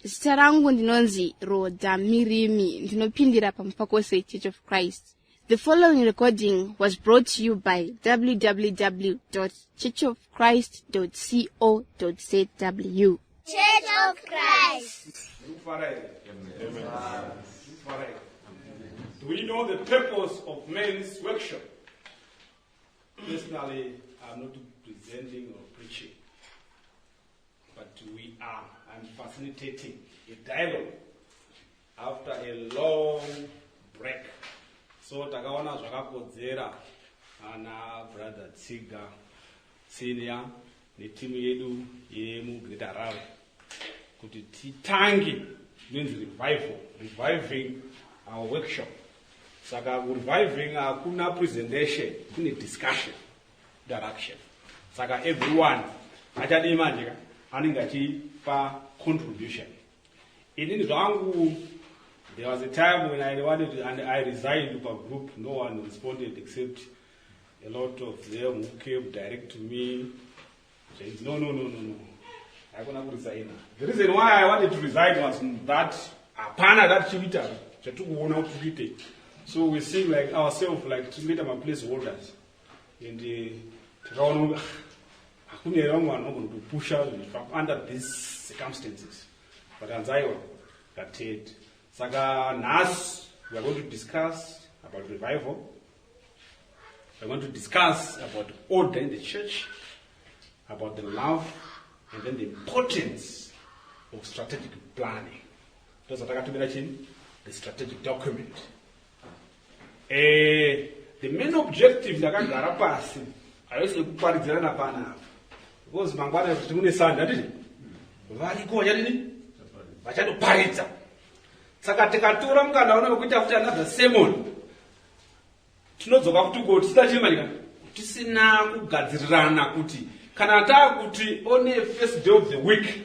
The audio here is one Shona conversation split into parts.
Zita rangu ndinonzi Rhoda Mirimi. Ndinopindira paMufakose Church of Christ. The following recording was brought to you by www.churchofchrist.co.zw. Church of Christ. Do we know the purpose of men's workshop? Personally, I'm not presenting or preaching, but we are. I'm facilitating a dialogue after a long break. So takaona zvakakodzera ana Brother Tsiga Senior netimu yedu yemuGreater Harare kuti titange inonzi revival, reviving our workshop. Saka kureviving hakuna presentation, kune discussion, interaction. Saka everyone achadii manje ka anenge achipa contribution. Inini zvangu, there was a time when I wanted to, and I resigned pagroup. No one responded except a lot of them who came direct to me, said, "No, no, no, no, no, haikona kuresigna." The reason why I wanted to resign was that hapana that chiita chatiri kuona kuti tikuite. So we seeing like ourselves like tiri kuita maplace holders and takaona kuti hakuna here vamwe vanhu vanogona kupusha under these circumstances, but hanzaiwa ngatete. Saka nhasi we are going to discuss about revival. We are going to discuss about order in the church, about the love, and then the importance of strategic planning. Ndozvatakatumira chini, the strategic document. The main objective, ndakagara pasi, haisi yekuparidzirana panapa, because mangwana kuti mune Sunday, handiti? Variko vachadini, vachatoparidza. Saka tikatora mukana uno wekuita futi another sermon, tinodzoka kuti ko tisina chii manyika, tisina kugadzirirana kuti kana taakuti on a first day of the week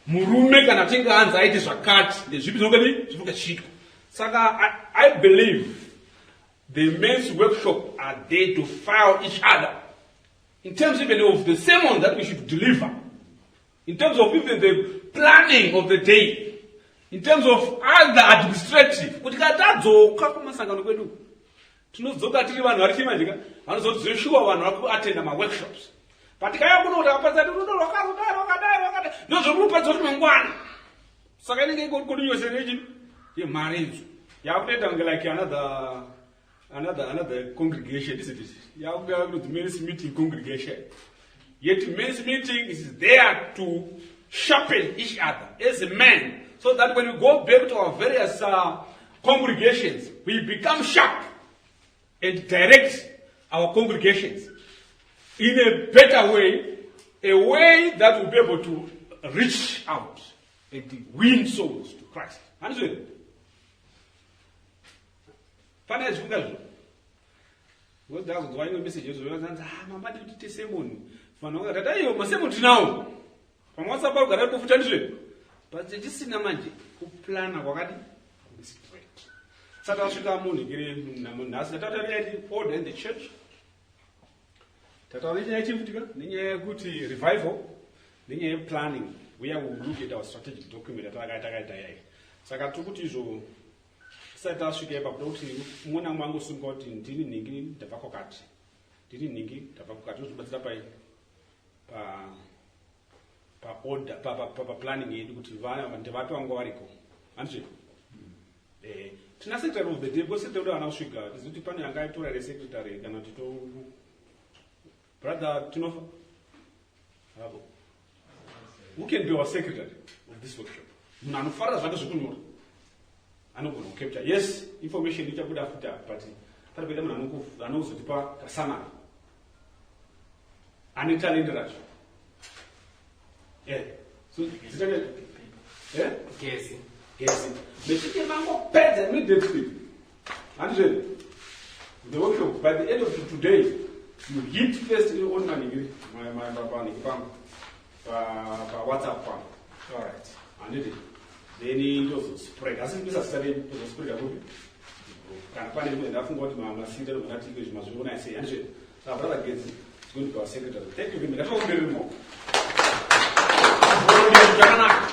murume kana tinge anzi aiti zvakati, ndezvipi zvinongadi zvinonge zvichiitwa. Saka I believe the men's workshop are there to file each other in terms even of the sermon that we should deliver, in terms of even the planning of the day, in terms of other administrative, kuti kana tadzoka kumasangano kwedu tinodzoka tiri vanhu vari chimandika vanozoti zveshuwa vanhu vari kuatenda maworkshops. But tikauya kuno kuti akapadza rudo rwakadai, rwakadai, rwakadai, ndozviri kupadza kuti mangwana. Saka inenge ikokunyose nechi yemharidzo yakutoita kunge like another congregation, isn't it? Yakuti men's meeting congregation, yet men's meeting is there to sharpen each other as a man, so that when we go back to our various congregations, we become sharp and direct our congregations in a better way, a way that will be able to reach out and win souls to Christ. Handizvo? Pane zvifunga zvino ndazonzwa imwe message yozvoanzi, "Ah, mama, ndi kuti sermon." Vanhu vakati, "Aiwa, masermon tinawo pamawhatsapp ari kugara aripo futi." Handizvo? But chisina manje kuplana kwakadi kuri straight. Saka tasvika munhikiri nhasi, tataura nyaya yeti order in the church, tataura nenyaya yechifutika, nenyaya yekuti revival, nenyaya yeplanning, where we will look at our strategic document yatakaita yai. Saka tiri kuti izvo tisati tasvika ipapo, toda kuti mumwe namumwe angosunga kuti ndini nhingi, ndabva kwakati, ndini nhingi, ndabva kwakati. Tozobatsira pai pa paorder, paplanning yedu, kuti ndevapi vanga variko, handizvo? Tina secretary of the day, because secretary ana kusvika tizivi kuti pane anga aitora here secretary, kana kuti to brother tinofa apo. Who can be our secretary of this workshop? Munhu anofarira zvake zvekunyora, anogona kucapture, yes, information ichabuda futi apa, but pari kuita munhu anozotipa kasamari, ane talent racho. So zita Gezi. Gezi. Mechinge mangopedza immediately, handizvo, the workshop, by the end of today, you hit first on maningiri panhingi pangu, pawhatsapp pangu. Alright. Handiti? Then ndozospread, asi ndisa zita renyu, ndozospreada kupi kana pane rimwe. Ndafunga kuti masita ndogona ti izvi mazviona sei, handizvo? Saka Brother Gezi is going to be our secretary. Thank you very much. Ngativakumberi maoko. Zvakanaka.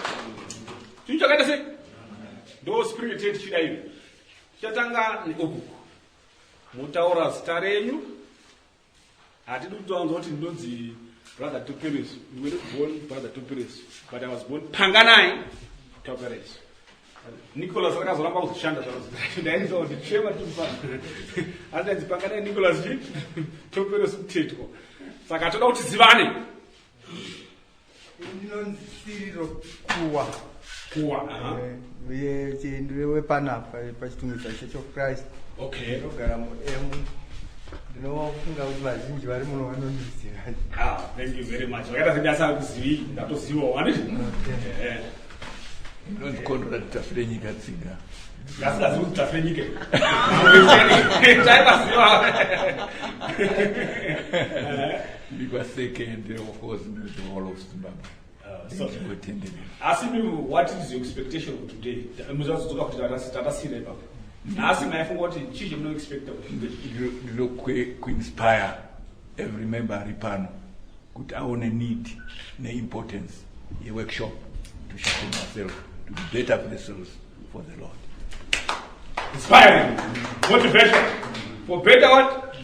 Chinhu chakaita sei? Ndo spirit yetichida iyo. Tichatanga neobuku. Motaura zita renyu. Hatidi kutaunza kuti ndinonzi Brother Toperes. You were not born Brother Toperes, but I was born Panganai Toperes. Nicholas akazoramba kuzoshanda zvaro. Ndainzwa kuti chema tumpa. Asi ndainzi Panganai Nicholas chi Toperes kutetwa. Saka toda kuti zivane. Ndinonzi Siriro Kuwa. Kuwa. Uye ndiri wepanapa paChitungwiza Church of Christ. Ndinogara muemu. Ndinofunga kuti vazhinji vari muno vanondiziva. Ah, thank you very much. Vakaita sendasa kuzivi, ndatozivawo, handiti? Eh. Ndinonzi Conrad Tafirenyika Tsiga. Ngasingazivi kuti Tafirenyika. Taivaziva. Ndiri kwasecond, of course, the whole of Zimbabwe. So, Ndingotenderera. Asi mimi, what is your expectation for today? Muzazodzoka kuti tatasira ipapo. Nhasi maifunga kuti chii chamunoexpecta kuti Ndino kuinspire every member ari pano kuti aone need neimportance yeworkshop to sharpen ourselves to be better vessels for the Lord. Inspiring motivation for better what?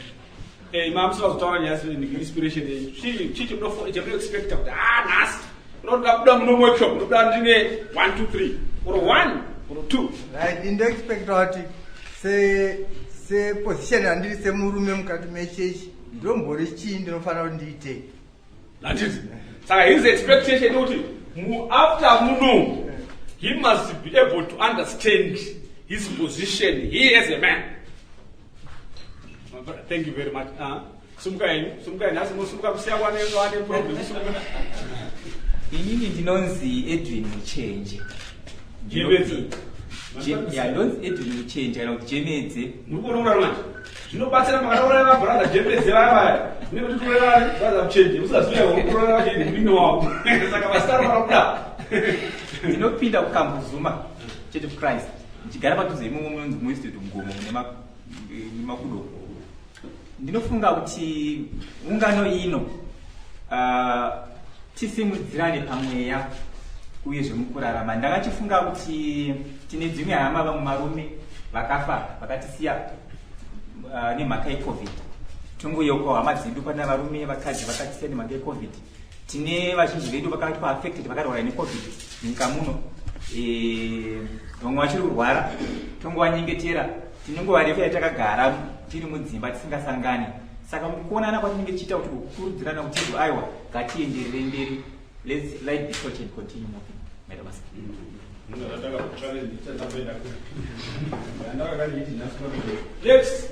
Ma musingazotaura nyaya inspiration yenyu. Chii chamunoexpecta kuti ah, nhasi unoda kubuda muno workshop ndobuda ndine 1 2 3 or 1 or 2? Right, ndoexpecta kuti seposition yandiri semurume mukati mechechi, ndombori chii, ndinofanira kuti ndiitei. Handiti? Saka his expectation yekuti after muno he must be able to understand his position, he as a man. Thank you very much. Sumuka henyu, sumuka henyu. Asi musumuka kusiya kwane problem. Sumuka. Inini ndinonzi Edwin Muchenje. Jemedze. Ya, ndonzi Edwin Muchenje kana kuti Jemedze. Muri kuona kudaro manje zvinobatsira makatauraya vabrother Jemedze vaya vaya nekuti kureva brother Muchenje usingazivi kureva vachenje muningi wavo, saka vasitaro vanokuda. Ndinopinda kuKambuzuma Church of Christ, ndichigara padhuze imomo munonzi muEstate Mugomo mune nemakudo. Ndinofunga kuti ungano ino tisimudzirane pamweya uyezve mukurarama. Ndakachifunga kuti tine dzimwe hama, vamwe varume vakafa vakatisiya nemhaka yeCovid. Tongoyeukawo hama dzedu, pana varume, vakadzi vakatisiya nemhaka yeCovid. Tine vazhinji vedu vakaitwa affected, vakarwara neCovid munyika muno. Vamwe vachiri kurwara, tongovanyengetera. Tinenguva refu yatakagara tiri mudzimba tisingasangani, saka mukuonana kwatinenge tichiita kuti kukurudzirana kuti aiwa, ngatienderere mberi, let's light the torch and continue moving. Maita basa. Ndakatanga kutsvaka ndichandamboenda kure. Next.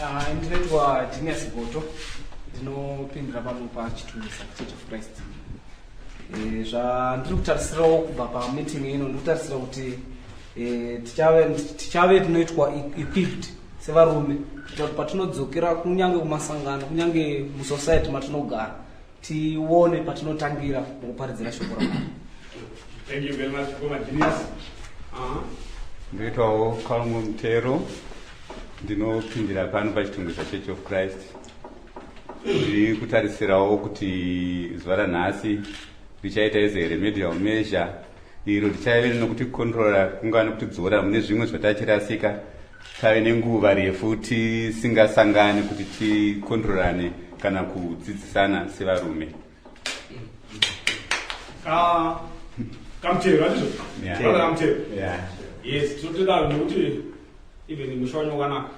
Ah, ndinoitwa Genius Goto, ndinopindira pano paChitungwiza Church of Christ. Zvandiri kutarisirawo kubva pameeting ino, ndiri kutarisira kuti tichave tinoitwa equipped sevarume kuita kuti patinodzokera kunyange kumasangano, kunyange musociety matinogara, tione patinotangira mukuparidzira shoko raMwari. Thank you very much, Goma Genius. Ndoitwawo Kalmo Mutero, ndinopindira pano paChitungwiza Church of Christ. Ndiri kutarisirawo kuti zuva ranhasi richaita as a remedial measure iro richave nokutikontrora, kungava nekutidzora mune zvimwe zvatachirasika tave nenguva refu tisingasangani kuti tikontrorane kana kudzidzisana sevarume. Kamutero, handizvo? Yeah. Brother Kamutero. Yeah. Yes, tinotenda nekuti even musha wanyu wakanaka.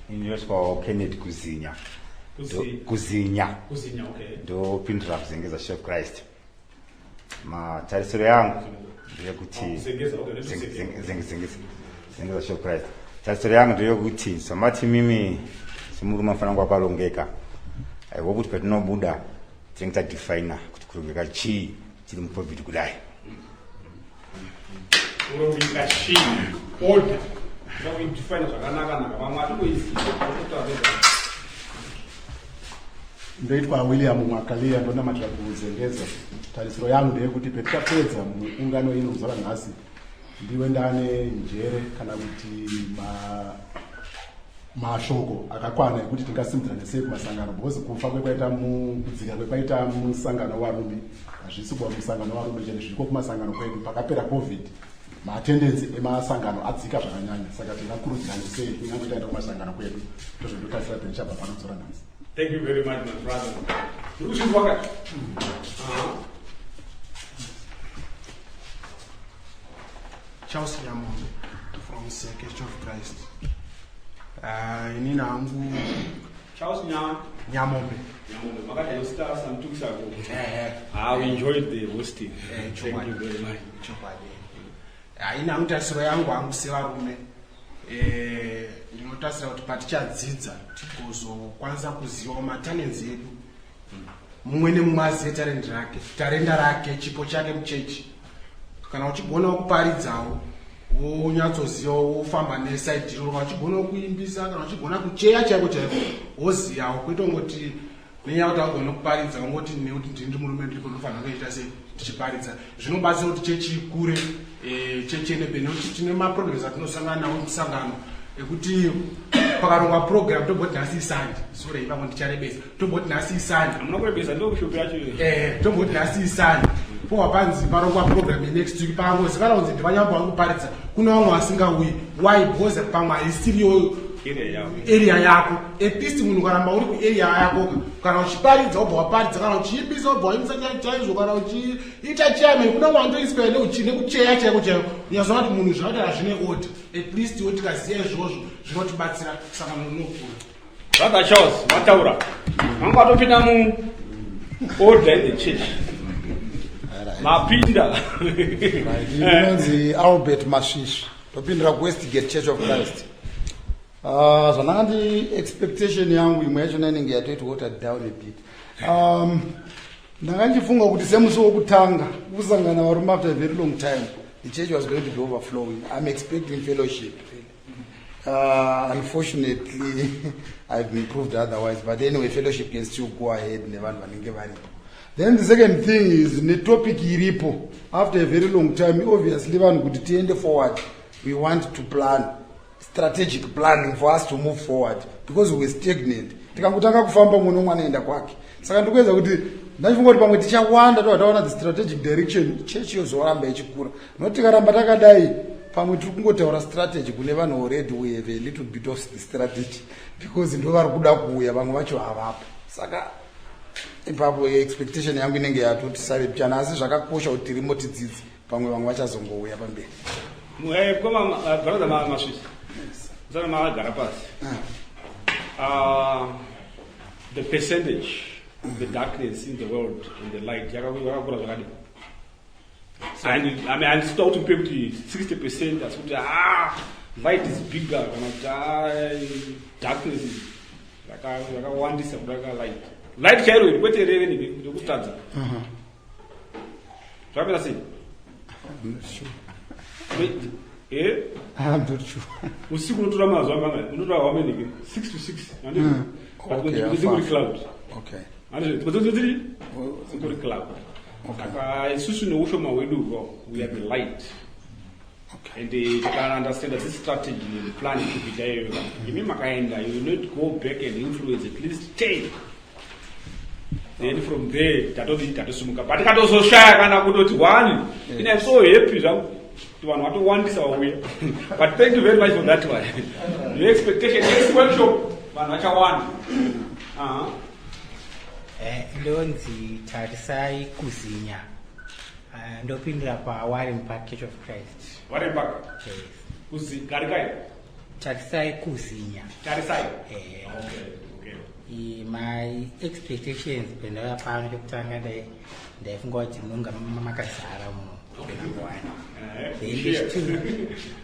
Ndinoitwawo Kenneth Kuzinya. Kuzinya. Kuzinya, okay. Ndopindura kuZengeza Church of Christ. Matarisiro yangu ndeyekuti Ah, Zengeza, okay, let's Zengeza. Zengeza Church of Christ. Tarisiro yangu ndeyekuti zvamati mimi semurume anofanira kunge wakarongeka, I hope kuti patinobuda tinenge tadefina kuti kurongeka chii tiri muCovid kudai. Kurongeka chii? Order. Ndakudefine zvakanaka naka. Vamwe atingoiziva. Ndoitwa William Mwakalia, ndonamatira kuZengeza. Tarisiro yangu ndeyekuti petichapedza muungano ino muzuva ranhasi, ndiwe ndane njere kana kuti Mashoko akakwana ekuti tingasimudzirane sei kumasangano, because kufa kwekwaita, kudzika kwekwaita musangano warume, hazvisi kuva musangano warume chete, zviriko kumasangano kwedu. Pakapera COVID, maattendance emasangano adzika zvakanyanya. Saka tingakurudzirane sei kunyange taenda kumasangano kwedu? Ndozvondotarisira penichabva panodzora nhasi. Thank you very much, my brother. Uri kuzvinzwa kati? Charles Nyamombe from Seke Church of Christ. Inini hangu Charles Nyamombe. Nyamombe, makati some 2 weeks ago. Eh. Ah, we enjoyed the hosting. Thank you very much. Chokwadi. Ini hangu tarisiro yangu hangu sevarume, ndinotarisira kuti patichadzidza tigozokwanisa kuzivawo matalents edu, mumwe nemumwe azive talent rake, tarenda rake, chipo chake muchechi. Kana uchigonawo kuparidzawo, wonyatsozivawo, wofamba neside iro. Kana uchigonawo kuimbisa, kana uchigona kucheya chaiko chaiko, woziyawo, kwete ungoti nenyaya kuti agone kuparidza, ungoti nekuti ndini murume ndiripo, ndinofanira kuita sei tichiparidza. Zvinobatsira kuti chechi ikure, chechi ende mberi, nekuti tine maproblems atinosangana nawo musangano ekuti pakarongwa program, tomboti nhasi iSunday, sorry, ipapo ndicharebesa, tomboti nhasi iSunday. Hamuna kurebesa, ndo kushopu yacho. Tomboti nhasi iSunday, powa panzi parongwa program yenext week, pangozikana kunzi ndivanyamba vangu kuparidza, kuna vamwe vasingauyi. Why? Because pamwe haisiriyo area yavo. Area yako. At least munhu ukaramba uri kuarea yako, kana uchiparidza wobva waparidza, kana uchiimbisa wobva waimbisa chaizvo, kana uchiita chairman, kuna wandoiswa nekucheya chaiko chaiko, unyazoona kuti munhu zvakaita hazvine order. At least wo tikaziva izvozvo, zvinotibatsira sangano rinokura. Brother Charles, mataura. Manga watopinda mu order in the church. Mapinda. Ndinonzi Albert Masvisvi, ndopindira kuWestgate Church of Christ. Zvandanga ndi expectation yangu, imwe yachona inenge yatoiti watered down a bit. Ndanga ndichifunga kuti semusi wokutanga kusangana varume after a very long time, the church was going to be overflowing. I'm expecting fellowship, really. Unfortunately I've been proved otherwise, but anyway, fellowship can still go ahead nevanhu vanenge varipo. Then the second thing is, netopic iripo after a very long time, obviously vanhu kuti tiende forward, we want to plan, strategic planning for us to move forward, because we stagnant. Tikangotanga kufamba, mumwe nomwe anoenda kwake. Saka ndikuedza kuti ndachifunga kuti pamwe tichawanda, tobva taona the strategic direction, chechi yozoramba ichikura. Nokuti tikaramba takadai, pamwe tiri kungotaura strategy kune vanhu already we have a little bit of the strategy, because ndo vari kuda kuuya, vamwe vacho havapo. Saka ipapo expectation yangu inenge yatoti save pichana, asi zvakakosha kuti tirimo tidzidze, pamwe vamwe vachazongouya pamberi. Koma brother Masvisi. Musana makagara pasi. The percentage of the darkness in the world and the light yakakura zvakadini? And I mean, handisi kuda kuti mupe kuti 60%, asi kuti light is bigger kana kuti darkness is yakawandisa kudarika light. Light chairo iri, kwete reve nekutadza. Zvakamira sei? I'm not sure. Wait, eh? I'm not sure. Usiku unotora mazuva mangani? Unotora how many? 6 to 6. But kuri cloud. Handizvo? Kuri cloud. Saka isusu neushoma hwedu, we are the light. And tikaunderstand this strategy and plan kuita iyoyo, imi makaenda, you will not go back and influence at least 10, then from there tatoti tatosimuka. But tikatozoshaya kana kutoti one, ine I'm so happy zvangu kuti vanhu vatowandisa vauya. But thank you very much for that one. Your expectation, next workshop vanhu vachawanda. Ndonzi Tarisai Kuzinya. Ndopindira paWarren Park Church of Christ. Warren Park? Yes. Kuzi garikai. Tarisai Kuzinya. Tarisai. Eh. Okay. My expectations pendauya pano, chekutanga ndaifunga kuti munonga makazara muno, number one.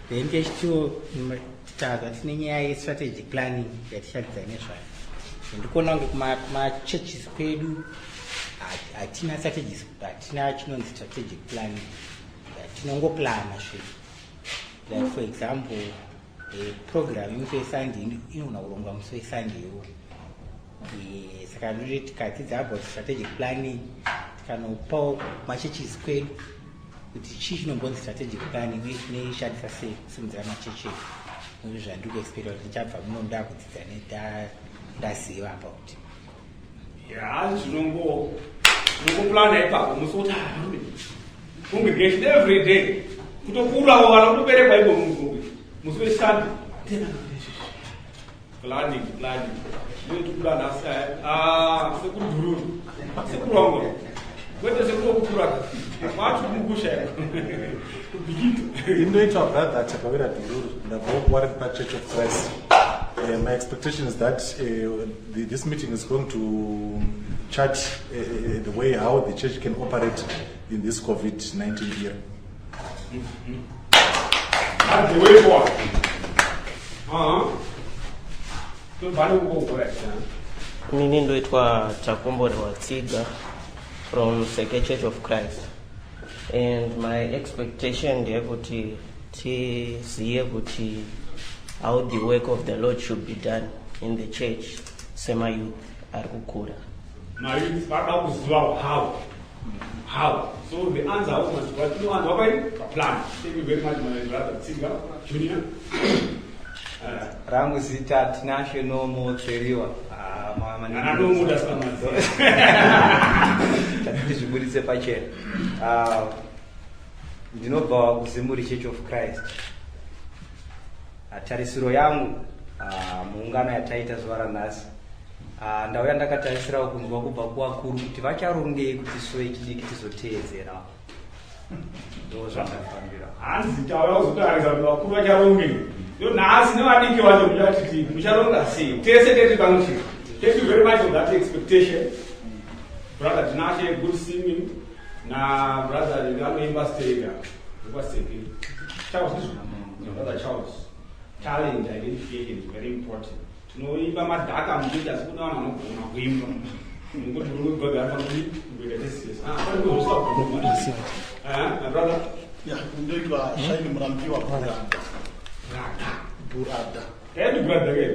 Then kechitu tazva tine nyaya yestrategic planning yatichadzidza nezvayo. Ndikuona kunge kumachurches kwedu hatina strategies, hatina chinonzi strategic planning. Tinongoplana zvinhu, like for example, program yemusi weSunday inogona kurongwa musi weSunday iwo. Saka ndoti tikadzidza about strategic planning, tikanopawo machurches kwedu kuti chii chinombonzi strategic planning uye tinoishandisa sei kusimudzira machechi edu. Zvandiri kuexpecta kuti ndichabva muno ndakudzidza ndaziva about. Ya, zvinongo zvinongoplana ipapo musi kuti, ah, varume, congregation every day, kutokurawo kana kutoberekwa iko musi weSunday. Planning, planning inotukura nhasi. Ah, sekuru Dhururu, sekuru wangu, kwete sekuru wokukura kwacho kumukusha kubhikito. Indoitwa Brother Takawira Dhururu, ndabva kuWarren Park Church of Christ. My expectation is that this meeting is going to chart the way how the church can operate in this COVID-19 era. That's the way forward. Tobva nekukogora. Inini ndoitwa Takomborerwa Tsiga from Seke Church of Christ, and my expectation ndeyekuti tizive kuti how the work of the Lord should be done in the church semayouth ari kukura. Mayouth vada kuziva how. So the answer how must what no answer by plan. Thank you very much, my brother Tsiga Junior. Rangu zita Tinashe Nomo Tseriwa. Ana Nomo dasamazi. Tati zvibuditse pachena. Ah, ndinobva kuZimuri Church of Christ. Ah, tarisiro yangu muungano yataita zuva ranhasi, ndauya ndakatarisirawo kunzwa kubva kuvakuru kuti vacharongei kuti isu vechidiki tizoteedzerawo. Ndo zvandafambira. Hanzi tauya kuzotarisa kuti vakuru vacharongei. Ndo nhasi nevadiki vacho muchatiti mucharonga sei tese tete pamwe chete. Thank you very much for that expectation, Brother Tinashe. Good singing na brother anoimba stega kwaseke Charles ndizvo, Brother Charles. Talent identification is very important. Tinoimba madhaka muchechi, asi kuna vanhu vanogona kuimba nekuti uri anofanira kuita tesiyesi. My brother. Ya, ndoitwa Shaini Murambiwa Burada. Burada. Taiti brother ke.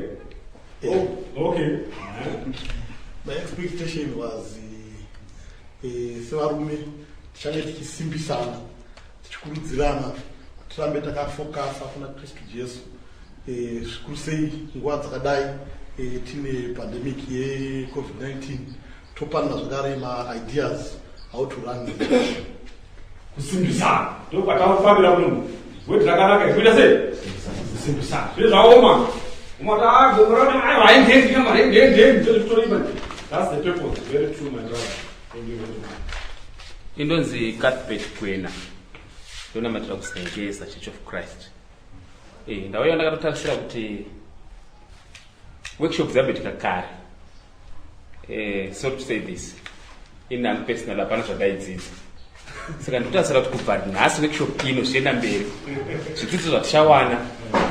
Oh, okay. My expectation was sevarume tichange tichisimbisana, tichikurudzirana kuti tirambe takafokasa kuna Kristu Jesu, zvikuru sei nguva dzakadai tine pandemic yeCovid-19. Topanana zvakare maideas how to run the church. Kusimbisana ndokwatafambira muno. Weti rakanaka, kuita sei kusimbisana. Zvine zvaoma umati. That's the purpose. Very true, my brother. Thank you very much. Indonzi Cuthbert Gwena, ndonamatira kuSengeza Church of Christ. Ndauya ndakatotarisira kuti workshop dzamboitika kare. So to say this, ini hangu personal hapana zvandaidzidza, saka ndinotarisira kuti kubva nhasi workshop ino zvichienda mberi, zvidzidzo zvatichawana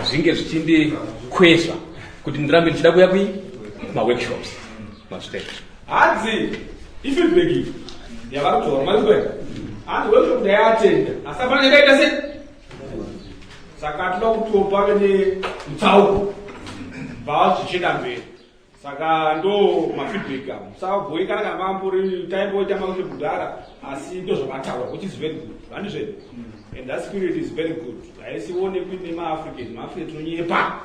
zvinge zvichindikwezva kuti ndirambe ndichida kuuya kui maworkshops. Mazvitenda. Hanzi ifeedback iyi yavari kutaura mazvikwena. Hanzi workshop ndaiatenda, asi hapana chandaita sei, saka toda kuti pave nemutsauko bva zvichienda mberi. Saka ndo mafeedback avo. Musabhoikana kana mambori taimboita maworkshop kudhara, asi ndo zvavataura, which is very good, handizve? And that spirit is very good. Haisionekwi nemaAfrican. MaAfrican tinonyepa,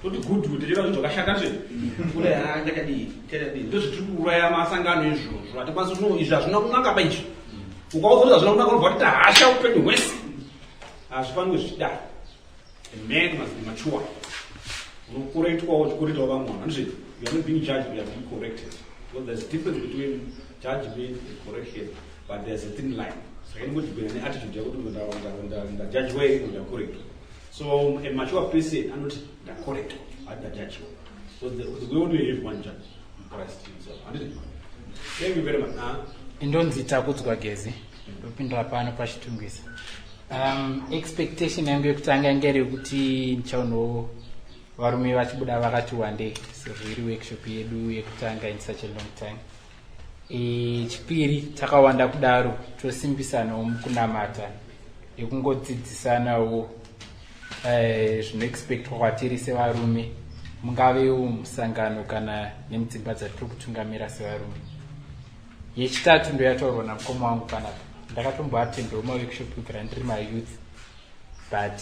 toti good good, tichita zvinhu zvakashata zve uraya chakadii chakadii. Ndo zvitiri kuuraya masangano izvozvo. Hatikwanisi no, izvi hazvina kunaka pa izvi. Ukauza kuti hazvina kunaka, unobva kuti hasha upenyu hwese. Hazvifaniri zvichidaro. A man must be mature. Unokorektwawo, uchikorektawo vamwe vanhu, handizve? You are not being judged, you are being corrected, because there's a difference between judgment and correction, but there's a thin line. Saka inongoti kuenda neattitude yakuti ndajudgwa here, ndakorektwa. So a mature person anoti ndakorektwa, hati ndajudgwa, because we only have one judge, Christ himself, handiti? Thank you very much. Ah. Indonzi Takudzwa Gezi, ndopindura pano paChitungwiza. Expectation yangu yekutanga yange iri yekuti ndichaonawo varume vachibuda vakati wandei, sezvo iri workshop yedu yekutanga in such a long time. Chipiri, takawanda kudaro, tosimbisanawo mukunamata yekungodzidzisanawo zvinoexpectwa kwatiri sevarume, mungavewo musangano kana nemudzimba dzatiri kutungamira sevarume. Yechitatu ndo yataurwa namukoma wangu panapa. Ndakatomboatendawo maworkshop kubvira ndiri mayouth, but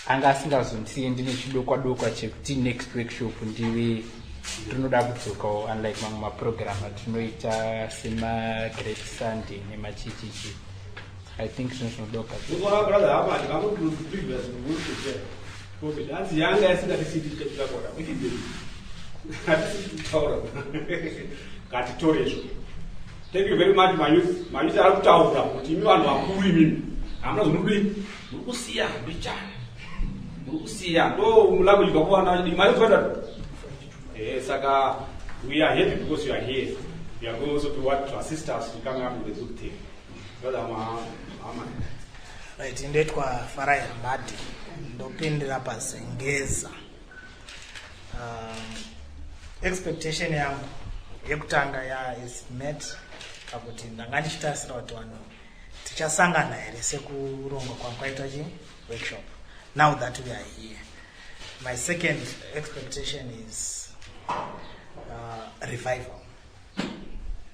Anga asingazondisiye ndine chidokwa dokwa chekuti next workshop ndive ndinoda kudzokawo, unlike mamwe maprogram atinoita semaGreat Sunday nemachichichi. I think zvinhu zvinodoka. Unoona, brother, hapa ndinganoti previous week COVID hanzi yanga isingatisiti tichakora, which is hatisi kutaura, ngatitore izvo. Thank you very much, mayouth. Mayouth ari kutaura kuti imi vanhu vakuru, imimi hamuna zvomudii, muri kusiya mbichana, muri kusiya ndo language vakuwana mayouth vatatu. Saka we are happy because you are here. You are going also to what, to assist us to come up with a good thing. Brother Mama. Right, ndoitwa Farai Hamadi, ndopindira paZengeza. Expectation yangu yekutanga ya is met pakuti ndanga ndichitarisira kuti vanhu tichasangana here sekurongwa kwakwaitwa chi workshop. Now that we are here, my second expectation is revival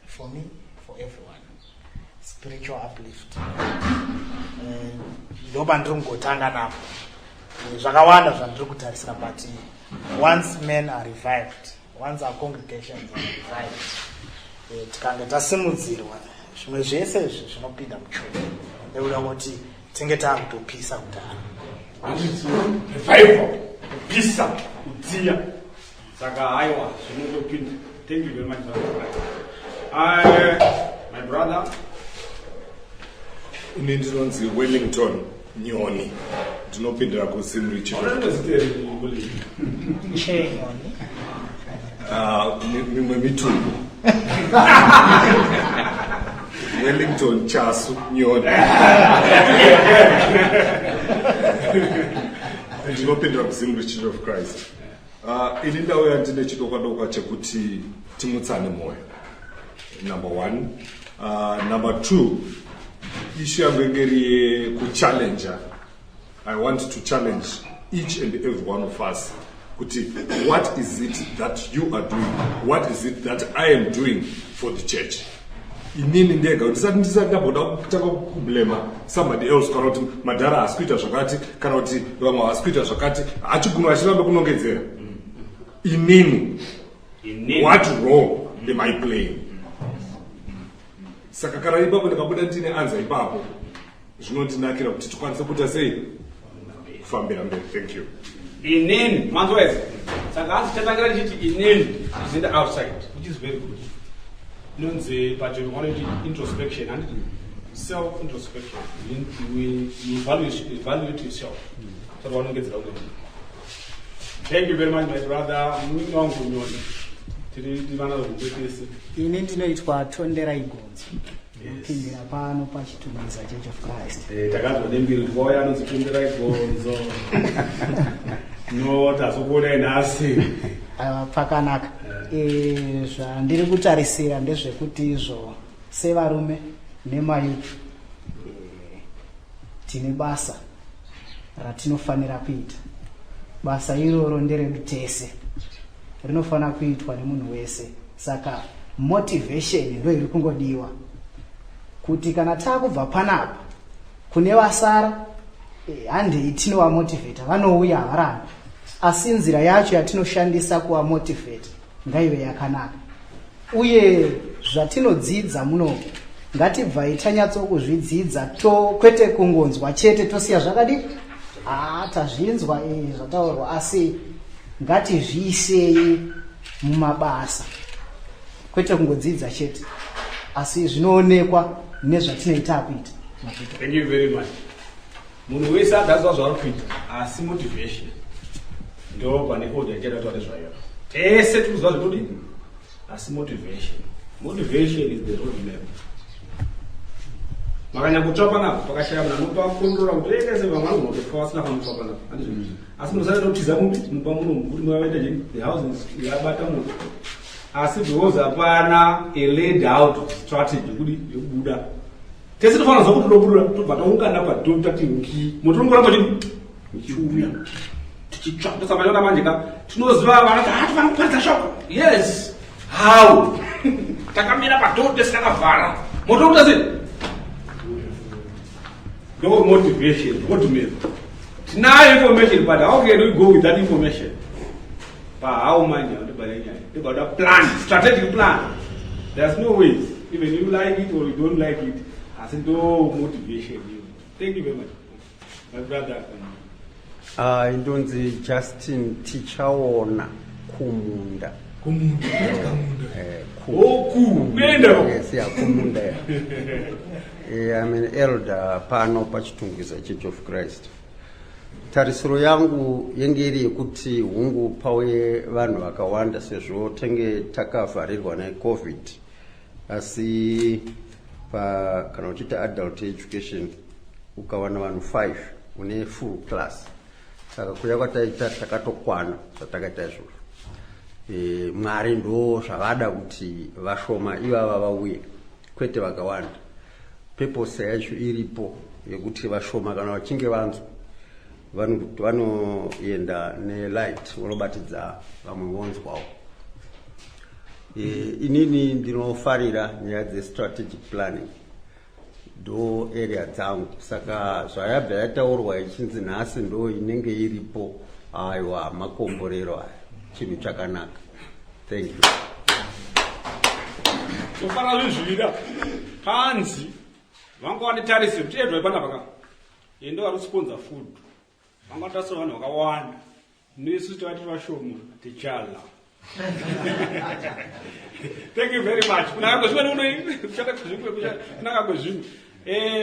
for me, for everyone, spiritual uplift. Ndo pandiri kungotanga napo. Zvakawanda zvandiri kutarisira, but once men are revived, once our congregations are revived, tikange tasimudzirwa, zvimwe zvese izvi zvinopinda muchuru nekuda kuti tinge taakutopisa kudhara. Revival, kupisa, kudziya, saka haiwa, zvinotopinda. Thank you very much, brother. My brother. Ini ndinonzi Wellington Nyoni, ndinopindira kuZimri. Chenyoni. Mimwe mitumbu, Wellington Chasu Nyoni, ndinopindira kuZimri Church of Christ. Ini ndauya ndine chidokwa-dokwa chekuti timutsane mwoyo, number one. Number two, issue yangu inge iri yekuchallenger. I want to challenge each and every one of us kuti what is it that you are doing, what is it that I am doing for the church? Inini ndega ndisati ndamboda kutanga kublema somebody else, kana kuti madhara haasi kuita zvakati, kana kuti vamwe havasi kuita zvakati, achiguma achiramba kunongedzera. Inini, what role am I playing? Saka kana ipapo ndikabuda ndine answer ipapo, zvinondinakira kuti tikwanise kuita sei kufambira mberi. Thank you. Inini, manzwa idzi. Saka hanzi chatangira ndichiti inini tichienda outside, which is very good. Inonzi pachirungu vanoti introspection, handiti? Self introspection. You evaluate yourself saka vanongedzera umwe. Thank you very much, my brother. Muningi wangu Nyoni, tiri vana vekupetese. Ini ndinoitwa Tonderai Gonzo, ndinopindira pano paChitungwiza Church of Christ. Takanzwa nembiri kuti kwauya anonzi Tonderai Gonzo. No, tazokuonai nhasi. Aiwa, pakanaka. Zvandiri kutarisira ndezvekuti izvo sevarume nemayouth, tine basa ratinofanira kuita. Basa iroro nderedu tese, rinofanira kuitwa nemunhu wese. Saka motivation ndo iri kungodiwa kuti kana taakubva panapa kune vasara, handei tinovamotivheta, vanouya, havarambi, asi nzira yacho yatinoshandisa kuvamotivheta ngaive yakanaka. Uye zvatinodzidza muno, ngatibvai tanyatsokuzvidzidza to, kwete kungonzwa chete tosiya zvakadi, haa, tazvinzwa, zvataurwa, asi ngatizviisei mumabasa, kwete kungodzidza chete, asi zvinoonekwa nezvatinoita kuita. Thank you very much. Munhu wese adaziva zvaari kuita, asi motivation ndo pane order ichaita taura zvayo. Tese tiri kuziva zvekudini, asi motivation, motivation is the road map. Makanyangotsva panapa, pakashaya munhu anopakontrora kuti ese vamwe vanogona kutofa vasina panotsva panapa, handizvo? Asi munosara totiza mupi mumba muno kuti mavaita chii, the house is yabata moto, asi because hapana a laid out strategy yekudi yekubuda, tese tofanira kuziva kuti tobuda, tobva taungana padoor, tati ngi moto unongoramba uchiuya tichitsva. Tosaka manje ka tinoziva vanoti ha, tofanira kuparidza shoko. Yes, how? Takamira padoor tese takavhara, moto uta sei? Ndo motivation, roadmap. Tinayo information, but how can we go with that information? Pahow manje ndibale nyaya. Ndibada plan, strategic plan. There's no ways. Even you like it or you don't like it, asi ndo motivation iyo. Thank you very much. My brother. Indonzi Justin Tichaona Kumunda. Kumunda. Oh, kuenda. Yes, yeah, Kumunda. Yeah. I'm an elder pano paChitungwiza Church of Christ. Tarisiro yangu yenge iri yekuti hungu pauye vanhu vakawanda sezvo tenge takavharirwa neCovid, asi pa kana uchiita adult education ukawana vanhu 5 une full class. Saka kuya kwataita takatokwana zvatakaita izvozvo. Mwari ndo zvavada kuti vashoma ivava vauye, kwete vakawanda. Purpose yacho iripo yekuti vashoma kana vachinge vanzwa vanoenda nelight vanobatidza vamwe vonzwawo. Inini ndinofarira nyaya dzestrategic planning, ndo area dzangu. Saka zvayabva yataurwa ichinzi nhasi ndo inenge iripo, aiwa, makomborero aya, chinhu chakanaka. Thank you. Tofanira zvizvira panzi vanga vanetarisiro kuti edwa panapa ka ende vari kusponsor food, vanga vatarisira vanhu vakawanda, nesu tava tiri vashoma tichala. Thank you very much. Kunaka kwezvimwe unoi kushata kwezvimwe, kunaka kwezvimwe.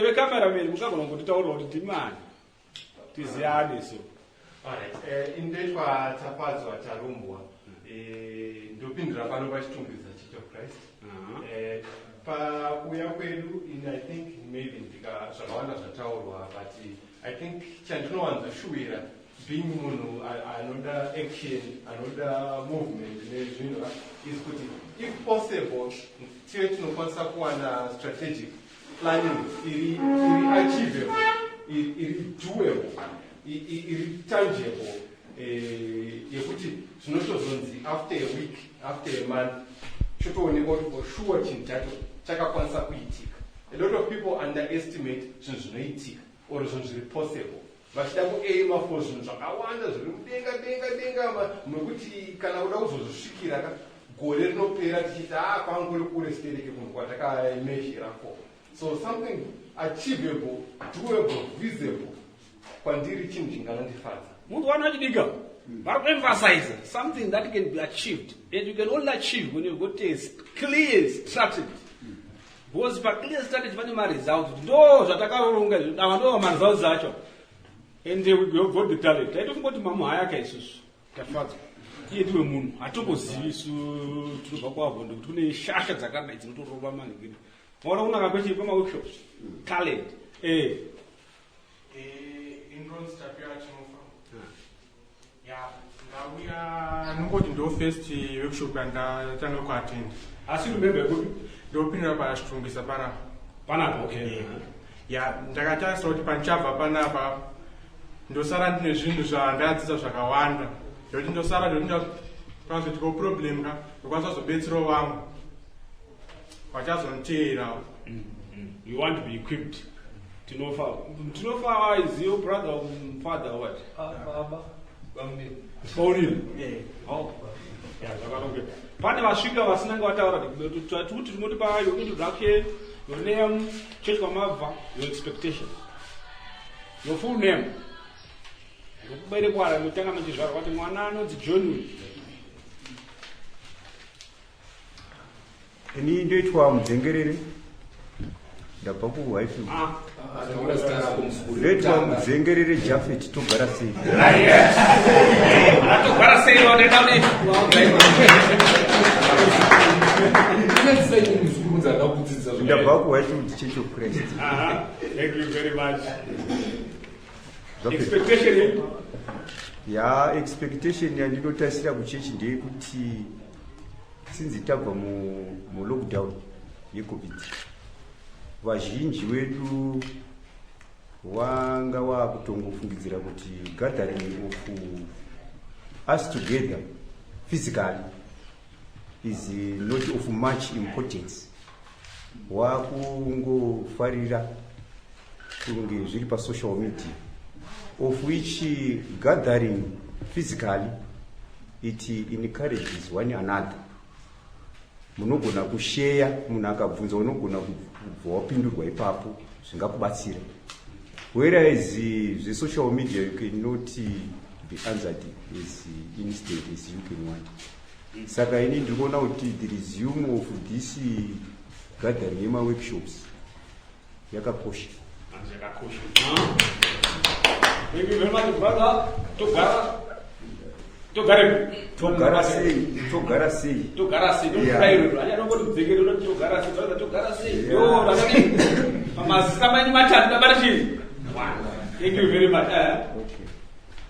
Vecameraman mungagona kungotitaurira kuti ndimani tiziyane so. Alright, indoitwa Tafadzwa Tarumbwa. Ndopindura pano paChitungwiza Church of Christ. Pakuuya kwedu in I think maybe ndika zvakawanda zvataurwa, but I think chandinowanzoshuwira, being munhu anoda action, anoda movement nezvinhu, is kuti if possible tive tinokwanisa kuwana strategic planning iri achievable, iri doable, iri tangible, yekuti zvinotozonzi after a week, after a month, chotoonekwa kuti for sure chinhu chacho chakakwanisa kuitika. A lot of people underestimate zvinhu zvinoitika or zvinhu zviri possible, vachida kuaima for zvinhu zvakawanda zviri mudenga denga denga, nokuti kana uda kuzozvisvikira ka gore rinopera tichiti a kwanguri kure sitereke kunhu kwatakameasura for. So something achievable, doable, visible kwandiri chinhu chinganondifadza. Munhu wana achidika vari kuemphasize something that can be achieved, and you can only achieve when you've got a clear strategy, because paclear strategy pane maresults kuti ndo zvatakaronga izvi, ava ndo maresults acho. And we got the talent. Taitofunga kuti mamuhayaka isusu Tafadzwa iye ndiwe munhu hatombozivi isu tinobva kwavhondo kuti kune shasha dzakadai dzinotorova manhingiri. Maona kunaka kwechii pamaworkshops, talent. Indonzi Tapiwa Chinofa. Ya, ndauya nongoti ndo first workshop yandatanga kuatenda. Asi remember kuti ndopindira paChitungwiza panapa. Panapa, okay. Ya, ndakatarisa kuti panichabva panapa ndosara ndine zvinhu zvandadzidza zvakawanda, ndokuti ndosara ndokuti pazoitikawo problem ka ndokwanisa kuzobetserawo vamwe vachazonditeerawo. You want to be equipped. Tinofa, Tinofa is your brother or father or what? Baba. Pauriri. Oh. Yeah, zvakarongeka. Pane vasvika vasinanga vataura kuti tinoti pa your introduction, your name, church kwamabva, your expectation. Your full name. Ndokuberekwa ndotanga muchizvarwa kuti mwana anonzi John uyu. Ini ndoitwa Mudzengerere, ndabva kuHighfield. Ndoitwa Mudzengerere Jafet, togara sei. Atogara sei vanoenda kune Ndabva kuHighfield Church of Christ. Aha, thank you very much. Expectation yedu? Ya, expectation yandinotarisira kuchechi ndeyekuti since tabva mulockdown yeCovid, vazhinji vedu wanga wakutongofungidzira kuti gathering of us together physically is not of much importance, wakungofarira kunge zviri pasocial media. Of which gathering physically, it encourages one another. Munogona kusheya, munhu akabvunza unogona kubva wapindurwa ipapo, zvingakubatsira. Whereas zvesocial media, you cannot be answered as instant as you can want. Saka ini ndiri kuona kuti the resume of this gathering yemaworkshops yakakosha. Yakakosha. Thank you very much, brother. Togara. Togara. Togara sei? Togara sei? Togara sei? Togara. Anya nongoti dzekere unoti togara sei? Brother, togara sei? Yo, rakadii? Pamazita manyu matatu tabata chii? One. Thank you very much. Okay.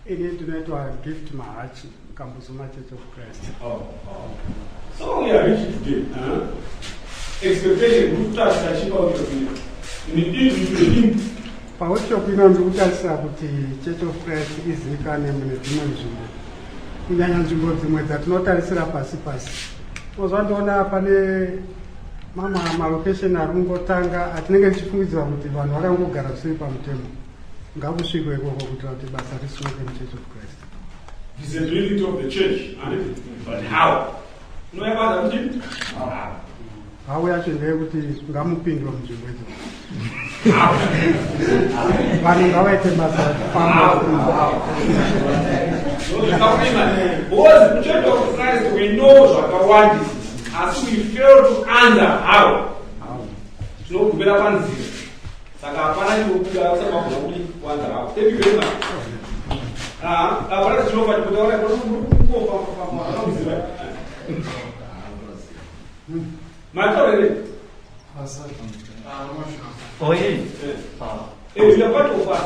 Ini ndinoitwa Gift Mahachi, Kambuzuma Church of Christ. Oh. So we are rich today. Huh? Expectation kutarisa chipa in Paworkshop ino ndiri kutarisira kuti Church of Christ izivikanwe mune dzimwe nzvimbo, kunyanya nzvimbo dzimwe dzatinotarisira pasi pasi. Ozvandiona pane mama malocation ari kungotanga atinenge tichifungidzira kuti vanhu vakangogara zvisiri pamutemo. Ngakusvikwe ikoko kuitira kuti basa risimuke muChurch of Christ. Visibility of the church, but how? Unoyabata kuti how yacho ndeyekuti ngamupindwe munzvimbo idzo, vanhu ngavaite basa vachifamba. Because Church of Christ, we know zvakawandisa, asi we fail to answer how. Tinogumira panzira, saka hapana chinobuda usati wagona kuti kuanswer how. Thank you very much. Hapana chinofa chikutaura kuziva mataurere. Oye. You are part of us.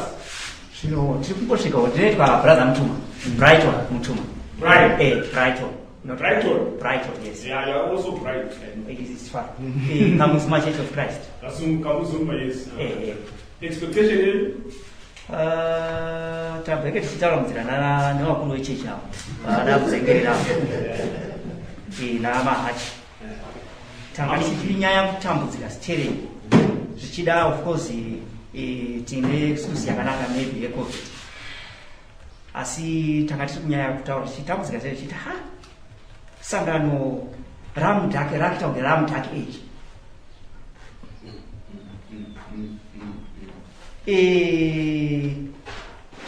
Zvino tiri kungosvikawo. Ndinoitwa Brother Mutuma, Brighton Mutuma. Bright. Brighton. Not Brighton. Brighton, yes. Yeah, you are also bright. It is fine. Kamuzuma Church of Christ. Kamuzuma, yes. Eh. Expectation yedu? Tabveke tichitaura munzira nevakuru vechechi avo vana kudzengerera namahachi. Tanga tichinyanya kutambudzika stereki, zvichida of course tine excuse yakanaka maybe yeCovid, asi tanga tiri kunyanya kutaura tichitambudzika sei, tichiti ha, sangano ramudark, rakuita kunge ramudark age.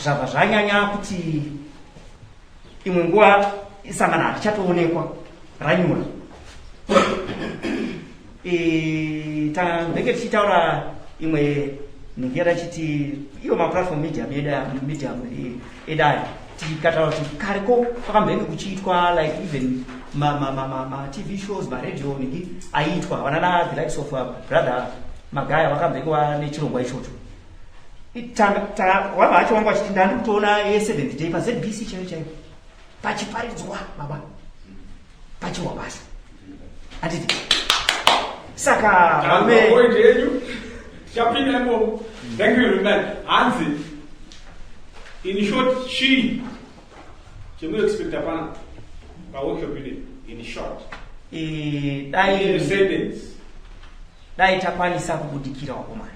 Zvabva zvanyanya kuti imwe nguva sangano harichatoonekwa, ranyura. Tambenge tichitaura imwe nhingi yatachiti iyo maplatform media medium edaya, tikataura kuti kareko kwakambenge kuchiitwa like even ma-TV shows, maradio nhingi aiitwa vanana the likes of Brother Magaya, vakambenge nechirongwa ichocho. Wava hacho wangu achiti ndandi kutoona yeSeventh Day paZBC chaiyo chaiyo, pachiparidzwa baba, pachirwa basa, handiti? Saka varume Point yenyu tichapinda imomo. Thank you very much. Hanzi in short, chii chemunoexpecta pana paworkshop ine in short? Dai In a sentence. Dai takwanisa kubudikira, wakomana.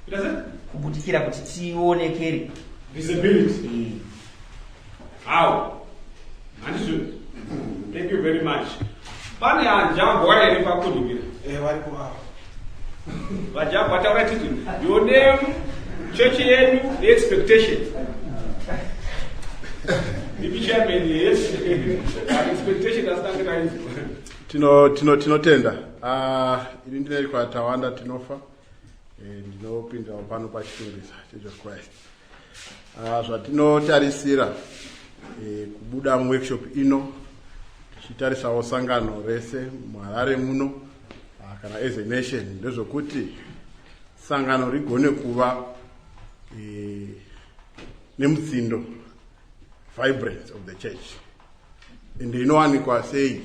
Ita sei? Kubudikira kuti tionekere. Visibility. How? Handizvo? Thank you very much. Pane anjambwa here pakudikira? Varipo avo. Vajambwa, taura titi your name, church yedu neexpectation. Ipi chairman? Yes, expectation asitange tainzwa. Tinotenda. Ini ndinoitwa Tawanda Tinofa. Ndinopindawo pano paChitungwiza Church of Christ. Zvatinotarisira kubuda muworkshop ino, tichitarisawo sangano rese muHarare muno, kana as a nation, ndezvokuti sangano rigone kuva nemutsindo, vibrance of the church. Ende inowanikwa sei?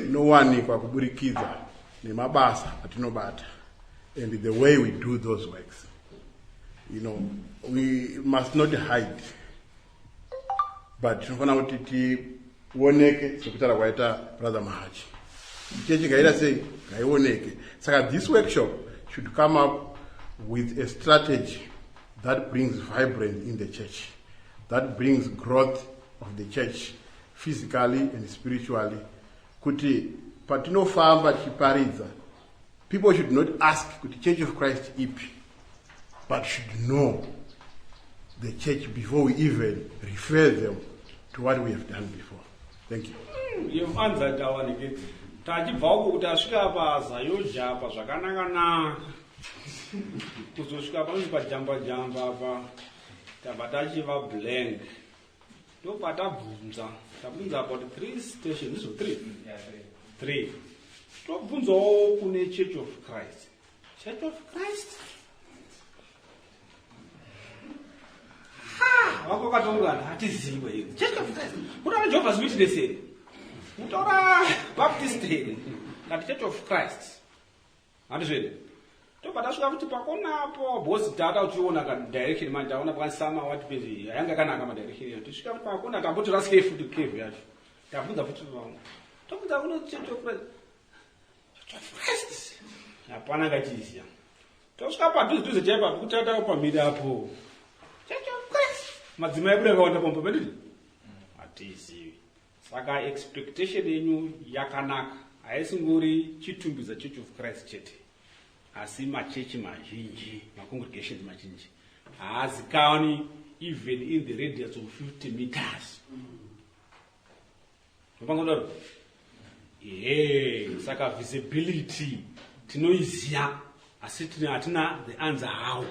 Inowanikwa kuburikidza nemabasa atinobata and the way we do those works. We must not hide, but tinofanira kuti tioneke, sekutaura kwaita Brother Mahachi, chechi ngaita sei? Ngaioneke. Saka this workshop should come up with a strategy that brings vibrance in the church. that brings growth of the church physically and spiritually. Kuti patinofamba tichiparidza, people should not ask kuti Church of Christ ipi, but should know the church before we even refer them to what we have done before. Thank you. You've answered our nigga. Tachibva uko kuti asvika paZayoja apa zvakanaka naka kuzosvika panonzi pajamba jamba apa tabva tachiva blank ndopatabvunza tabvunza about three station ndizvo three three tobvunzawo kune Church of Christ. Church of Christ vako vakatonga hatiziwe iyo Church of Christ. Kutaura Jehovah's Witness here, kutaura Baptist here, ngati Church of Christ handizvedi. Tobva tasvika kuti pakonapo bhosi tata uchiona ka direction manje taona pakasama wati pezi yanga yakanaka madirection yacho. Tisvika kuti pakona tamboti rasikei futi cave yacho, tabvunza futi vamwe, tobvunza kuno Church of Christ. Church of Christ hapana ngachiziya. Tosvika padhuze dhuze chaipa kuti tata pamhiri apo Church of Christ madzimai ebuda akawanda pamba pedii hatizivi. Saka expectation yenyu yakanaka, haisingori Chitungwiza Church of Christ chete, asi machechi mazhinji, macongregations mazhinji haazikani even in the radius of 50 meters. Nopangodaro ehe. Saka visibility tinoiziya, asi hatina the answer how.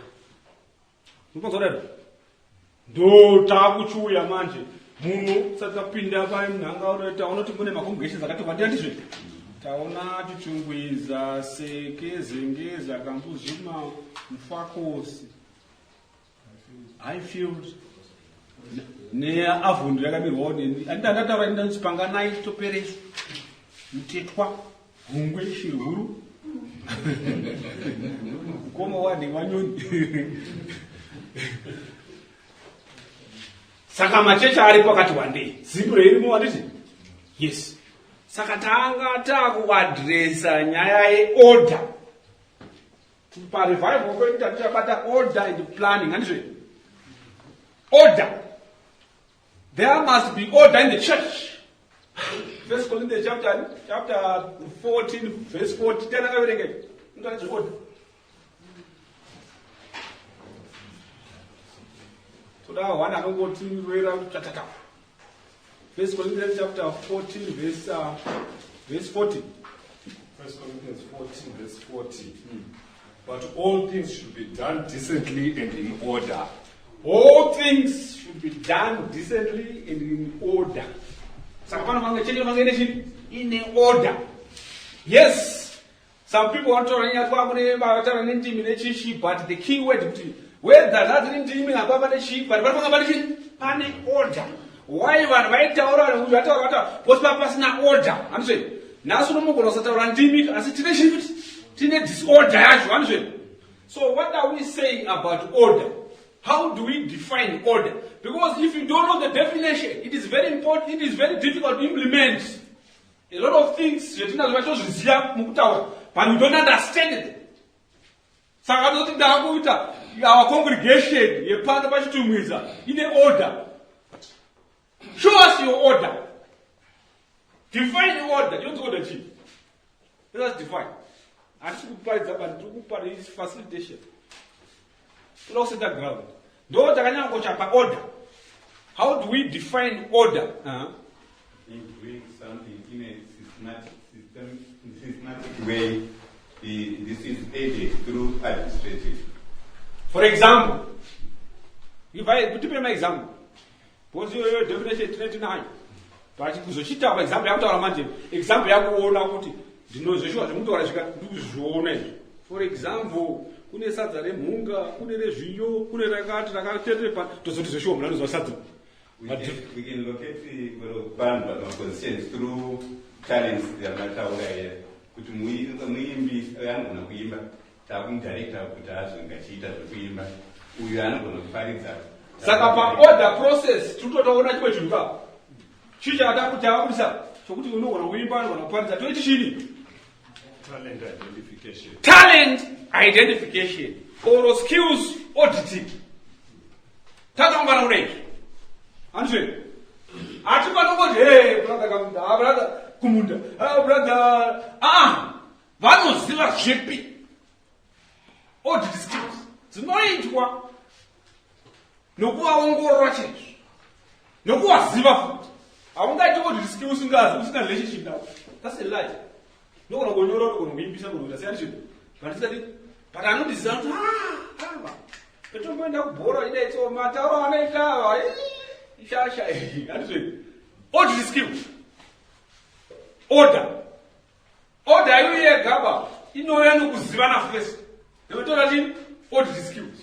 Nopangodaro ndo taakuchiuya manje muno sati tapinda panhanga, taona kuti mune macongregations akati wandira, ndizvo? Taona Chitungwiza, Seke, Zengeza, Kambuzuma, Mufakose, Highfield neAvondale yakamirwawo neni. Andida ndataura ndinochipanganai topereso Mutetwa, Hungwe, Shirihuru, mukoma wane wanyoni. Saka machechi aripo akati wandei, ZIMRE irimo wanditi, yes. Saka tanga takuaddressa nyaya yeorder parevival kwedu. Tatichabata order and planning, handizve? Order, there must be order in the church. First Corinthians chapter 14 verse 40 tena kaverenge ndoita order. Toda one anongotirwera tatata. First Corinthians chapter 14 verse 40. First Corinthians 14, verse 40. But all things should be done decently and in order. All things should be done decently and in order. Saka pano pange chechi pange ine chii? Ine order. Yes, some people vanotaura nyatwa kune vataura nendimi nechichi, but the key word kuti whether zvadziri ndimi hapapa nechii, but panofanga pane chii? Pane order. Why vanhu vaitaura nekuti vataura vataura because pa pasina order, handizve? Nhasi unomugona kusataura ndimi, asi tine chii futi? Tine disorder yacho, handizve? So what are we saying about order? How do we define order? Because if you don't know the definition, it is very important, it is very difficult to implement a lot of things. Zvetinazvo tozviziva mukutaura, but we don't understand it. Saka toti ndakuita our congregation yepano paChitungwiza ine order. Show us your order. Define order. Chinonzi order chii? Let us define. Hatisi kuparidza, but tiri kuparidza facilitation. Toda kuseta ground. Ndo takanyanya kukosha paorder. How do we define order? In doing something in a systematic way, this is aided through administrative. For example, if I kutipe my example, because iyoyo definition tine tinayo, but kuzochita pa example yakutaura manje, example yakuona kuti ndinozvishuwa zvemutaura svika ndikuzviona izvi. For example, kune sadza remhunga, kune rezviyo, kune rakati rakatetepa, tozoti zveshuwa munhu anoziva sadza. We can locate vanhu vamapositions through talents yamataura here, kuti muimbi anogona kuimba, takumudirecta kuti azonge achiita zvekuimba, uyu anogona kuparidza. Saka paorder process tiri kutotoona chimwe chinhu ka chii chakatakuti chokuti unogona kuimba, anogona kuparidza, toiti chini? Talent identification. Talent identification or skills auditing. Takaungana kudai. Andizve hatifanokoti he brother kamunda, ah, brother kumunda, ah, brother, ah, vanoziva zvipi. Audit skills dzinoitwa nokuvaongorora chaizvo, nokuvaziva futi. Haungaiti audit skill usingazi, usina relationship navo. That's a lie. Ndogona kunyora, ndogona kuimbisa, ndogona kuita seyani zvinhu, but isati, but anondiziva kuti, ah, ava petomboenda kubhora idaitso matauro anoita ava shasha. Handizve audit skill, order. Order iyo yega ba inouya nokuzivana first, nekutora chii, audit skills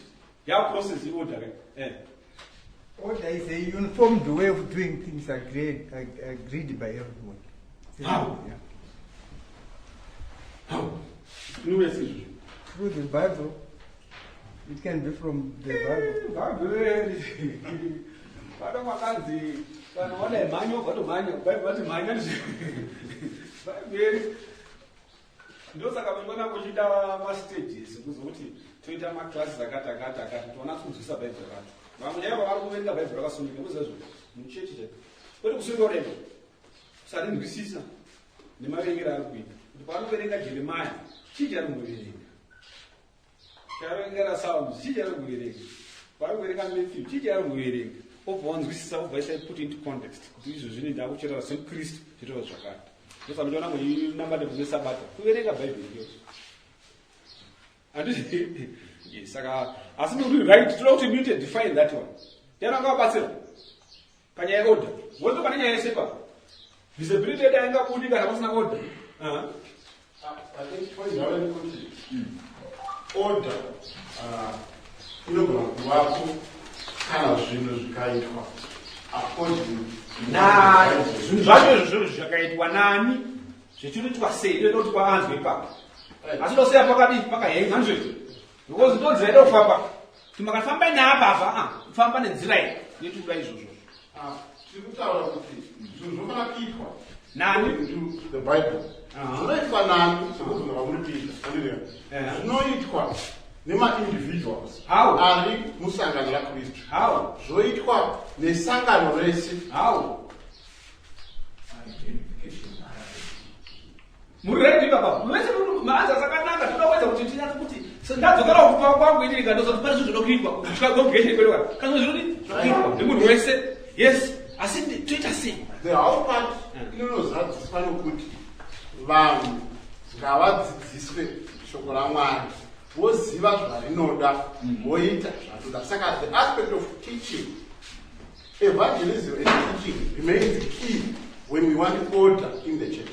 ya process order. Order is a uniformed way of doing things agreed by everyone. How? Yeah. How? Inouya seizvozvo? Through the Bible. It can be from the Bible. Bhaibheri pano makanzi kana wadai mhanya, wobva tomhanya. Bhaibheri vati mhanya. Bhaibheri ndosaka muchiona kuchiita mastages, kuzokuti toita maclasses akati akati akati, toona kunzwisa Bhaibheri racho. Vamwe chaivo vari kuverenga Bhaibheri rakasununguka muzazvo muchechi chaiko, kwete kusununguka kudai, kusarinzwisisa nemaverengero ari kuita, kuti paanoverenga Jeremaya chii chari kumboverenga, chaverengera Psalms chii chari kuverenga, paari kuverenga Matthew chii chari kuverenga, obva wanzwisisa, obva isa put into context kuti izvo zvino ndakuchitaura semukristu zvitaura zvakati. Ndosaka muchiona muinamate kunesabata kuverenga Bhaibheri iyo, handiti? Saka asi muri right, toda kuti muite define that one. Ndiani angavabatsira panyaya yeorder? Wozo pane nyaya yese pa visibility yedu haingabudi kana pasina order. I think point yavo ndekuti order inogona kuvapo kana zvinhu zvikaitwa according Na zvinhu zvacho izvozvo zvakaitwa nani, zvichinoitwa sei, inoita kuti kwaanzwe ipapo. Asi dosiya pakadii, pakahenga ndizvo, because ndonzira ida kufamba kuti makafamba neapapa, ah, kufamba nenzira iyi netoda izvozvo. Ah, tiri kutaura kuti zvinhu zvinofana kuitwa nani? According to the Bible. Zvinoitwa nani? Sekubvunza kwamuri kuita, andiriya, zvinoitwa nemaindividuals ari musangano raKristu, zvoitwa nesangano rese. How? Muri ready baba? Vese maanswers akanaka. Toda kuedza kuti tinyatse kuti ndadzokera kupa kwangu inini, kandozoti pane zvinhu zvinokuitwa congregation kwedu, kana zvinodi zvinokuitwa nemunhu wese, yes, asi toita sei? The whole part inonozadziswa nokuti vanhu ngavadzidziswe shoko raMwari, voziva zvarinoda, voita zvanoda. Saka the aspect of teaching, evangelism and teaching remains key when we want order in the church.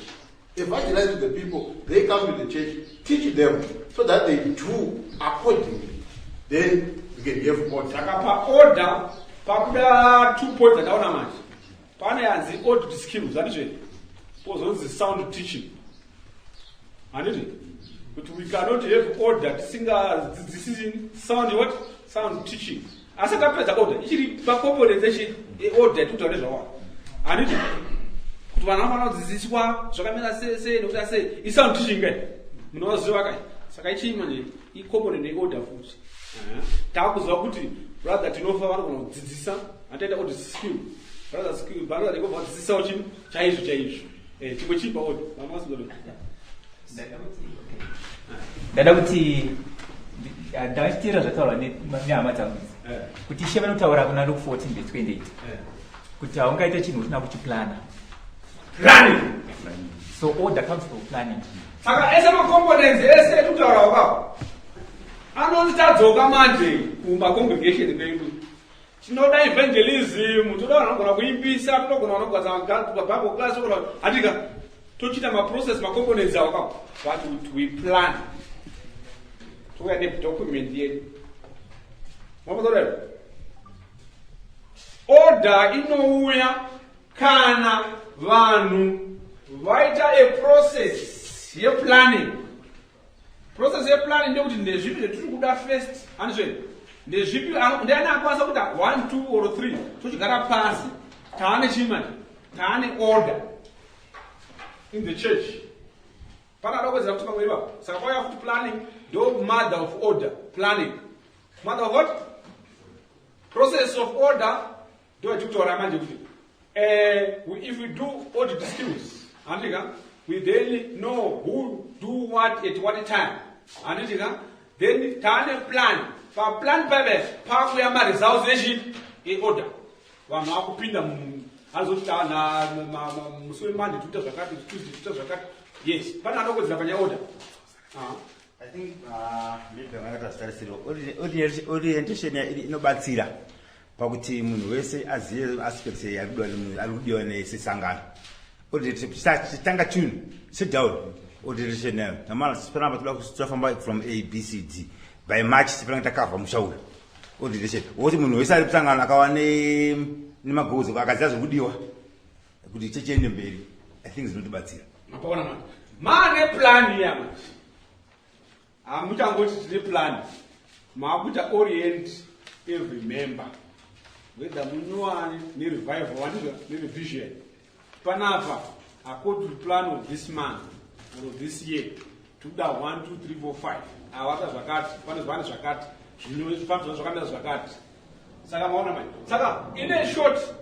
Evangelize to the people, they come to the church, teach them so that they do accordingly, then we can have order. Saka paorder pakuda two points dzataona manje. Pane yanzi audit skills, handizve? Pozonzi sound teaching, handiti? Kuti we cannot have order tisingadzidzisi sound what, sound teaching. Asi tapedza order, ichiri pacomponents echi order tikutaura nezvawa, handiti? Kuti vanhu vanofanira kudzidziswa zvakamira sei sei nekuti sei, isound teaching kai, munovaziva kai. Saka ichii manje icomponent yeorder futi. Taakuziva kuti brother tinofa vanogona kudzidzisa, hataita audit skill, brother skill, brother ndikobva vadzidzisawo chinhu chaizvo chaizvo. Chimwe chii paorder vamwe? Ndada kuti ndachiteera zvataurwa nehama dzangu idzi, kuti Ishe vanotaura kuna Luke 14 verse 28 kuti haungaite chinhu usina kuchiplana. Planning. So order comes from planning. Saka ese macomponents ese ekutaura wakapo anonzi tadzoka manje kumacongregation kwedu. Tinoda evangelism, toda vanhu vanogona kuimbisa, tinogona vanogadza Bible class, handika? Tochiita maprocess, macomponents avo kapo, but we plan, touya nedocument yedu. Mapatorero order inouya kana vanhu vaita a process yeplanning. Process yeplanning ndekuti ndezvipi zvetiri kuda first, handizve? Ndezvipi, ndiani akwanisa kuita 1, 2 or 3, tochigara pasi, taane chii manje, taane order in the church. Panada kuwedzera kuti pamwe ipapo. Saka pauya futi planning, ndo mother of order. Planning, mother of what? Process of order. Ndochikutaura manje kuti if we do audit skills, handika, we then know who do what at what time, handitika. Then taane plan, paplan peve pakuya maresults echi eorder. Vanhu vakupinda, azoti musi weMonday tikuita zvakati, Tuesday tikuita zvakati. Yes, pane anokodzera panyaya order. I think maybe angakatazvitarisirwa. Orientation inobatsira pakuti munhu wese azive aspects ari kudiwa nesesangano. Chitanga chinhu, sit down, orientation nayo namana panapa toda tofamba from A, B, C, D. By March tifanira takavha musha uyu. Orientation wokuti munhu wese ari musangano akava nemagoals, akaziva zviri kudiwa kuti chechiende mberi, I think zvinotibatsira. Mapaona manje maane plan iya manje, hamuchangoti tine plan, maakuita orient every member, whether munyowani nerevival, wandizva, nerevision. Panapa, according to plan of this month or of this year, tikuda 1 2 3 4 5, awata zvakati, pane zvane zvakati, zvinofambisa zvakamira zvakati. Saka maona manje, saka in a short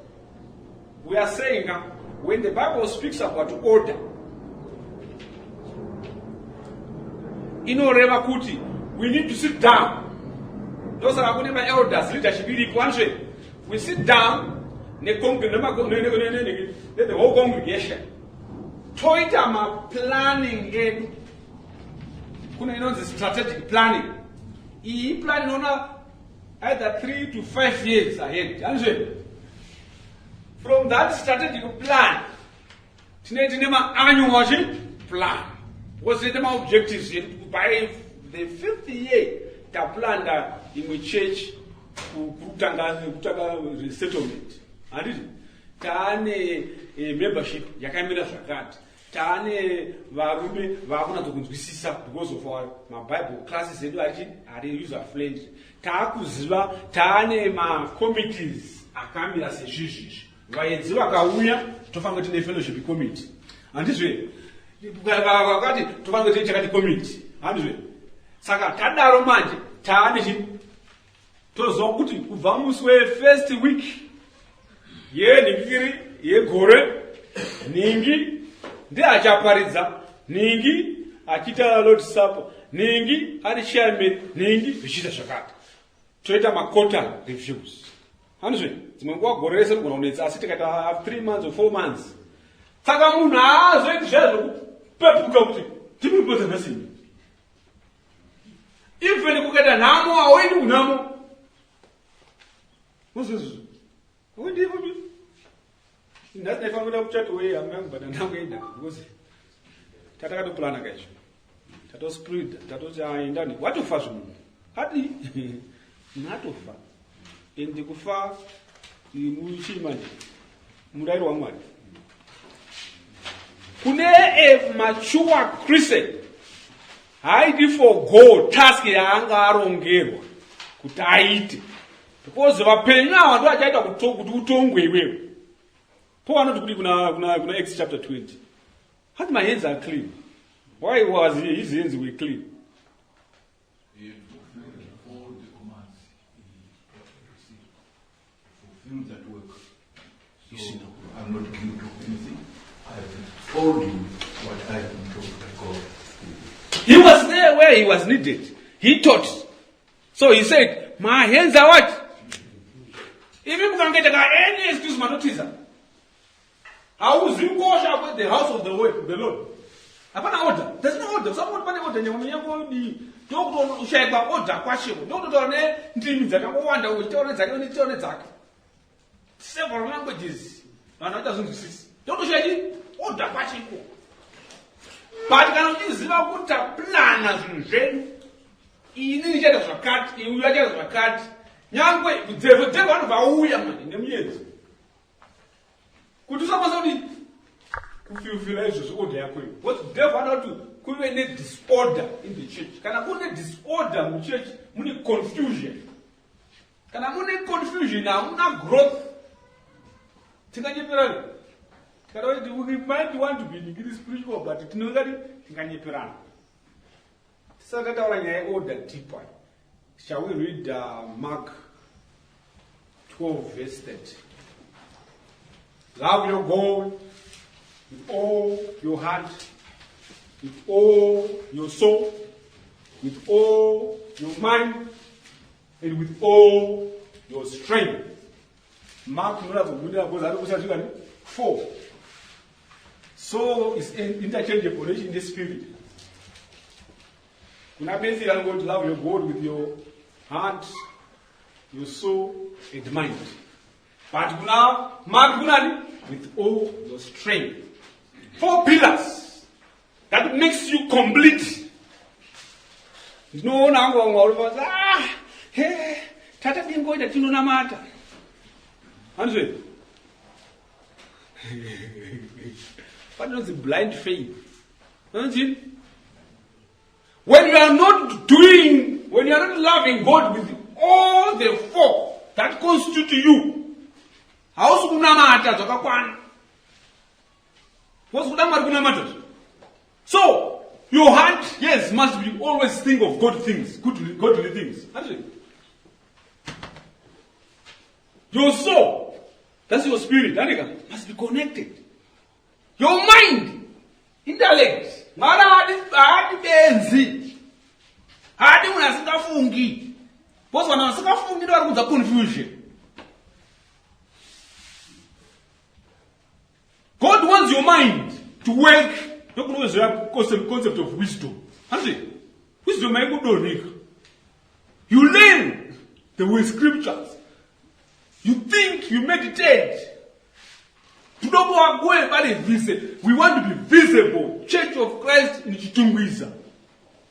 we are saying, when the Bible speaks about order, inoreva kuti we need to sit down. Ndosaka kune maelders, leadership iripo anzve. We sit down ne the whole congregation, toita maplanning edu. Kune inonzi strategic planning. Iyi plan inoona either 3 to 5 years ahead, anzve. From that strategic plan tine maannual chi plan, because tine maobjectives edu. By the fifth year taplanda imwe church kuri kutanga resettlement, handiti? Taane membership yakamira zvakati, taane varume vaakunatso kunzwisisa because of our mabible classes edu achi ari user friendly, taakuziva, taane macommittees akamira sezvizvizvi. Vaedzi vakauya, tofanira tine fellowship committee, handizve? Vakati tofanira tine chakati committee, handizve? Saka tadaro manje taane chi toziva kuti kubva musi wefirst week yenhingiri yegore, nhingi ndeachaparidza, nhingi achiita Lord Supper, nhingi ari chairman, nhingi zvichiita zvakati. Toita maquarter reviews, handizve? Dzimwe nguva gore rese rigona kunetsa, asi tikaita 3 months or 4 months, saka munhu haazoiti zviya zvokupepuka kuti timuripodza nhasini. Even kukaita nhamo, hauendi kunhamo. Muzvizvizvo undifupi nhasi ndaifanira kuenda kuchato wei hama yangu, but handina kuenda because tatakatoplana kaizvo, tatospread, tatoti aendani. Watofa zvemunhu adi, munhu atofa, and kufa muchii manje murayiro waMwari kune a mature Christian haidi forgo task yaanga arongerwa kuti aite, because vapenyu ava ndo achaita kuti utongwe iwewe. Po vanoti kudi kuna Acts chapter 20, hati, "My hands are clean." Why was his hands were clean? He had fulfilled all the commands he received. Fulfilled that work. So I'm not guilty of anything. I've told you what I've been told by God. He was there where he was needed. He taught. So he said, "My hands are what?" Imi mukangoita ka any excuse, matotiza. Hauzi kukosha kwe the house of the Lord, the Lord. Hapana order. There's no order. Usangoti pane order nyama yako di. Ndokutoshayikwa order kwacheko. Ndokutotaura nendimi dzakangowanda, uchitaura nedzake, uchitaura nedzake. Several languages. Vanhu vachazvinzwisisi. Ndokutoshaya chi order kwacheko. But kana uchiziva kuti taplana zvinhu zvedu, ini ndichaita zvakati, uyu achaita zvakati, nyangwe dzevho dzevho vanobva auya manje nemuyedzo kuti usakwanisa kuti kufulfilla izvozvo order yako iyo, because devil anoda kuti kuve nedisorder in the church. Kana kune disorder muchurch, mune confusion. Kana mune confusion, hamuna growth. Tinganyeperana tikada kuti we might want to be ningiri spiritual, but tinongati tinganyeperana. Tisati tataura nyaya yeorder deeper, shall we read Mark 12 verse 30? Love your God with all your heart, with all your soul, with all your mind, and with all your strength. Mark unoratidza because ari kushandika ni four. Soul is interchangeable in the spirit. Kuna Matthew anongoti love your God with your heart, your soul, and mind. But kuna Mark kunani with all your strength. Four pillars that makes you complete. Ndinoona hangu vamwe varume vati ah, he, tata dingoita tinonamata. Handizve? Panonzi blind faith. Panonzi when you are not doing, when you are not loving God with all the four that constitute you, hausi kunamata zvakakwana. Hausi kuda Mwari kunamata. So, your heart, yes, must be always think of God things, good, godly things. Handizve? Your soul, that's your spirit, handika, must be connected. Your mind, intellect, Mwari haadi benzi. Haadi munhu asingafungi. Because vanhu vasingafungi ndo vari kunza confusion. God wants your mind to work. Ndokunozoya concept of wisdom. Handizve? Wisdom haikudonheka. You learn the way scriptures. You think, you meditate. We want to be visible. Church of Christ in Chitungwiza.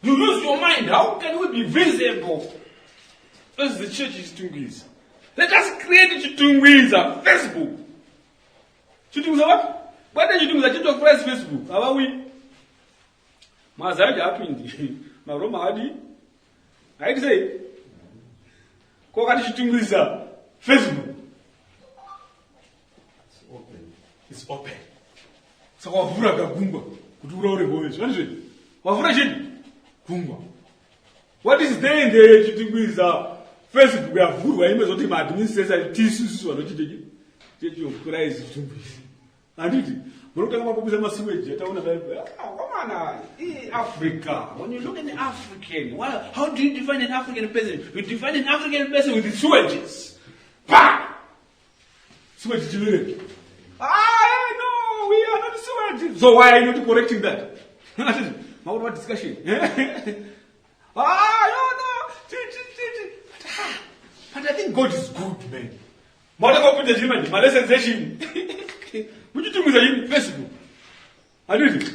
You use your mind. How can we be visible? As the church is Chitungwiza. Let us create Chitungwiza Facebook. Chitungwiza what? Kwete Chitungwiza Church of Christ Facebook. Havawi. Mazaji apindi. Maroma adi. Haiti sei? Ko kati Chitungwiza Facebook. It's open. Saka wavhura kagungwa kuti uraure hove. Zvanizve? Wavhura chini? Gungwa. What is there in the Chitungwiza Facebook yavhurwa imwe zoti maadministrator tisu vanochitechi Church of Christ Chitungwiza. Handiti munotanga mapopisa masewage ataona Bible. Ah, komana, Africa. When you look at an African, well, how do you define an African person? You define an African person with the sewages. Pa! Sewage chivereki. Ah, no, we are not sewage. So why are you not correcting that? Makuti discussion. Ah, no, no. But I think God is good, man. Mautanga kupinda chii manje? Malessons echii? Muchitumidza chii? Facebook. Handiti?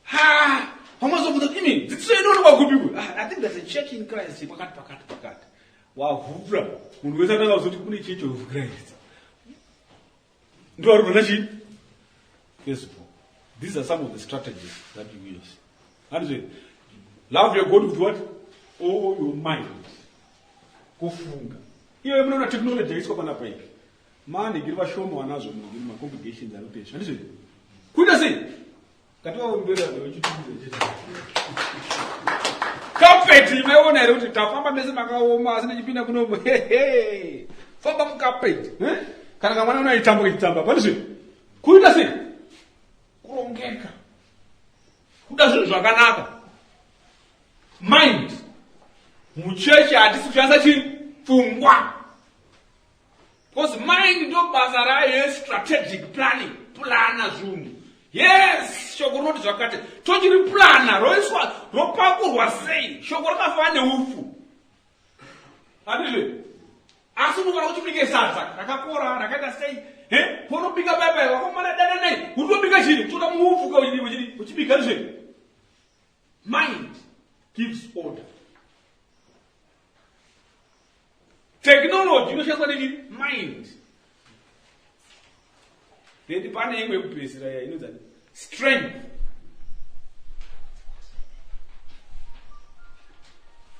Ha! Wamazobvunza kuti imi dzidziso yedu inoonekwa kupi ku? Ah, I think there's a church in Christ pakati pakati pakati. Wavhura. Munhu wese atanga kuzoti kune church of Christ. Ndiwo ari kuona chii? Facebook. These are some of the strategies that you use. Handiti? Love your God with what? All your mind. Kufunga. Iwe munoona technology yaiswa panapa iyi. Manhigiri vashoma vanazvo munhigiri macongregations anopesha. Handizvo? Kuita sei? Ngativaombera vechitumiza chete. Carpet maiona here kuti tafamba mese makaoma asi ndichipinda kuno hehe. Famba mucarpet. Eh? Kana kamwana unoitamba kechitamba. Pandizvo? Kuita sei? Kurongeka. Kuda zvinhu zvakanaka. Mind. Muchechi hatisi kushandisa chii? Pfungwa. Because mind ndo basa rayo yestrategic planning. Plana zvinhu. Yes, shoko rinoti zvakati. Tochiri plana roiswa ropakurwa sei? Shoko rakafanana neupfu. Handizve? Asi unofanira kuchibike sadza rakakora rakaita sei? Eh? Paunobika paya paya wakomana dana nei? Unotobika chii? Kutoda muupfu ka uchibika handizve? Mind gives order. Technology inoshandiswa nechii? Mind. Then pane imwe yekupedzisira iya inonzi strength.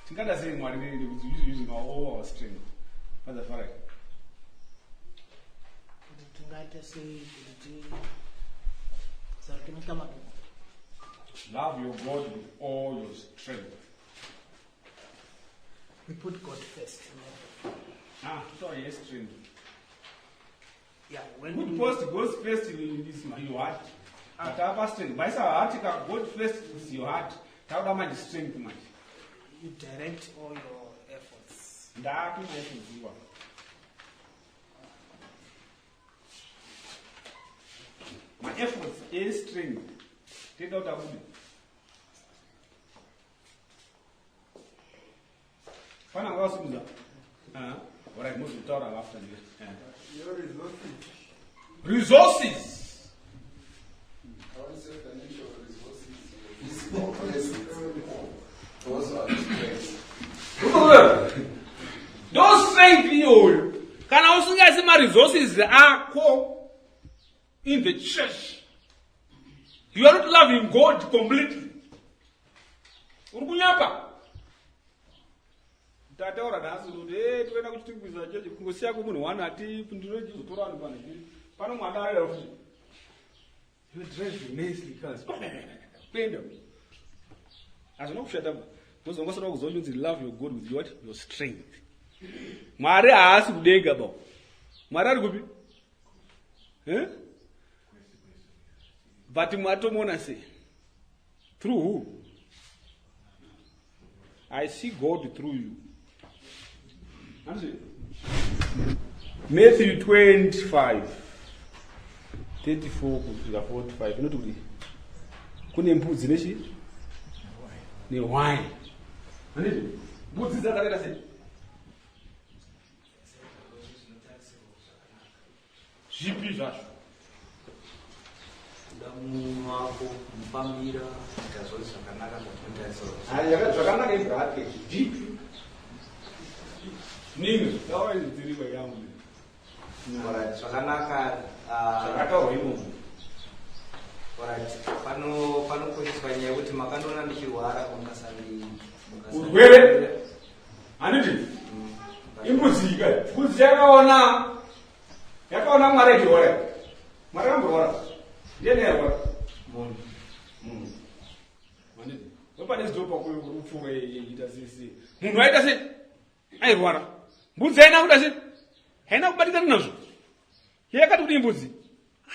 Tingada sei Mwari nekuti using all our strength. Padzafarai. Tingaita sei kuti tizarike mitambo. Love your God with all your strength. We put God first. Ah, sorry, yes, strength. Yeah, when Good post goes first is your heart. Atapa strength. Maisa heart ka God first is your heart. Takuda manje strength manje. You direct all your efforts. Ndapi maikuziwa. My efforts is strength. Tenda kuti abude. Pana ngavasimudza. Ah, alright, mozotaura after this. Your resources. Resources. I want to say financial resources, your physical presence, those are the strengths. Ndo strength iyoyo. Kana usingaisi ma-resources ako in the church, you are not loving God completely. Uri kunyapa. Tataura nhasi kuti hey, toenda kuchitungwiza chechi kungosiya kwemunhu one ati ndinochizotora vanhu pano pano mwana arera futi. You drive nicely cars. Kuenda. Hazvina kushata ba. Muzongosara kuzonzi love your God with your, your strength. Mwari haasi kudenga ba. Mwari ari kupi? Eh? But Mwari tomuona sei? Through who? I see God through you. Handizvo? Matthew 25 34 kusvika 45 inoti kuti kune mbudzi nechi nehwai. Handizvo? Mbudzi dzakaita sei? Zvipi zvacho? Kuda mumwe wako kumufambira kuita zvose zvakanaka zvatinotarisira. Zvakanaka ibracket zvipi? Nini? Taura izvi yangu. Alright, zvakanaka Zvakataurwa imomo. Alright, pano panokosheswa nyaya yekuti makandiona ndichirwara mukasandi Urwere? Handiti? Imbudzi ka. Mbudzi yakaona yakaona Mwari achirwara. Mwari akamborwara. Ndiani airwara? Munhu. Munhu. Handiti? Wepane zito pakupfuura iita sei. Munhu aita sei? Airwara. Mbudzi haina kuda sei? Haina kubatikana nazvo. Yakati kudii mbudzi?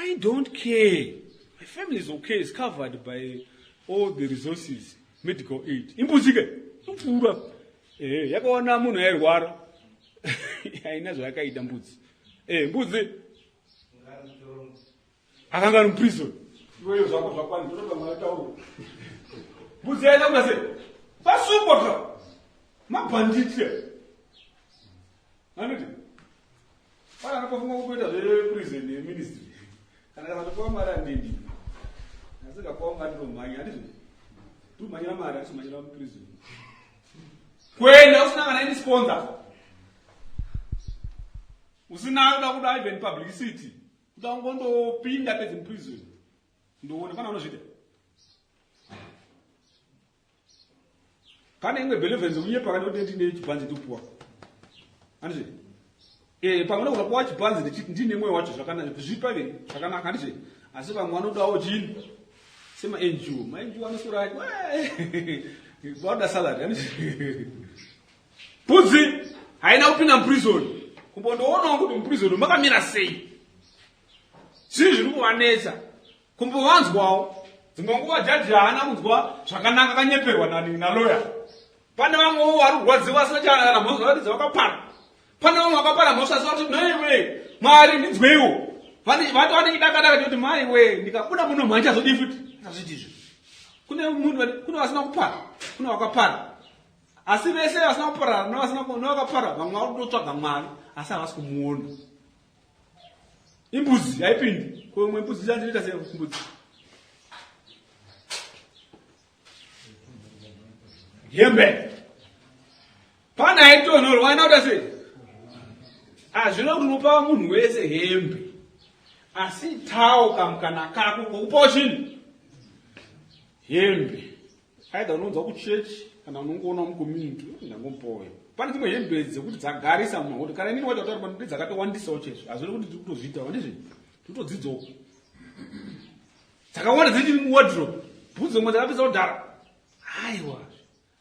I don't care. My family is okay, is covered by all the resources, medical aid. Imbudzi ke? Ipfuura. Eh, yakaona munhu airwara. Haina zvayakaita mbudzi. Eh, mbudzi akanga ari muprison. Iweyo zvako zvakwani, totoda mwana tauro. Mbudzi yaenda kuda sei? Vasungwa ka. Mabhanditi. Handiti? Pana anopofunga kutoita zveprison yeministry. Kana kasatopiwa mari handiendi. Asi kapiwa mari ndomhanya, handizvo? Ndomhanyira mari, handisi kumhanyira muprison. Kuenda usina kana any sponsor. Usina kuda kuda even publicity. Kuda kungondopinda bedzi muprison. Ndoona pana unozviita. Pane imwe benevolence kunyepa kana kuti ndine chipanzi ndikupuwa. Handizvo? Eh, pamwe unogona kupuwa chipanzi ndichiti ndine mwoyo wacho zvakanaka, zvipa veni zvakanaka, handizvo? Asi vamwe vanodawo chini sema NGO. Ma NGO anoswera achi vanoda salary, handizvo? Mbudzi haina kupinda muprison. Kumbondoonawo kuti muprison makamira sei. Zvii zviri kuvanetsa? Kumbovanzwawo. Dzimwe nguva jaji haana kunzwa zvakanaka akanyeperwa nani naloya. Pane vamwewo vari kurwadziwa vasina chana kana mhosva varatidza vakapara. Pane vamwe vakapara mhosva asi vati naiwe Mwari ndinzweiwo. Vane vati vane chidakadaka chekuti mai we ndikabuda muno mhanje azodii futi? Azviti izvi. Kune munhu kune vasina kupara, kune vakapara. Asi vese vasina kupara nevasina nevakapara vamwe vari kutotsvaga Mwari asi havasi kumuona. Imbudzi haipindi. Ko imwe mbudzi chandiita sei mbudzi? Hembe. Pana aitonhorwa aina kuda sei? Hazvina kuti unopa munhu wese hembe. Asi tawo kamukana kako kokupawo chinhu. Hembe. Either unonzwa kuchechi kana unongoona mucommunity ndangomupawo hembe. Pane dzimwe hembe dzekuti dzagarisa munhu kuti kana inini wacho kutaura pano dzakatowandisawo chezvo. Hazvina kuti tiri kutozviita handizvo? Tiri kutodzidzawo. Dzakawanda dziri muwardrobe. Bhutsu dzimwe dzakapedza kudhara. Aiwa.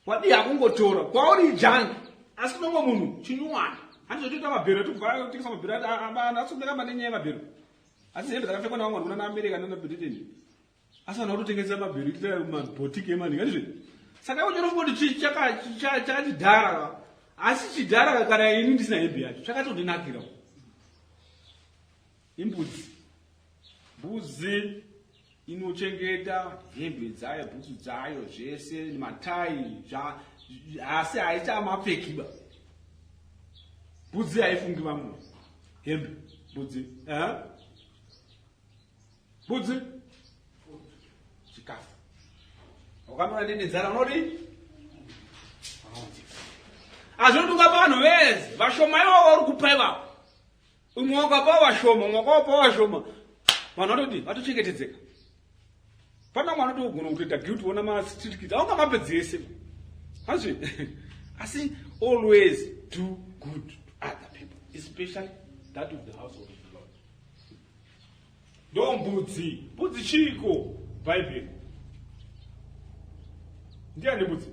Wadii hakungotora. Kwauri junk. Asi kunomwe munhu chinyuwani. Handizotoita mabhero tobva tengesa mabhero asi ndakamba nenyaya yemabhero. Asi hembe dzakapfekwa nevamwe vanhu kunana America nana Britain. Asi vanhu vakutotengesa mabhero ita mabhotiki emani handizvo? Saka iwe unofunga kuti chakachidhara asi chidhara kana ini ndisina hembe yacho chakatondinakira. Imbudzi. Mbudzi inochengeta hembe dzayo, bhutsu dzayo, zvese matai, asi haichamapfekiba. Mbudzi haifungi vamwe. Hembe, mbudzi. Eh? Mbudzi. Chikafu. Ukamira ndine nzara unodii? Azvinoti ungapa vanhu vese, vashoma ivavo vari kupa ivavo. Umwe wakapa vashoma, umwe wakapa vashoma. Vanhu vatodi vatochengetedzeka. Pana mwana togona kutoita guilt ona ma street kids. Aunga mapedzi ese. Hazvi. Asi always do good to other people, especially that of the household of the Lord. Ndo mbudzi. Mbudzi chiiko? Bhaibheri. Ndiani mbudzi?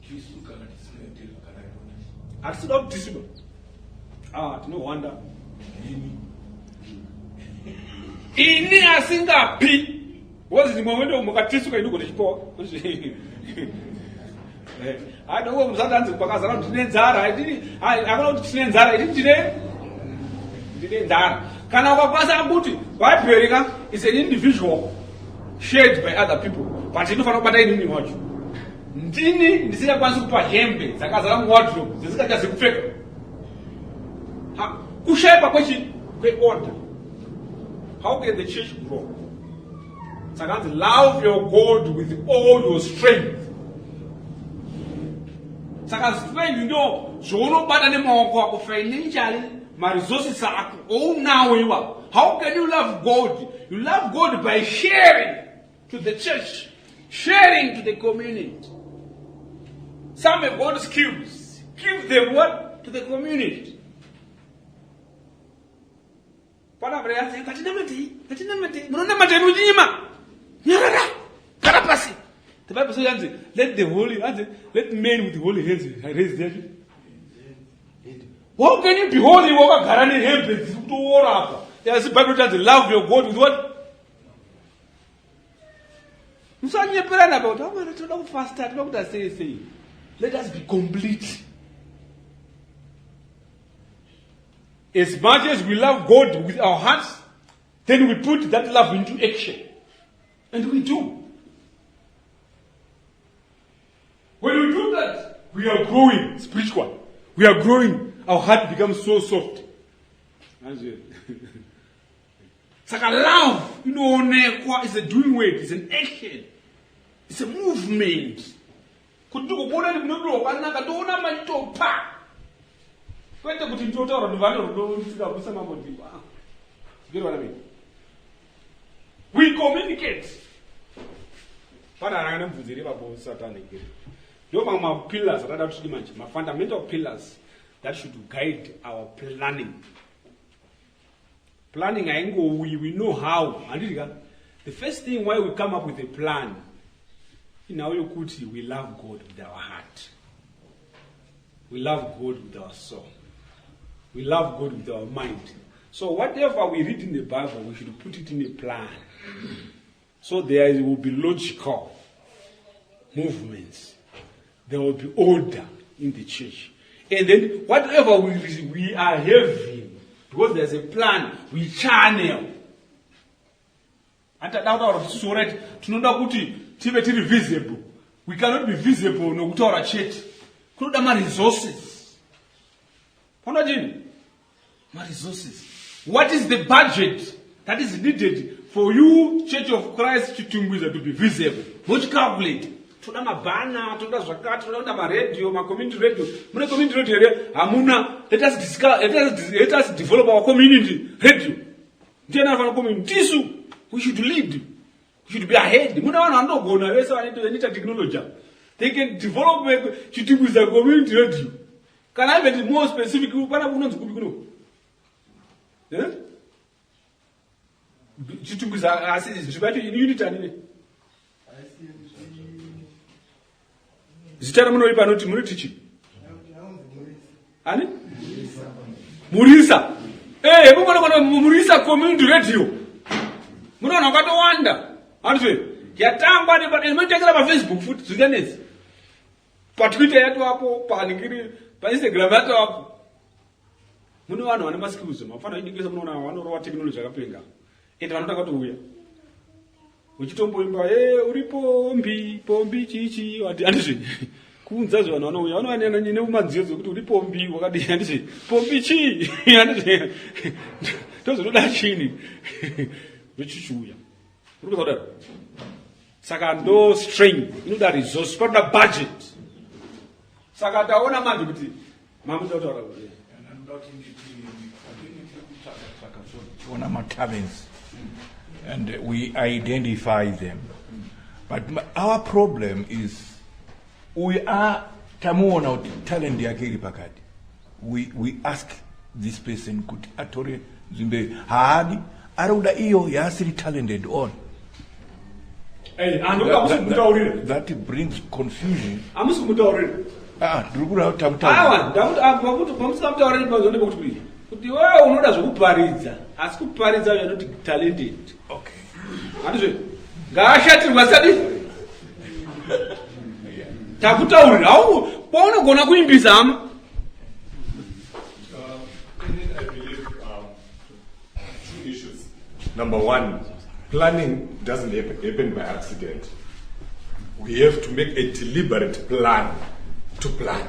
Tisu kana tisingaenderi kana iona. Hatisi kuda kuti tisuba. Ah, tinohwanda. Ini. Ini asingapi. Wozi ndimwe wendo mukatisuka ini ugone chipowa. Hayi musati anzi pakazara kuti tine nzara. Hakuna kuti tine nzara. Ini ndine nzara. Kana ukakwanisa kuti Bhaibheri ka is an individual shared by other people. But inofanira kubata inini wacho. Ndini ndisingakwanisi kupa hembe dzakazara muwardrobe dzisingachazi kupfeka. Kushaikwa kwechi kweorder. How can the church grow? Saka hanzi love your God with all your strength. Saka strength ndo zvaunobata nemaoko ako financially, maresources ako ounawo iwawo. How can you love God? You love God by sharing to the church, sharing to the community. Some have got skills. Give them what? To the community. Pana vare yanzi ngatinamatei, ngatinamatei. Munonamatei muchinyima. Nyarara. Gara pasi. The Bible says yanzi let the holy yanzi let men with holy hands raise their hand. How can you be holy wakagara nehembe dziri kutoora apa? Asi Bible yanzi love your God with what? Musanyeperana about amana tinoda kufasta, tinoda kuita sei sei. Let us be complete. As much as we love God with our hearts, then we put that love into action. And we do. When we do that, we are growing spiritually. We are growing. Our heart becomes so soft. Saka love inoonekwa is a doing word, is an action. It's a movement. Kuti ndikukuona ndine rudo rwakanaka ndoona machitopa. Kwete kuti ndinotaura kuti vane rudo ndikabvisa mambo ndipo. Ah. Get what I mean? We communicate. Pana aranga nemubvunzo iri ipapo Satan here. Ndo mamwe mapillars atada kuti manje, ma-fundamental pillars that should guide our planning. Planning haingouyi, we know how. Handiti ka? The first thing why we come up with a plan inhau yokuti we love God with our heart. We love God with our soul. We love God with our mind. So whatever we read in the Bible, we should put it in a plan. So there will be logical movements. There will be order in the church. And then whatever we are having, because there's a plan, we channel. Atada kutaura kuti isusu right tinoda kuti tive tiri visible. We cannot be visible nokutaura chete. Kunoda ma-resources. Panoda chini? Ma-resources. What is the budget that is needed for you, Church of Christ Chitungwiza, to be visible? Mochicalculate. Toda mabhana, toda zvakati, toda kuda maradio, macommunity radio. Mune community radio here? Hamuna. Let us discuss, let us develop our community radio. Ndiani anofanira community? Tisu. We should lead. We should be ahead. Mune vanhu vanotogona vese vanoita technology. They can develop Chitungwiza community radio. Kana even more specific, pana kunonzi kupi kuno? Eh? Chitungwiza asi nzvimbo yacho unit ani ne? Zita ramunoripa anoti munoti chii? Ani? Murisa. Eh, mukona kona Murisa Community Radio. Munoona wakatowanda. Handizvo? Yatangwa ne munotangira pa Facebook futi zvinganetsi. Pa Twitter yatovapo, pa ningiri, pa Instagram yatovapo. Mune vanhu vane maskills, mafana idikisa munoona vanorova technology yakapenga. Ende vanotanga kutouya. Uchitomboimba e uri pombi pombi chichi wati handizvi kuunza zve vanhu vanouya vanouya nemanziyo dzekuti uri pombi wakadii handizvi pombi chii handizvi tozotoda chini zvochichiuya uri kuza kudaro. Saka ndo strain inoda resource, panoda budget. Saka taona manje kuti mamuda kutaura kuti tiona matalents and we identify them, but our problem is we are tamuona kuti talent yake iri pakati, we ask this person kuti atore nzvimbo iyo, haadi, ari kuda iyo yaasiri talented on. Hamusi kumutaurira. That brings confusion. Hamusi kumutaurira. Ah, ndiri kuda kuti tamutaurira. Awa, pamusingamutauriri pazonde pekuti kudii, kuti wewe unoda zvekuparidza, asi kuparidza you are not talented. Okay. Handizvo? Ngaashatirwa sadi takutaurira au paunogona kuimbisa hama. I believe two issues. Number one, planning doesn't happen by accident. We have to make a deliberate plan to plan.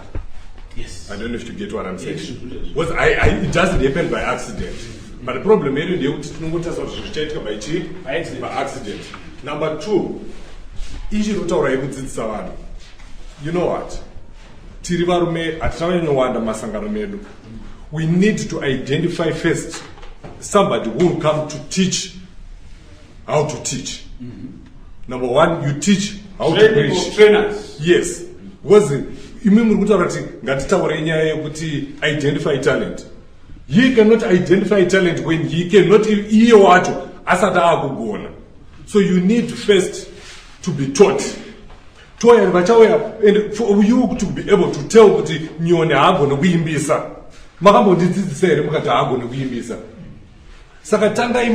I don't know if you get what I'm saying. Yes. Because it doesn't happen by accident. But the problem here ndeyekuti tinongotarisa kuti zvinhu zvichaitika by chii? By accident. Number two, ichi rinotaura yekudzidzisa vanhu. You know what? Tiri varume hatina kunyanyowanda mumasangano medu. We need to identify first somebody who will come to teach how to teach. Number one, you teach how to Training preach. of trainers. Yes. Because imi muri kutaura kuti ngatitaure nyaya yekuti identify talent. He cannot identify talent when he cannot iye wacho asati akugona. So you need first to be taught. Toya vachauya and for you to be able to tell kuti Nyoni haagone kuimbisa. Makambondidzidzisa here mukati haagone kuimbisa? Saka tangai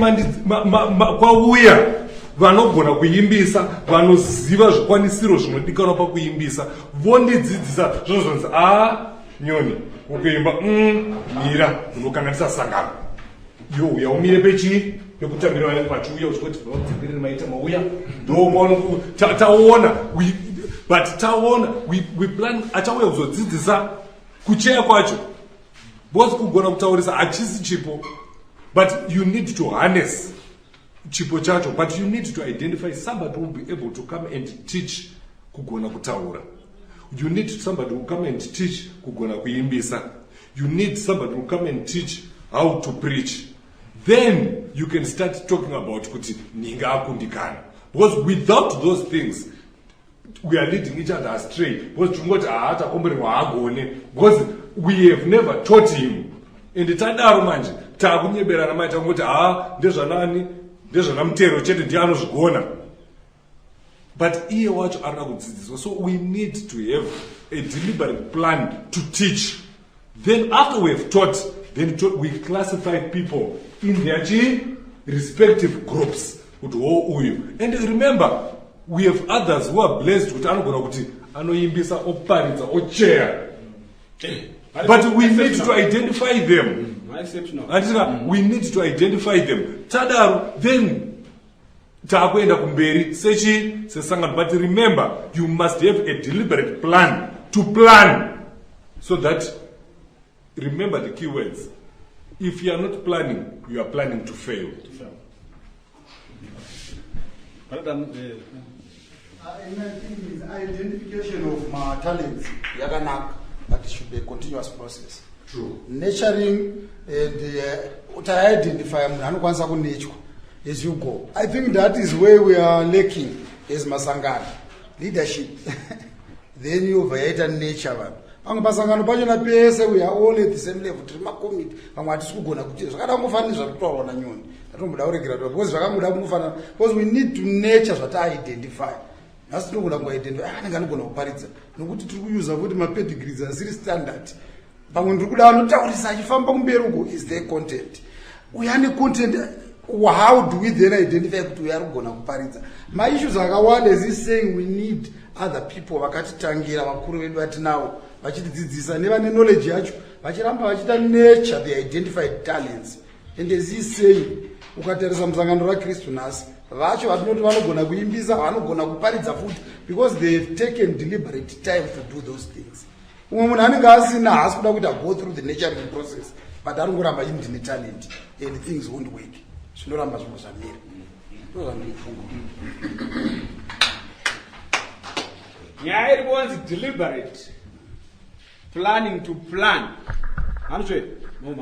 kwauya vanogona kuimbisa, vanoziva zvikwanisiro zvinodikanwa pakuimbisa, vondidzidzisa zvinozonzi, a Nyoni, ukuimba, mira, unokanganisa sangano. Iwe uya umire pechii pekutambira vanenge vachiuya uchingoti vadzimbiriri maita mauya ndo taona. But taona we plan achauya kuzodzidzisa kucheya kwacho, because kugona kutaurisa hachisi chipo, but you need to harness chipo chacho. But you need to identify somebody who will be able to come and teach kugona kutaura. You need somebody who come and teach kugona kuimbisa. You need somebody who come and teach how to preach. Then you can start talking about kuti ninga akundikana, because without those things we are leading each other astray, because tingoti haa, Takomborerwa haagone, because we have never taught him. And tadaro manje taakunyeberana manje, takungoti haa, ndezvanani, ndezvana Mutero chete, ndiye anozvigona, but iye wacho arida kudzidziswa. So we need to have a deliberate plan to teach. Then after we have taught, then we classify people in their chi respective groups, kuti wo uyu. And remember, we have others who are blessed kuti anogona kuti anoimbisa, oparidza, ocheya, but we need to identify them. Exceptional. Handiti? We need to identify them. Tadaro, then taakuenda kumberi sechi sesangano. But remember, you must have a deliberate plan to plan, so that, remember the keywords, if you are not planning, you are planning to fail. And I think is identification of my talents yakanaka, but it should be a continuous process. True. Nurturing and to identify munhu anokwanisa kunurturwa as you go. I think that is where we are lacking as masangano leadership. Then yobva yaita nurture vanhu pamwe pasangano pachona pese. We are all at the same level, tiri makomiti, vamwe hatisi kugona kuti zvakada kungofanana nezvari kutaurwa naNyoni. Ndatomboda kuregera taura because zvakangoda kungofanana, because we need to nurture zvataidentify. Nhasi tinogona kungoidentify, "Ah, anenge anogona kuparidza," nokuti tiri kuyuza futi mapedigrees asiri standard. Pamwe ndiri kuda anotaurisa achifamba kumberi uko. Is there content? Uyo ane content, how do we then identify kuti uyo ari kugona kuparidza? Maissues akawanda. Is he saying we need other people vakatitangira, vakuru vedu vatinawo vachitidzidzisa nevane knowledge yacho, vachiramba vachiita nurture the identified talents? And as he saying, ukatarisa musangano raKristu nhasi, vacho vatinoti vanogona kuimbisa, vanogona kuparidza futi, because they have taken deliberate time to do those things. Umwe munhu anenge asina, haasi kuda kuita go through the nurturing process, but ari ngoramba achiti ndine talent, and things won't work, zvinoramba zvinhu zvamira. Ndo zvandinofunga. Nyaya iri kunzi deliberate planning to plan hanzve no.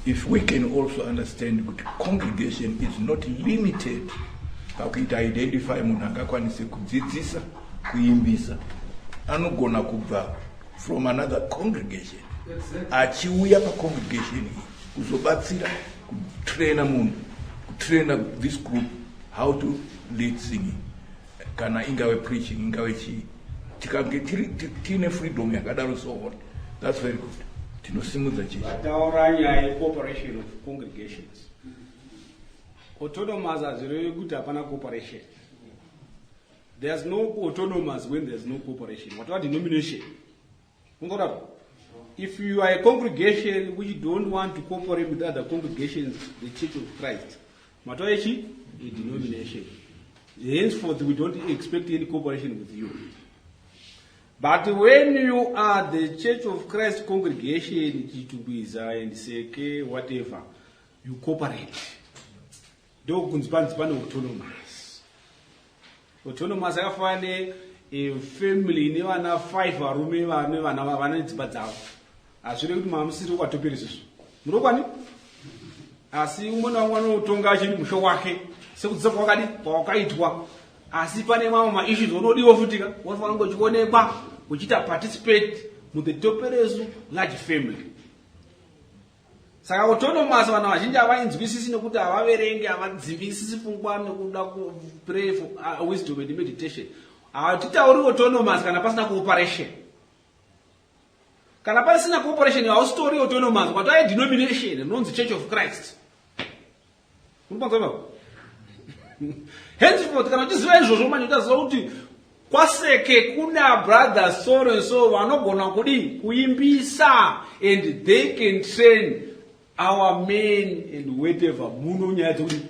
If we can also understand kuti congregation is not limited pakuita identify munhu angakwanise kudzidzisa kuimbisa, anogona kubva from another congregation achiuya pacongregation iyi kuzobatsira kutraina munhu, kutraina this group how to lead singing, kana ingave preaching, ingave chii. Tikange tiine freedom yakadaro, so on, that's very good, tinosimudza chechi. Vataura nyaya yecooperation of congregations. Autonomous hazvirevi kuti hapana cooperation. There's no autonomous when there's no cooperation, whatever denomination. Ungodaro, if you are a congregation which don't want to cooperate with other congregations, the Church of Christ, matova echi a denomination. Henceforth we don't expect any cooperation with you. But when you are the Church of Christ congregation, Chitungwiza and Seke, whatever, you cooperate. Ndokunzi panzi pane autonomous. Autonomous yakafanana nefamily ine vana 5, varume vane vana vane dzimba dzavo. Hazvirevi kuti mamusiri kwatoperi izvozvo, munokwani, asi umwe naumwe anotonga achiri musho wake sekudzidza kwakadi kwawakaitwa. Asi pane mamwe maissues unodiwa futika unofanira kunge uchionekwa uchiita participate muthe Toperesu large family. Saka autonomous vanhu vazhinji havainzwisisi nekuti havaverengi, havadzivisisi pfungwa nekuda kupray for wisdom and meditation. Hatitauri autonomous kana pasina cooperation. Kana pasina cooperation, hausitori autonomous, watova denomination inonzi Church of Christ. Unopanzwa ipapo? Henceforth kana uchiziva izvozvo, manje uchaziva kuti kwaSeke kuna brother so and so vanogona kudii kuimbisa, and they can train our men and whatever. Muno nyaya dzekuti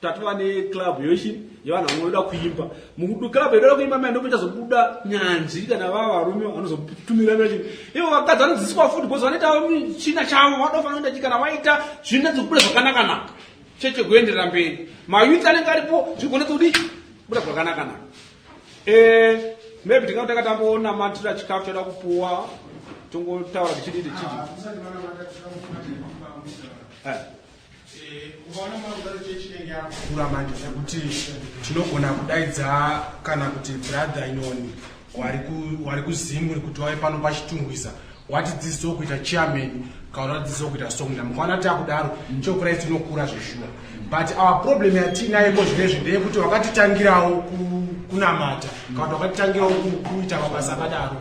tatova neclub yoshi yevanhu vanoda kuimba. Muclub yedoda kuimba maya ndopochazobuda nyanzvi kana vava varume vanozotumira vachi ivo vakadzi vanodzidziswa futi, because vanoita china chavo vanofanira kuita kana vaita zvinhu zvakanaka-naka, cheche kuenderera mberi. Mayouth anenge aripo, zvigone kudii kubuda zvakanaka-naka. Maybe tinga takatambonamatira chikafu choda kupuwa, tongotaura tichidii tichidi. Ukaona marugare chechi inenge yakukura manje zvekuti tinogona kudaidza kana kuti brother inoni wari kuZimuri kuti wave pano paChitungwiza, watidzidzisawo kuita chairman kana watidzidzisawo kuita song. Mukaona takudaro, Church inokura zveshuwa. But our problem yatiinayo iko zvinezvi ndeyekuti wakatitangirawo kunamata kana kuti wakatitangirawo kuita mabasa akadaro,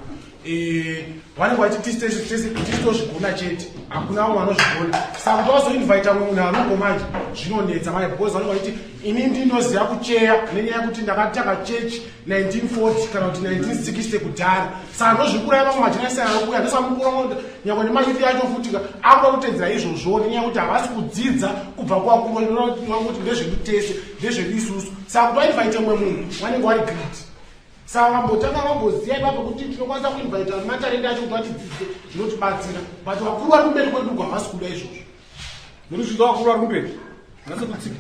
vanenge vachiti tisitozvigona chete, hakuna vamwe vanozvigona. Saka kuti vazoinvita mumwe munhu ariko manje zvinonetsa manje, because vanenge vachiti ini ndinoziva kucheya nenyaya yekuti ndakatanga chechi 1940 kana kuti 1960 kudhara, saka ndozvikuraya. Vamwe machinasai arikuya ndosamukura nyangwe nemayouth yacho futi akuda kutedzera izvozvo nenyaya yekuti havasi kudzidza kubva kuvakuru kuti ndezvedu tese, ndezvedu isusu. Saka kuti vainvite mumwe munhu, vanenge vari greedy. Saka vambotanga vamboziva ipapo kuti tinokwanisa kuinvita matarenda acho kuti vatidzidzise, zvinotibatsira. But vakuru vari kumberi kwedu uko havasi kuda izvozvo. Muri kuzvinzwa, vakuru vari kumberi? Nhasi kutsika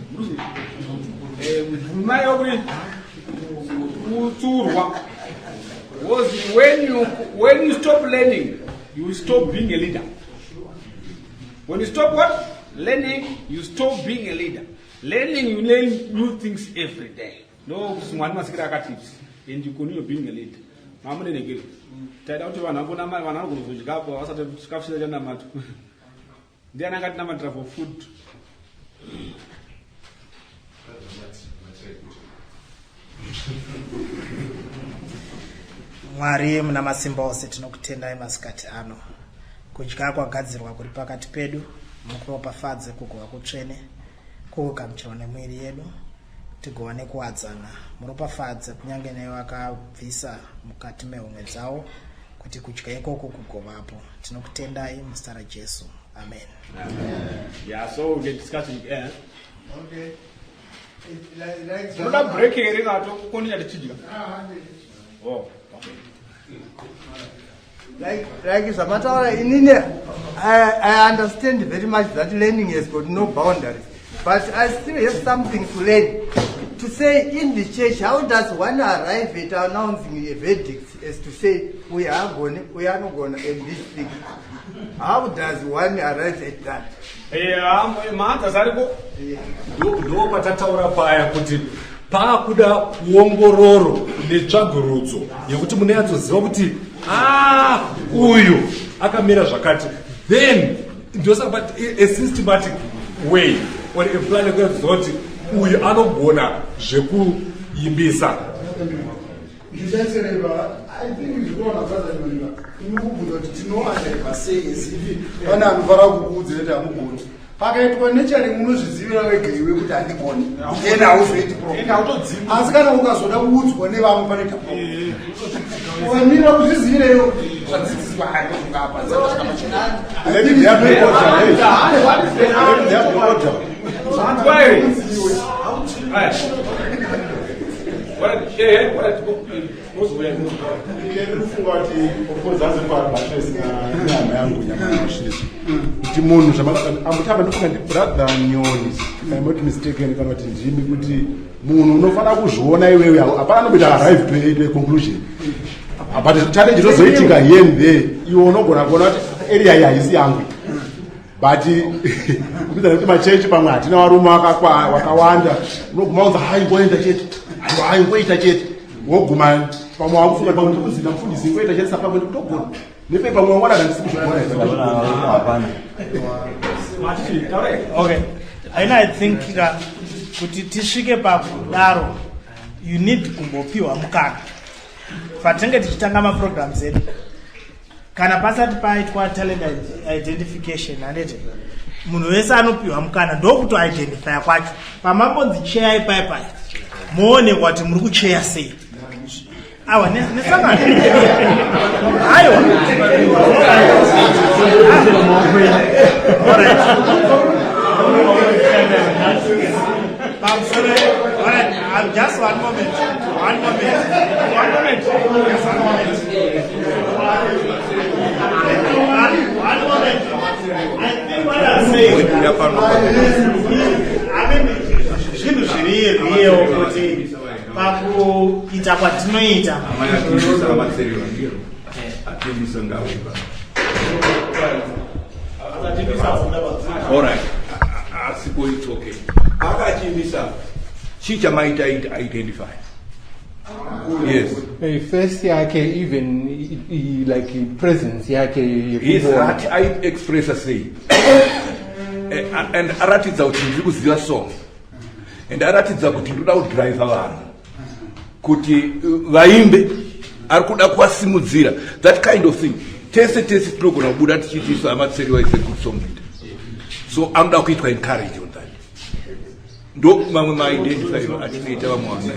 mai wakuri kutsurwa, because when you stop learning, you stop being a leader. When you stop what? Learning, you stop being a leader. Learning, you learn new things every day. No mwani masikiro akati, and you continue being a leader. Mamunenekeri taida kuti vanhu vambona, vanhu vanogona kuzodyapo vasati chikafu chisa chanamato. Ndiani angatinamatira for food? Mwari muna masimba ose, tinokutendai masikati ano. Kudya kwagadzirwa kuri pakati pedu, mukuropafadze kugova kutsvene, kugogamuchirwa nemuviri yedu, tigova nekuwadzana. Muropafadze kunyange nevakabvisa mukati mehomwe dzavo kuti kudya ikoko kugovapo. Tinokutendai muzita raJesu. Amen. Yeah, so we can discuss it. Yeah. Okay. Unoda break here kana tokondinya tichidya? Oh, okay. Like zvamataura inini, I understand very much that learning has got no boundaries, but I still have something to learn. To say in the church, how does one arrive at announcing a verdict as to say we are going, we are not going and this thing? How does one arrive at that? Maanswers ariko. Ndo patataura paya kuti paakuda kuongororo netsvagurudzo yekuti munonyatsoziva kuti a uyu akamira zvakati, then ndosaka, but a systematic way or a plan yekunyatsoziva kuti uyu anogona zvekuimbisa. Zvichasereva, I think zvinoona zvazanyoriwa inokubvunza kuti tinoanerwa sei as if pane anofanira kukuudza kuti hamugoni. Pakaitwa nurturing, unozvizivira wega iwe kuti handigoni, then hauzoiti problem. Asi kana ukazoda kuudzwa nevamwe, panoita problem. Ukamira kuzvizivira iwe kuti zvadzidziswa handofunga apa. Let there be order. Hey. Let there be order. Wait. Right. What? Yeah, what? Mozouya. Ndinofunga kuti, of course, hazi kuadvertise nehama yangu nyamasvizvi kuti munhu ambotamba. Ndofunga ndiBrother Nyoni, if I'm not mistaken, kana kuti ndimi, kuti munhu unofanira kuzviona iwewe. Hapana anokuita arrive to a conclusion, but challenge inozoitika here and there. Iwe unogona kuona kuti area iyi haisi yangu, but kupinza nekuti machechi pamwe hatina varume wakawanda, unoguma unza, "Hai, ngoenda chete, aiwa, hai, ngoita chete." Woguma pamwe wakufunga pamwe ndikuzina mufundisi, ngoita chete, saka pamwe ndikutogona nepe pamwe wangwana handisi kuzvigona. Hapana. Okay, aina, I think ka kuti tisvike pakudaro, you need kumbopiwa mukana. Patinenge tichitanga maprograms edu, kana pasati paitwa talent identification, handiti munhu wese anopiwa mukana ndokutoidentifya kwacho pamambonzi cheyai pai pai, moonekwa kuti muri kucheya sei. Awa, nesangano, aiwa. Alright. Pamusoro, alright, just one moment, one moment, one moment, just one moment, one moment. I think what I'm saying, I mean, zvinhu zviri real kuti pakuita kwatinoita. Atimbisa ngauka. Alright, asipo, it's okay. Akachimbisa, chii chamaita identify? Yes. Hey, face yake, even like presence yake. His heart aiexpressa sei? And aratidza kuti ndiri kuziva song and aratidza kuti ndinoda kudhiraivha vanhu kuti vaimbe, ari kuda kuvasimudzira, that kind of thing. Tese tese tinogona kubuda tichiti isu amatseriwa is a good song leader, so anoda kuitwa encourage on that. Ndo mamwe maidentify atinoita vamwe vana.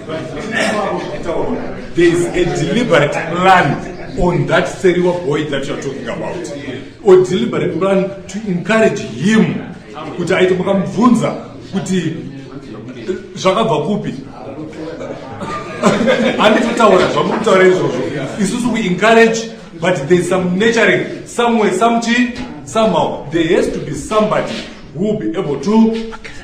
There is a deliberate plan on that Seriwa boy that you are talking about, or deliberate plan to encourage him kuti aite. Mukamubvunza kuti zvakabva kupi, handitotaura zvamuri kutaura izvozvo. Isusu we encourage, but there's some nurturing somewhere, some chi somehow there has to be somebody who will be able to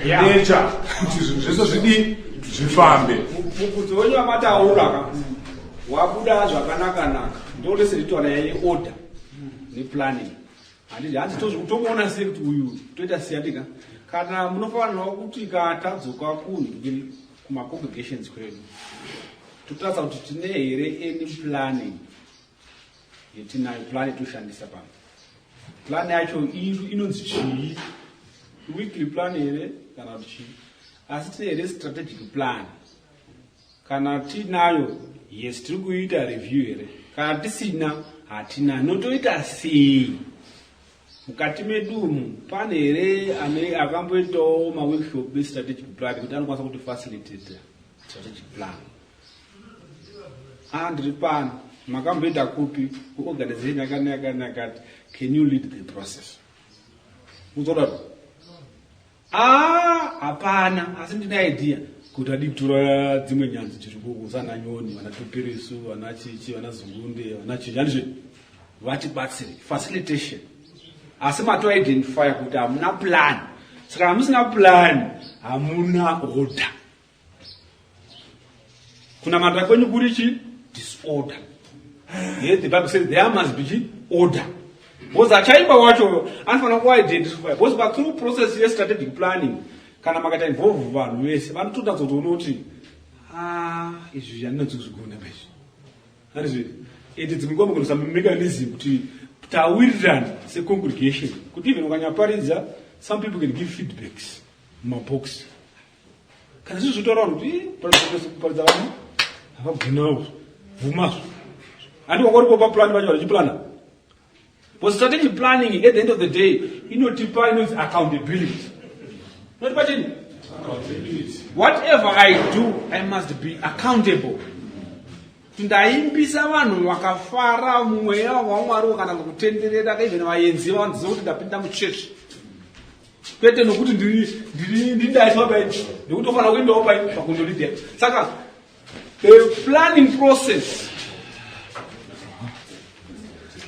nurture kuti zvinhu zvese zvidi zvifambe. Mubvunzo wenyu wamataura ka wabuda zvakanaka-naka. Ndoleseritora yeorder neplanning, handiti? Hanzi tomuona sei kuti uyu toita siyandika? Kana munofanirwa kuti ka tadzoka kunhu kumacongregations kwedu, totarisa kuti tine here any planning yetinayo, plan yetoshandisa pano. Plan yacho inonzi chii? Weekly plan here kana kuti chii? Asi tine here strategic plan? Kana tiinayo. Yes, tiri kuita review here? Kana tisina, hatina. Notoita sei? Mukati medu umu pane here ane akamboitawo maworkshop estrategic plan kuti anokwanisa kuti facilitate strategic plan? Ah, ndiri pano. Makamboita kupi kuorganization yakati yakati yakati? Can you lead the process? Muzoda Ah, hapana asi ndine idea kuti adii kutora dzimwe nyanzvi dziri kuku sana nyoni vana tupirisu vana chichi vana zungunde vana chichi handizve vatibatsire facilitation asi matoidentifya kuti hamuna plan saka kana musina plan hamuna order kunamata kwenyu kuri chi disorder yes, the bible says there must be chi order because achaimba wacho anofanira kuidentify because pa through process yestrategic planning kana makaita involve vanhu vese vanotoratidza kuti unoti ah, izvi handinatsozvigona paizvi handizvi ende dzimwe nguva mukonosa mechanism kuti tawirirana secongregation kuti even ukanyaparidza some people can give feedbacks mumabox kana zvii zvotaura vanhu kuti kuparidza vanhu havagonawo bvumazvo handi wanga uripo paplan vacho vachiplana but strategic planning at the end of the day inotipa inonzi accountability inotipa chini whatever i do i must be accountable kuti ndaimbisa vanhu vakafara mweya wamwari wakanaka kutenderera even vaenzi vanziva kuti ndapinda muchechi kwete nokuti ndindaiswa pai nekuti ofanira kuendawo pai pakundolidea saka the planning process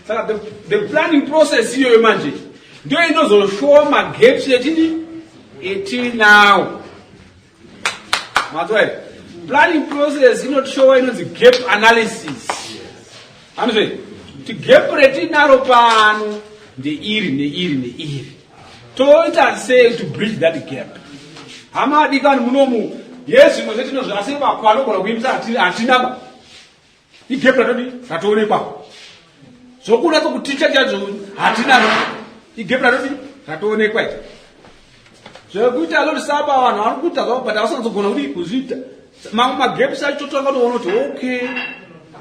saka the planning process iyoyo manje ndiyo inozoshowa magaps etini etinawo matswa planning process inotishowa inonzi gap analysis anozve kuti gap retinaro pano ndeiri neiri neiri toita sei to bridge that gap hama adikani munomu yezvimwe zvetinozvo asi vakwanogona kuimbisa hatinaba igap ratodi ratoonekwa zvokuda zvokuticha chaizvo hatina igap ratodi ratoonekwa iti zvekuita lord saba vanhu vari kuita zvavo but havasinatsogona kudii kuzviita mamwe magaps acho totanga toona kuti okay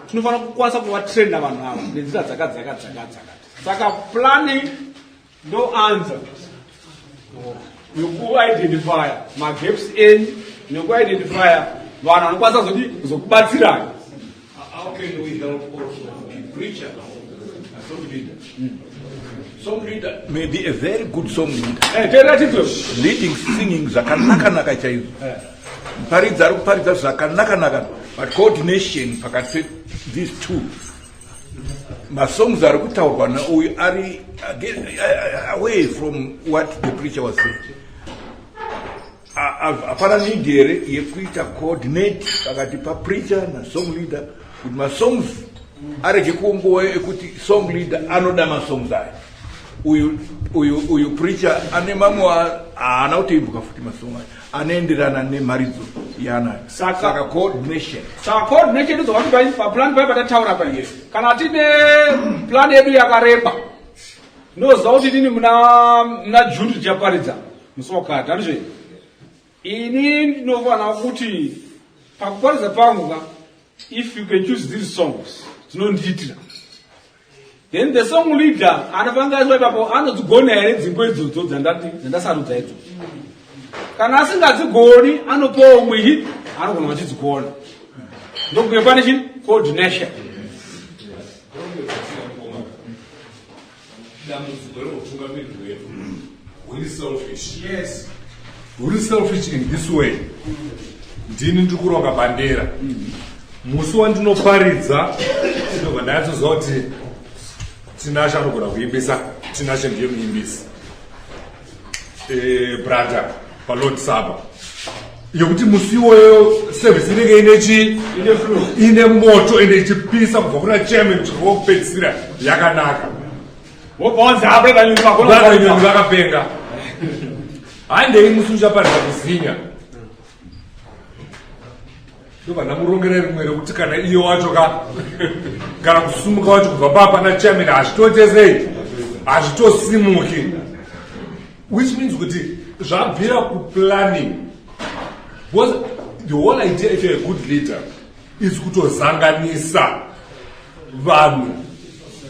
tinofanira kukwanisa kuvatraina vanhu ava nenzira dzakati dzakati dzakati dzakati saka planning ndo answer yokuidentifya magaps enyu nekuidentifya vanhu vanokwanisa zodi kuzokubatsirai. How can we help also the preacher, a song leader? Song leader may be a very good song leader. Eh, Leading singing zvakanaka-naka chaizvo. Muparidzi ari kuparidza zvakanaka-naka, but coordination pakati these two masongs ari kutaurwa nauyu ari again, away from what the preacher was saying. Hapana need here yekuita coordinate pakati papreacher nasong leader kuti masongs arege kungova ekuti song leader anoda masongs aya uyu uyu uyu preacher ane mamwe haana kutoimbuka futi masong aya anoenderana nemharidzo yaanayo saka coordination saka coordination ndozvakati pai paplan pai patataura pai kana tine plan yedu yakareba ndoziva kuti inini muna muna june tichaparidza musi wakati handizve ini ndinofanira kuti pakuparidza pangu ka if you can choose these songs dzinondiitira then the song leader anofanga aiswa ipapo anodzigona here dzimbo idzodzo dzandasarudza idzo kana asingadzigoni anopawo umwe hi anogona vachidzigona ndokunge pane chi coordination Dambudziko reutungamiri hwedu huri selfish. Yes. Huri selfish in this way. Ndini ndiri kuronga bandera. Musi wandinoparidza ndobva ndanyatsoziva kuti Tinashe anogona kuimbisa, Tinashe ndiye muimbisi. Eh, brother paLord Saba. Yekuti musi iwoyo service inenge ine chi ine moto ende ichipisa kubva kuna chairman kusvika kwokupedzisira yakanaka. Wobva wanzi ah brother Nyoni vagona Brother kuparidza. Nyoni vakapenga. Handei musi uchaparidza kuzinya. Ndobva ndamurongera rimwe rekuti kana iye wacho ka kana kusumuka wacho kubva papa nachairman hazvitoite sei hazvitosimuki which means kuti zvabvira kuplanning because the whole idea if you're a good leader Isi kutozanganisa vanhu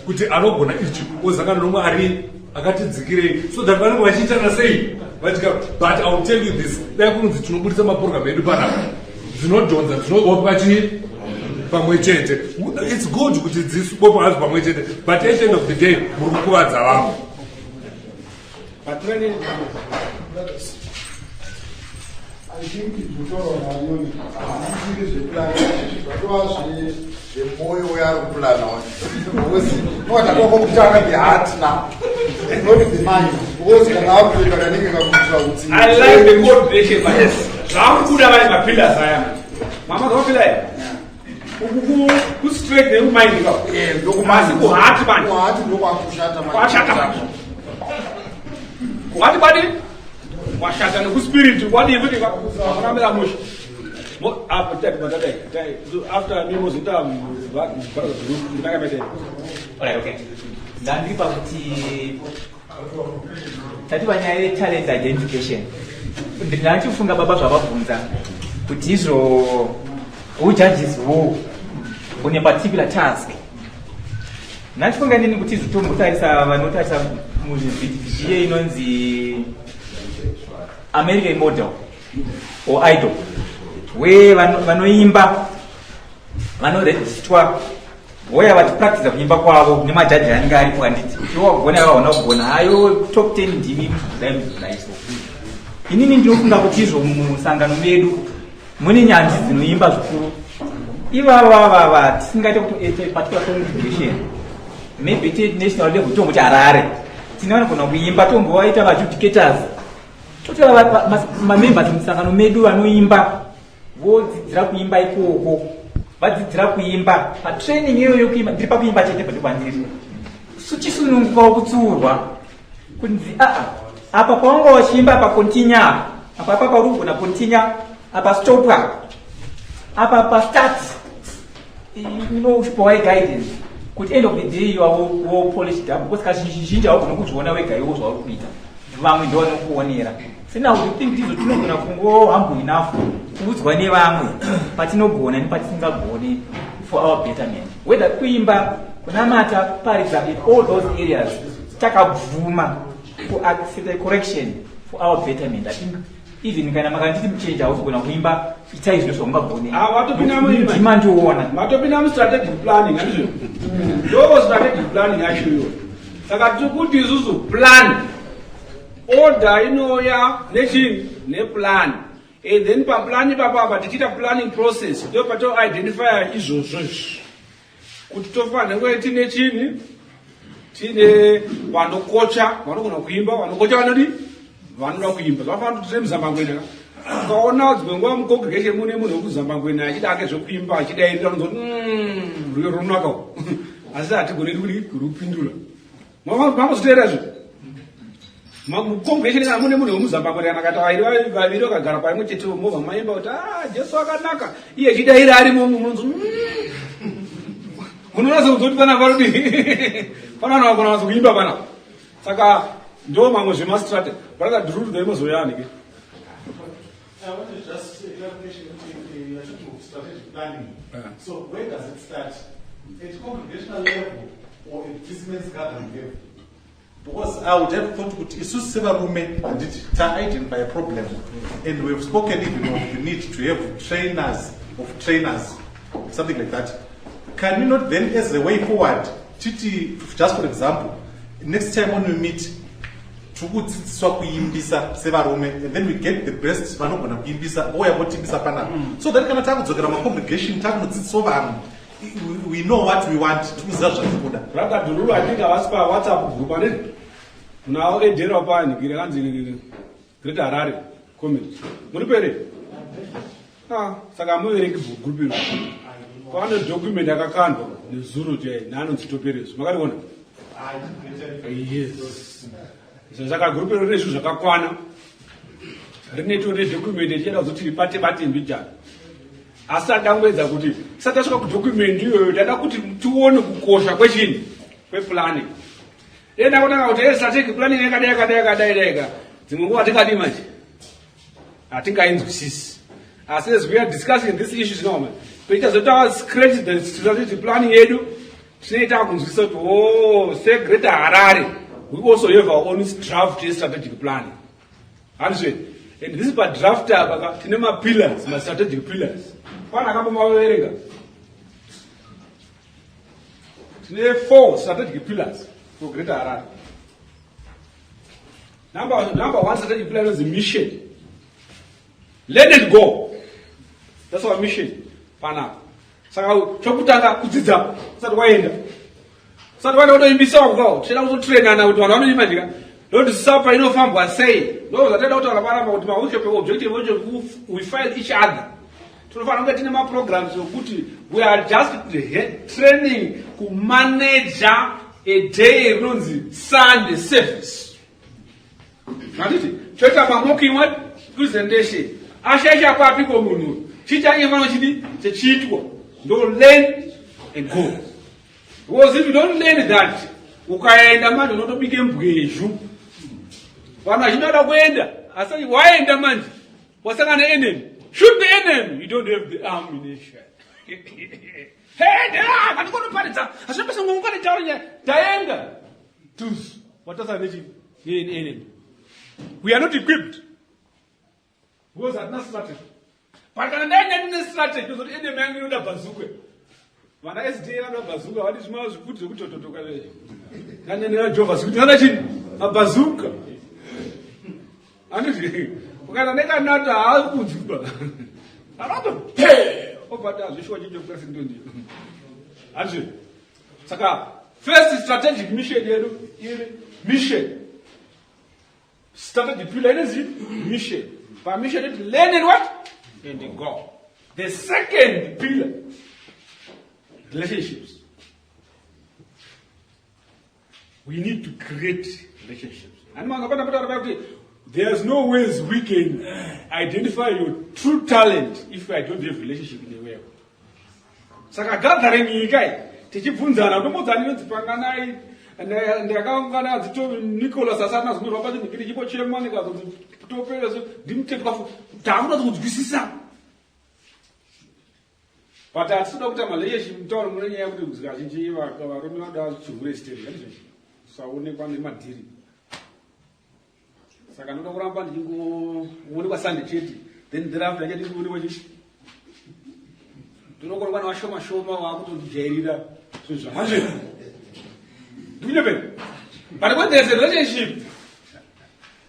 kuti anogona ichi ozangana nomwe ari akatidzikirei so that vanenge vachiitana sei vatyika. But I will tell you this, dai kunonzi tinobudisa maprogram edu panapa, dzinodhonza dzinobopa chii pamwe chete. It's good kuti dzibopa hadzo pamwe chete, but at the end of the day muri kukuvadza vamwe. I think zvitaurwa naNyoni hazvisiri zveplan, zvatova zvemwoyo weari kuplana because nowatakuva kwokutanga the heart now, not the mind, because kana akutoita kanenge kakuitira kuti I like the coordination, but yes, zvakubuda vari mapillars aya, mama, zamapillar aya uku kustraight nekumind ka, asi kuheart manje kuheart ndokwakushata. Kwashata manje kuheart, kwadi kwashata nekuspirit kwadii futi hakuna mira mushe. Apo tati matadai after me mozoita ndinanga mete. Alright, okay. Ndandiri pakuti tati panyaya yetalent identification, ndinachifunga baba zvavabvunza kuti izvo who judges who on a particular task. Ndachifunga nini kuti izvo tombotarisa vanotarisa muzvivhidhiyo inonzi American Model or Idol, where vanoimba vanorejistwa voya vachipractiza kuimba kwavo nemajaji anenge aripo. Handiti iwe wagona, iwe hauna kugona, hayo top 10 ndimi kudai muzodaiso. Inini ndinofunga kuti izvo musangano medu mune nyanzvi dzinoimba zvikuru ivava tisingaite kuti at a particular congregation, maybe te national level, tomboti Harare, tine vanogona kuimba, tombovaita vaadjudicators, totora mamembers musangano medu vanoimba, vodzidzira kuimba ikoko, vadzidzira kuimba patraining iyoyo yokuimba. Ndiri pakuimba chete pati kwandiri suchisunungukawo kutsiurwa kunzi aa, apa pawanga wachiimba apa, continue apa, apa apa pauri kugona, continue apa, stopwa apa, pastart uchipiwa guidance kuti end of the day you are well polished up, because kazhinji zhinji haugoni kuzviona wega iwo zvauri kuita, vamwe ndo vanokuonera. Sena you think tizo tinogona kungo humble enough kuudzwa nevamwe patinogona nepatisingagone for our betterment, whether kuimba, kunamata, kuparidza, in all those areas, takabvuma kuaccept a correction for our betterment. I think even kana makanditi muchenji hauzogona kuimba, itai zvino zvaungagone. Watopinda. Ndiona. Matopinda mustrategic planning, handizvo? Ndo strategic planning yacho iyoyo. Saka tiri kuti isusu plan order inouya nechii? Neplan. And then paplan ipapo apa tichiita planning process, ndo patoidentifya izvozvo izvi kuti tofanira kunge tine chini, tine vanokocha vanogona kuimba, vanokocha vanodi vanoda kuimba. Zvakafanira kuti tine muzambangwena ka, ukaona dzimwe nguva mucongregation mune munhu wekuzambangwena achida ake zvekuimba, achidairira, unozoti rwiyo runonaka, asi hatigoni kuri kurupindura. Mambozoteera izvo mucongregation mune munhu wemuzambangwena, kana kaita vairi vaviri vakagara paimwe chete, movha maimba kuti a Jesu akanaka, iye achidaira arimo, munonzi munonatsa kuzoti pana parudi pana vanhu vagona vanatsa kuimba pana. Saka ndo mamwe zvemastrategy. Brother Druru, then ke. I want to just a clarification. You are talking of strategic planning. So where does it start? At congregational level or at this men's gathering level? Because I would have thought kuti isusu sevarume, handiti ta-identify a problem and we've spoken even of the need to have trainers of trainers, something like that. Can we not then, as a way forward, titi just for example, next time when we meet, tiri kudzidziswa kuimbisa sevarume, and then we get the best vanogona kuimbisa vouya votimbisa panapa, so that kana takudzokera macongregation takunodzidzisawo vanhu, we know what we want, tikuziva zvatiri kuda. Brother Dururu, I think havasi paWhatsApp group ane munawo edhera panikire kanzi Great Harare Community. Muri pere? Ah, saka hamuverengi group iro. Pane document yakakandwa nezuro chai naanonzi Toperezo. Makariona? Yes. Saka group iro rine zvinhu zvakakwana. Rine document ichienda kuzoti ribate bate mbijana. Asi adangoedza kuti tisati tasvika kudocument iyoyo, tada kuti tione kukosha kwechini, kweplanning. Enda kutanga kuti strategic planning yakadai yakadai yakadai daika, dzimwe nguva tingadii manje hatingainzwisisi. Asi as we are discussing this issues now, Pechazoita scratch the strategic planning yedu, tinoita kunzwisisa kuti oh, seGreater Harare we also have our own draft yestrategic planning. Handizve? And this padraft apa ka tine mapillars, mastrategic pillars. Pana akambomaverenga. Tine four strategic pillars for Greater Harare. Number one strategic pillar is mission. Let it go. That's our mission. Panapa. Saka chokutanga kudzidza usati waenda. Usati waenda kutoimbisa wako. Tichida kuzotrainana kuti vanhu vanoimba ndika. Ndokuti sapa inofambwa sei. Ndo zvataida kutaura panapa kuti maworkshop objective wacho we find each other. Tinofanira kunge tine maprograms okuti we are just training kumanager a day rinonzi Sunday service. Handiti choita mamocking what presentation. Ashaisha papi ko munhu. Chichange fano chidi chechiitwa. Ndo learn and go. Because if you don't learn that, ukaenda manje unotobike mbwezhu. Vanhu vazhinji vanoda kuenda, asi waenda manje wasangana neenemy. Shoot the enemy, you don't have the ammunition. Hey, ndikonoparidza. Hazvina basa ngongokane nyaya. Taenda. Tuzu. Watasana nechi neenemy. We are not equipped. Because hatina strategy. But kana ndaenda ndine strategy yozoti enemy yangu inoda bazooka. Vana SDA vanoda bazooka, vadi zvima zvikuti zvekutototoka zvezvo. Ndanyanira Jehovha zvikuti vanoda chini? Mabazooka. Andizvi ukana nekanata haakunzwi ba. Anoto pe obata zvishwa chicho kwese ndondiyo. Andizvi. Saka first strategic mission yedu iri mission. Strategic pillar is mission. By mission it learn and what? And go. The second pillar, relationships. We need to create relationships. And there's no ways we can identify your true talent if I don't have relationship in the way. Saka gathering iyi kai tichibvunzana tombodzani inonzi panganai ndakaungana dzito Nicholas asati azonyorwa pacho ndikiri chipo chema ndikazonzi topera so ndimutendwa takuda kunzwisisa but hatisi kuda kuita marelationship mutauro mune nyaya yekuti kazhinji varume vanoda chihure chiteri handizvo usaonekwa nemadhiri saka ndoda kuramba ndichingoonekwa Sunday chete, then thereafter achadi kuonekwa chii ndinokonekwa nevashoma shoma vakutondijairira zvinhu zvamazve ndikunyepera. But when there's a relationship,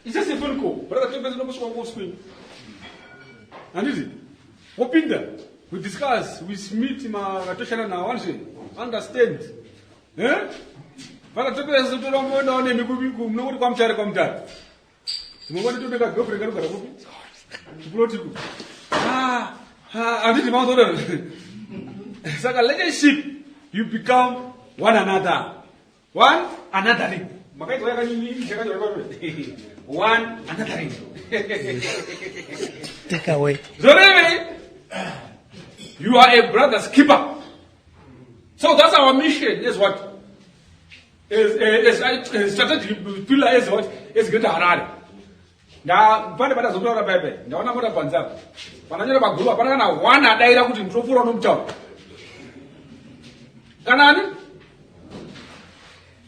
it's just a phone call. Brother Topez unokusvika ngoswing, handiti wopinda, we discuss, we meet mavatoshanda navo, handiti understand, eh? Brother Topez toramboendawo nemi munokuti kwaMutare, kwaMutare dzimwe toteka girlfriend kanogara kupi kuplot ku handiti mazoda. Saka relationship, you become one another, one another ring. Makaitwa yakanyinyi one another ring. Take away. Zoreve you are a brother's keeper. So that's our mission is what as strategic pillar as what as Greater Harare. Nda pane patazotaura paipai, ndaona mota panze apa pananyora paguru, hapana kana one adaira kuti ndinopfuura nomutauro kana ani.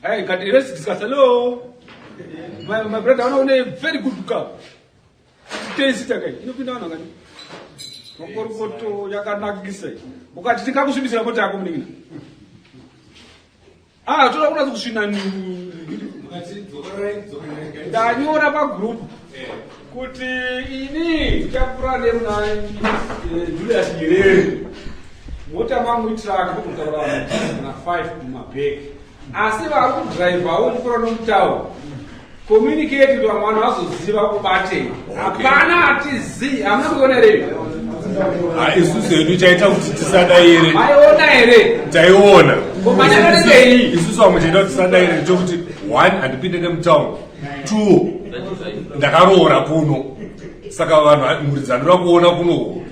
Hey, kati let's discuss. Hello, my brother, una une very good car. Tensita kai inopinda vanhu vakati makorokoto yakanakisa. Ukati tingakusvibisira mota yako, munin'ina? Ah, toda kunatsa kusvina. Ndanyora pagroup kuti ini ndichapfuura nemuna Julius Nyerere, mota mangu itruck, ndikutaura na 5 mumabheki, asi vari kudhiraivhawo mupfuura nomutauro communicate kuti vamwe vanhu vazoziva kubatei. Hapana hatizii, hamuna kuiona here? Isusu hedu chaita kuti tisadaire Maiona here? Taiona. Ko manyana Isusu vamwe chaita kuti tisadaire ndechokuti one, handipinde nemutown, two, ndakaroora kuno, saka vanhu mhuri dzandoda kuona kuno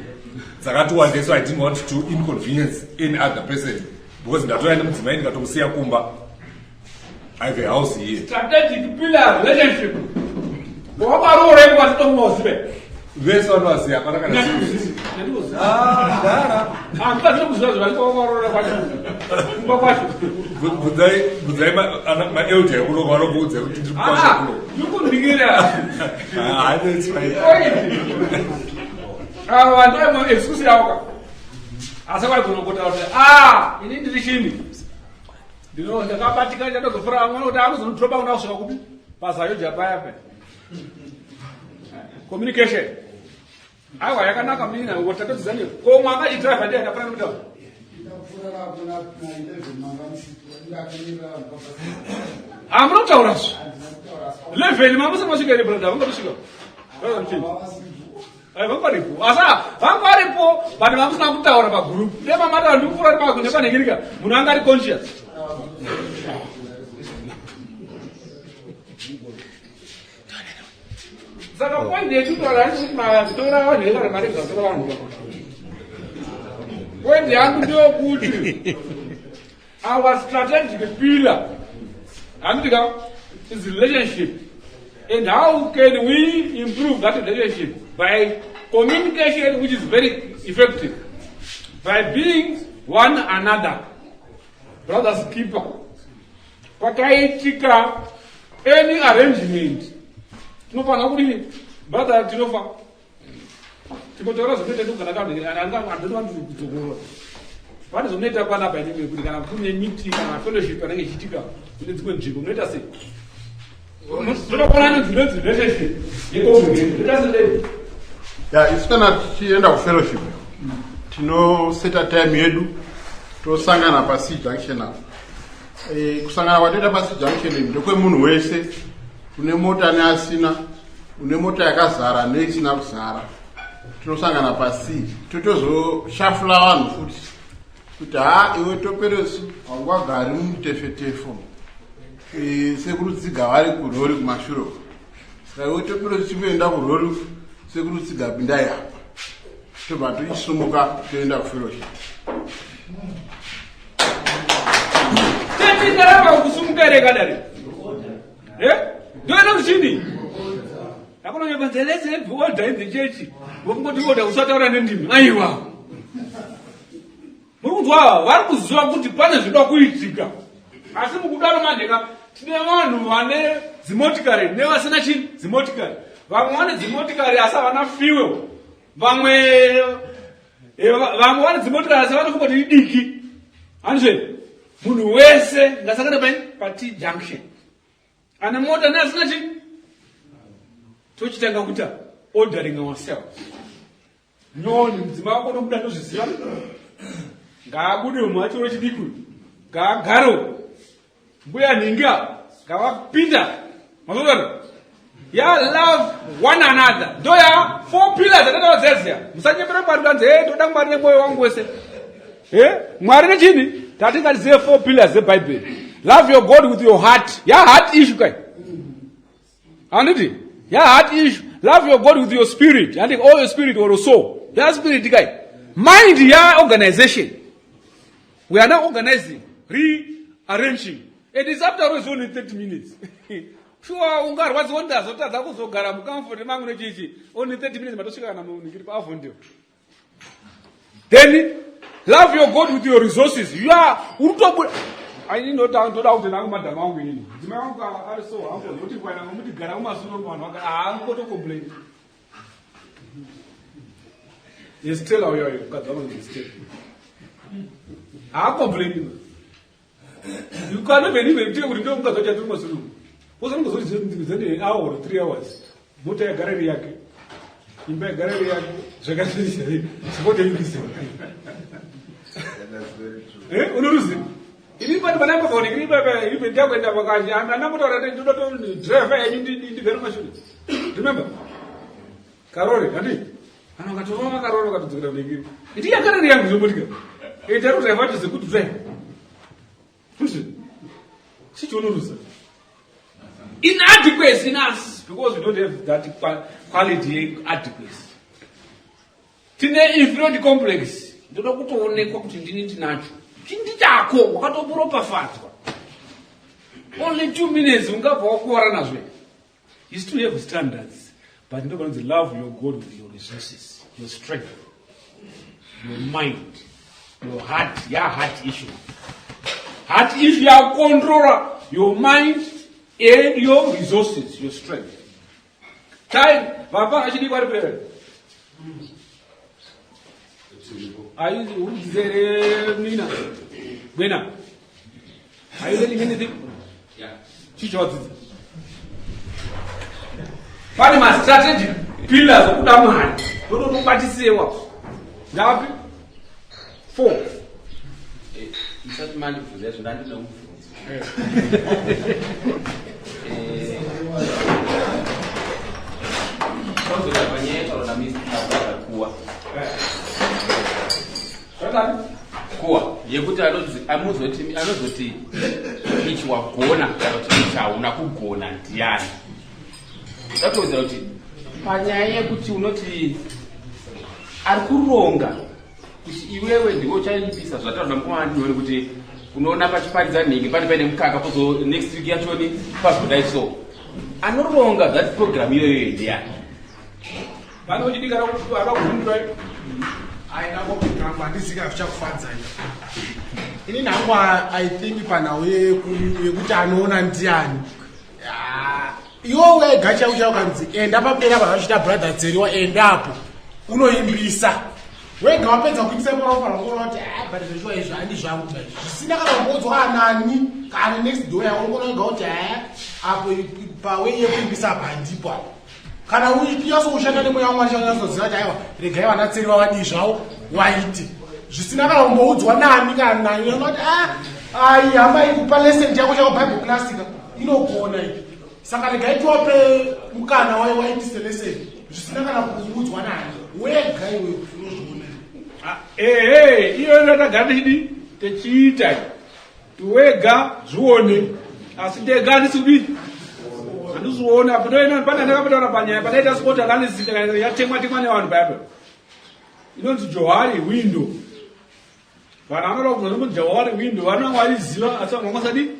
dzakati wandei, so I didn't want to inconvenience any other person because ndatoya nemudzimai ndikatomusiya kumba. I have a house here. Strategic pillar, relationship. Wakaroora iko vachitomuzive. Vese vanovaziva, hapana kana. Handikazvino kuziva zvavarikuvakarora kwacho kumba kwacho. Bvunzai bvunzai maelder ekuno vanokuudza kuti ndiri kukwasha kuno. Ndikundingira. Ah, that's fine. Ava vanhu vaimo excuse yavo ka. Asi vaigona kutaura kuti ah ini ndiri chini. Ndino ndakabatika ndadozofura vamwe kuti anozonodropa kuna kusvika kupi? Pazayoja paya paya. Communication. Aiwa yakanaka mina ngo tatodzidza neyo. Ko umwe anga achidriver ndiye akafana mutauro. Hamuna kutaura zve. 11 mamusi masvika here brother vangatosvika. Brother mchinji. Ai vanga varipo. Asa vanga varipo but vamusina kutaura pa group. Dema mataura ndikupfuura pa nepanhingirika. Munhu anga ari conscious. Saka point yekutaura handisi kuti matora vanhu vekare marega kutora vanhu. Point yangu ndeyokuti our strategic pillar handika is relationship and how can we improve that relationship by communication which is very effective by being one another brothers keeper Pakaitika any arrangement tinofanira kudini brother tinofa tikotaura zvinoita togara kudzokorora pane zvomunoita panapa inenge kuti kana kune meeting kana fellowship anenge ichiitika kune dzimwe nzvimbo munoita sei totokonana dzinonzi relationship yecongregation toita sei ya isu kana tichienda kufellowship tinoseta time yedu tosangana pac junction apo Eh, kusangana kwatoita pasi junction iyi ndekwemunhu wese une mota neasina une mota yakazara neisina kuzara tinosangana pasi totozoshafula vanhu futi kuti ha iwe toperesu haungagari mumutefetefo eh, sekuru tsiga vari kurori kumashure saka iwe toperesu chimboenda kurori sekuru tsiga pindai apa tobva tichisumuka toenda kufellowship Tingaramba kusumuka here kadare? Eh? Ndoenda kuchini? Akunonyepa let's have order in the church. Vokungoti order usataura nendimi. Aiwa. Muri kunzwa vari kuziva kuti pane zvinoda kuitika. Asi mukudaro manje ka tine vanhu vane dzimotikari nevasina chini dzimotikari. Vamwe vane dzimotikari asi havana fuel. Vamwe eh, vamwe vane dzimotikari asi vanofunga kuti idiki. Handizve? Munhu wese ngasangane pai pa T junction. Ane mota neasina chii? Tochitanga kuita ordering ourselves. Nyoni mudzimai wako unobuda ndozviziva. Ngaabude umwe wacho wechidiki uyu. Ngaagare uko. Mbuya nhingi ava ngavapinda. Mazozvana. Ya love one another. Ndo ya four pillars atataura dziya dziya. Musanyepera Mwari kanzi hey ndoda Mwari nemwoyo wangu wese. Eh? Mwari nechini? Tati ngatizive four pillars dzebhaibheri. Love your God with your heart. Ya heart issue kai. Handiti? Ya heart issue. Love your God with your spirit. Handiti all your spirit or your soul. Ya spirit kai. Mind ya organization. We are now organizing, rearranging. It is after all it's only 30 minutes. Sure ungarwadziwa ndazotadza kuzogara mucomfort mangu nechichi. Only 30 minutes matosvika kana muningiri paavhondio. Then love your God with your resources. You are urutobuda. Ini ndoda ndoda kuti nangu madam wangu ini. Mudzimai wangu ari so humble nokuti kwana ngomuti gara kumasure vanhu vaka haangoto complain. Yes, tell her uyo mukadzi wangu ndi Stella. Haacomplain. You cannot even even take kuti ndio mukadzi wacho atiri kumasure. Wozanongozoti an hour or 3 hours. Mota yagara iri yake. Imba yagara iri yake. Zvakasiyana. Zvakotengisa. Eh, unoruziva? Ini pati panapa paonekiri ini baba even ndakuenda pakanje andambotaura kuti ndoda to driver yenyu ndigare mashure. Remember? Karori, handi? Kana ukatorova karori ukatodzokera kudengeri. Iti yagara iri yangu zvomotika. Eh, tari kudriver wacho sekuti driver. Kuti chichionoruza. Inadequacy in us because we don't have that quality adequacy. Tine inferiority complex. Ndoda kutoonekwa kuti ndini ndinacho. Chindi chako wakatoporopafadzwa. Only 2 minutes ungabva wakuwara nazvo. You still have standards, but ndopanonzi love your God with your resources, your strength. Your mind, your heart, ya heart issue. Heart issue yakucontrola your mind and your resources, your strength. Time, vapana achidikwa ripere. Are you uri nina? Gwena. Are you learning anything? Yeah. Chicho wadzidza. Pane ma strategic pillars okuda mari. Ndotokubatisiwa. Ngapi? 4. Musati mandibvunza izvo, ndandine mubvunzo. Tozoita panyaya yataura naMr. Kuwa. Kuwa yekuti anonzi amuzoti anozoti ichi wagona kana kuti ichi hauna kugona ndiani. Ndatowedzera kuti panyaya yekuti unoti ari kuronga kuti iwewe ndiwe uchaimbisa, zvataura namukomana ndione kuti unoona pachiparidza nhingi pane paine mukaka, pozo next week yachoni pazodai. So anoronga that program iyoyo ndiani? Pane uchidika akakuvundura? Aina handizika zvichakufadzai. Inini hangu, I think panhau yekuti anoona ndiani, iwo wega chaiwo chaiwo, kanzi enda pamberi apa vachiita Brother Tseriwa, endapo unoimbisa wega. Wapedza kuimbisa, panofanira kuona kuti, "Ah, but zveshuwa izvi handi zvangu chaizvo," zvisina kana kumboudzwa anani kana next door yako. Unogona wega kuti, "Ha, apo pawei yekuimbisa apa handipo apo." Kana unyatsokushanda nemweya waMwari, chanyatsoziva kuti, aiwa, regai vana Tseriwa vadii zvavo waite, zvisina kana kumboudzwa nani kana nani. Unoti, "A, ai, hama iyi kupa lesson chako chako Bible class ka inogona iyi, saka regai tiwape mukana waitise lesson," zvisina kana kuudzwa nani. Wega iwe unozviona. Ehe, iyo ndatagara tichidi techiita wega zvione, asi ndega handisi kudii, handisiona. Apo ndoina pane ndakapetaura panyaya padaita SWOT analysis yatemwa temwa nevanhu paipa, inonzi Johari window. Vanhu vanoda kubvunza kuti Johari window, vanhu vanga vachiziva, asi vamwe vangasadi.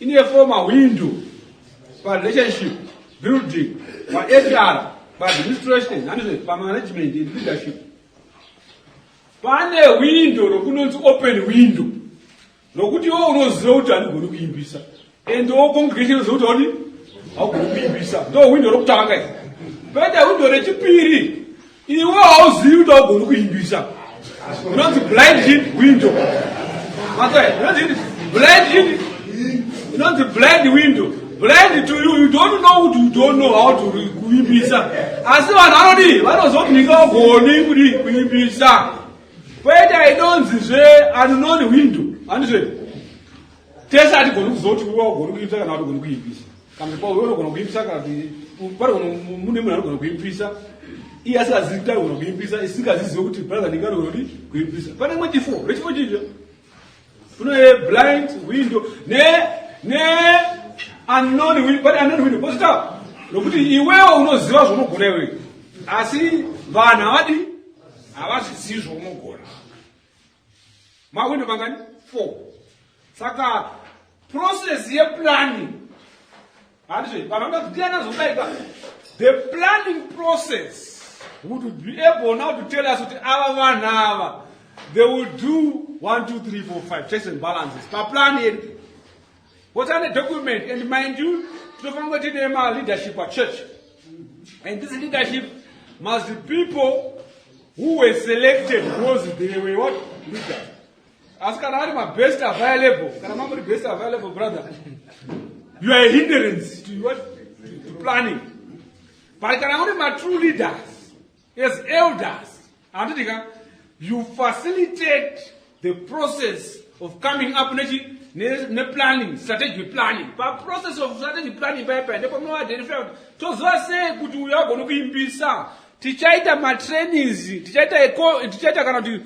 Ine four mawindow: parelationship building, paHR, paadministration, handizvo, pamanagement and leadership. Pane window rokunonzi open window, nokuti iwe unoziva kuti handigoni kuimbisa, and wo congregation unoziva kuti haudi haugoni kuimbisa. Ndo window rokutanga iri. Poita window rechipiri, iwe hauzivi kuti haugoni kuimbisa, inonzi blind window. Inonzi blind, inonzi blind window, blind to you. You don't know kuti you don't know how to kuimbisa, asi vanhu vanodii? Vanoziva kuti ndingagoni kudi kuimbisa. Poita inonzizve unknown window, handizve? Tese hatigoni kuziva kuti iwe wagoni kuimbisa kana hatigoni kuimbisa, kana kuti iwe unogona kuimbisa, kana kuti panogona mune munhu anogona kuimbisa iye asingazivi kuti anogona kuimbisa, isingazizive kuti brother ndinge anogona kuti kuimbisa. Pane imwe chifo rechifo chicho, kune blind window ne unknown window. Pane unknown window, posita nokuti iwewe unoziva zvaunogona iwewe, asi vanhu havadi, havazvizivi zvaunogona. Mawindow mangani? Four. Saka process yeplanning, handizve? Vanhu vanoda ndiani azodaika the planning process would be able now to tell us kuti ava vanhu ava, they will do 1 2 3 4 5 checks and balances paplan yedu. What's a document? And mind you, tinofanira kunge tiine maleadership achurch, and this leadership must be people who were selected because they were what? Leaders. Asi kana ari mabest available, kana mangori best available, brother, you are a hindrance to what? To planning. But kana uri matrue leaders as elders, handiti ka, you facilitate the process of coming up nechi neplanning, strategic planning. Paprocess of strategic planning paipai ndipo munoidentify kuti toziva sei kuti uyu agone kuimbisa. Tichaita matrainings, tichaita kana kuti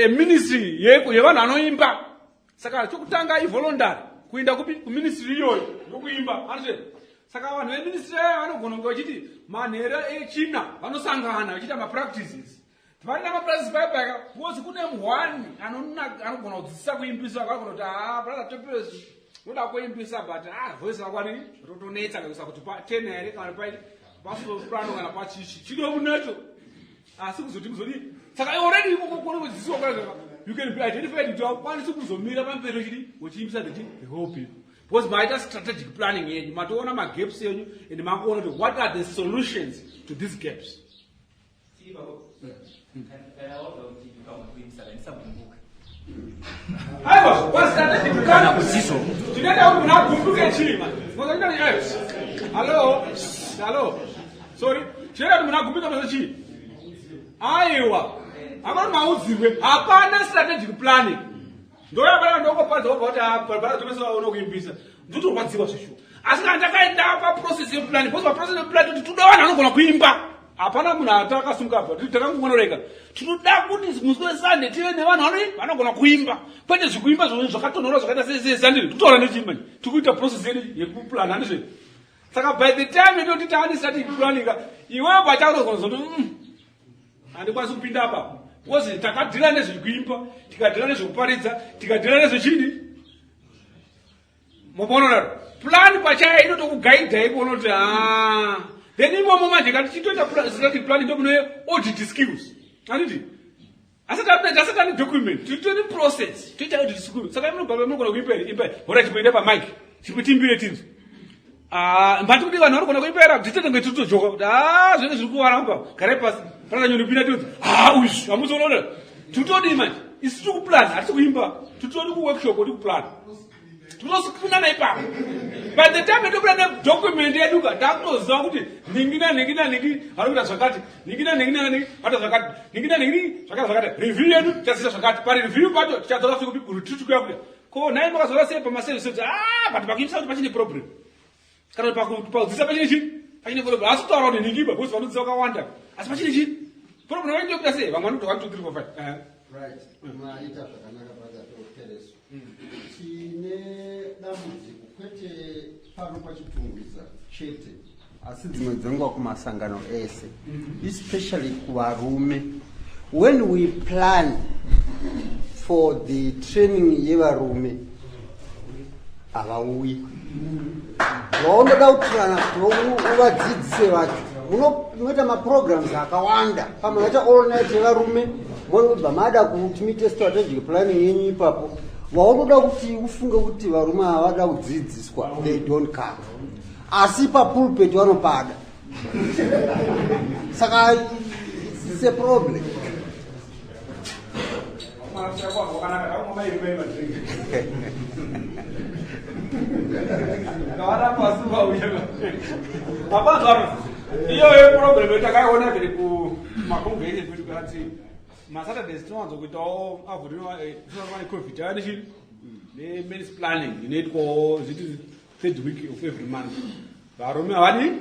ministry yevanhu vanoimba. Saka chokutanga ivoluntary kuenda kupi? Kuministry iyoyo yokuimba, handizve? Saka vanhu veministry aya vanogona kunge vachiti manhero echina vanosangana vachiita mapractices. Vaita mapractices paipaka because kune one anogona kudzidzisa kuimbisa. Vanogona kuti, "Ah, brother Topes unoda kuimbisa, but ah, voice rakwani rotonetsa kuisa kuti patena here kana pai pasoprano kana pachichi chido munacho." Asi kuzoti muzodii? Saka already ikoko kuri kudzidziswa kwaizvaka you can be identified kuti haukwanisi kuzomira pamberi uchidi uchiimbisa the whole people because maita strategic planning yenyu, matoona magaps yenyu and makuona kuti what are the solutions to these gaps. Aiwa, kwa strategic Kana kuziso. Tinoita kuti munhu agumbuke chii man. Hello, hello, sorry. Tinoita kuti munhu agumbuke masa chii? Aiwa, hakuna maudzirwe, hapana strategic planning. Ndoyabara ndokoparidza wobva kuti barbara tomese vaona kuimbisa. Ndotorwadziwa zvishuwa. Asi kana ndakaenda paprocess yeplanning, because paprocess yeplanning kuti toda vanhu vanogona kuimba. Hapana munhu atakasumuka apa, takangonoreka. Tinoda kuti musi weSunday tive nevanhu vanogona kuimba. Kwete zvekuimba zvakatonhora zvakaita seSunday. Tikutoona nechimba. Tikuita process yedu yekuplan handizvo. Saka by the time yetoti taane strategic planning ka, iwewe pachako unozoti handikwanisi kupinda apa. Because takadhira nezvekuimba, tikadhira nezvekuparidza, tikadhira nezvechini. Munoona plan pachayo inotokugaidha ikuona kuti then imomo manje kati chitoita strategic plan ndo mune audit skills. Handiti? Asati ane document, titori process, toita audit skills. Saka munogona munogona kuimba here? Imba. Hora chipoenda pa mic. Chipitimbire tinzwe. Mbati kuti vanhu vanogona kuimba here? Titenge titojoka kuti zvinenge zviri kuvaramba. Garai pasi. Pana nyoni pinda tinzwe. Uyu hamuzoona. Titodii manje? Isu tiri kuplan, hatisi kuimba. Titori ku workshop kuti kuplan. Tinosikuna ipapo. By the time yatobuda nedocument yedu ka, takutoziva kuti ningi nanhingi nanhingi vari kuita zvakati, ningi nanhingi nanhingi vaita zvakati, ningi nanhingi zvakati zvakati. Review yedu tichaziita zvakati. Pari review pacho tichadzoka futi kupi kuretreat kuya kuya. Ko nhai makazora sei pamaservice kuti but pakuimisa kuti pachine problem. Kana pakudzidzisa pachine chii? Pachine problem. Asi kutaura kuti ningi ipa because vanodzidzisa vakawanda. Asi pachine chii? Problem yacho ndokuita sei? Vamwe vanoti 1 2 3 4 5. Right. Maita zvakanaka brother Pereso. Tine dambudziko kwete pano paChitungwiza chete, asi dzimwe dzenguva kumasangano ese, especially kuvarume. When we plan for the training yevarume, havauyi. Vaunoda kutirana kuti uvadzidzise vacho, munoita maprograms akawanda, pamwe vaita all night yevarume, monobva mada kuti muite strategic planning yenyu ipapo. Vaunoda kuti ufunge kuti varume ava vada kudzidziswa, they don't come. Asi papulpit vanopada. Saka it's a problem. Iyoyo problem takaiona vhiri kumakongreshi kwedu kati masaturdays tinowanzokuitawo avhuriwa necovid aya nechii nemens planning inoitwawo zviti third week of every month. Varume havadi,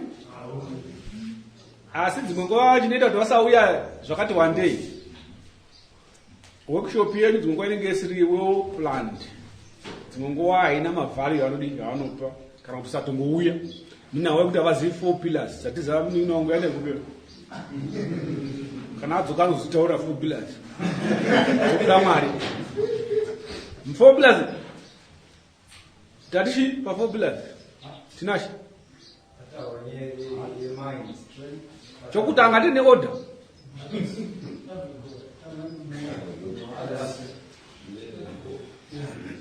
asi dzimwe nguva chinoita kuti vasauya zvakati one day, workshop yedu dzimwe nguva inenge isiri well planned, dzimwe nguva haina mavalue anodi avanopa, kana kuti usatongouya munawo yekuti havazivi four pillars dzatiziva. Munin'ina wangu yaenda kupera, kana adzoka anozitaura four pillars dzokuda Mwari. Four pillars tatichi pa four pillars tinachi chokutanga tine order.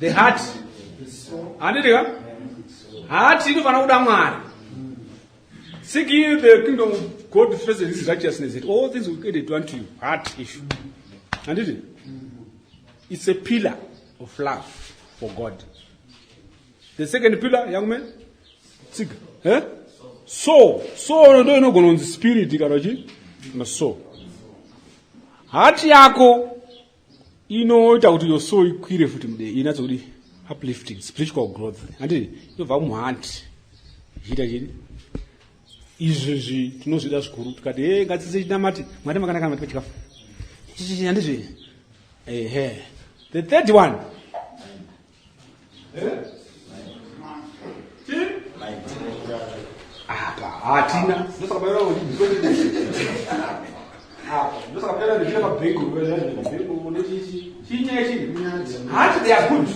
The heart, handiti ka? Heart inofanira kuda Mwari. Seek ye the kingdom of God first and his righteousness, and all things will be added unto you. Heart issue, handiti? It's a pillar of love for God. The second pillar, young man, tsiga, eh? Soul. Soul ndo inogona kunzi spirit kana chi kana soul. Heart yako inoita kuti your soul ikwire futi mude, inatso kuti uplifting, spiritual growth, handiti? Inobva muheart ichiita chii? Izvezvi tinozvida zvikuru, tikati e ngadzidze chinamati, Mwari makanaka, matipa chikafu chichi, handizvi? Ehe. The third one, eh? Apa hatina, ndosaka paira kuti apa, ndosaka paira ndichita mabhengu nechichi chinyaya chii. Heart, they are good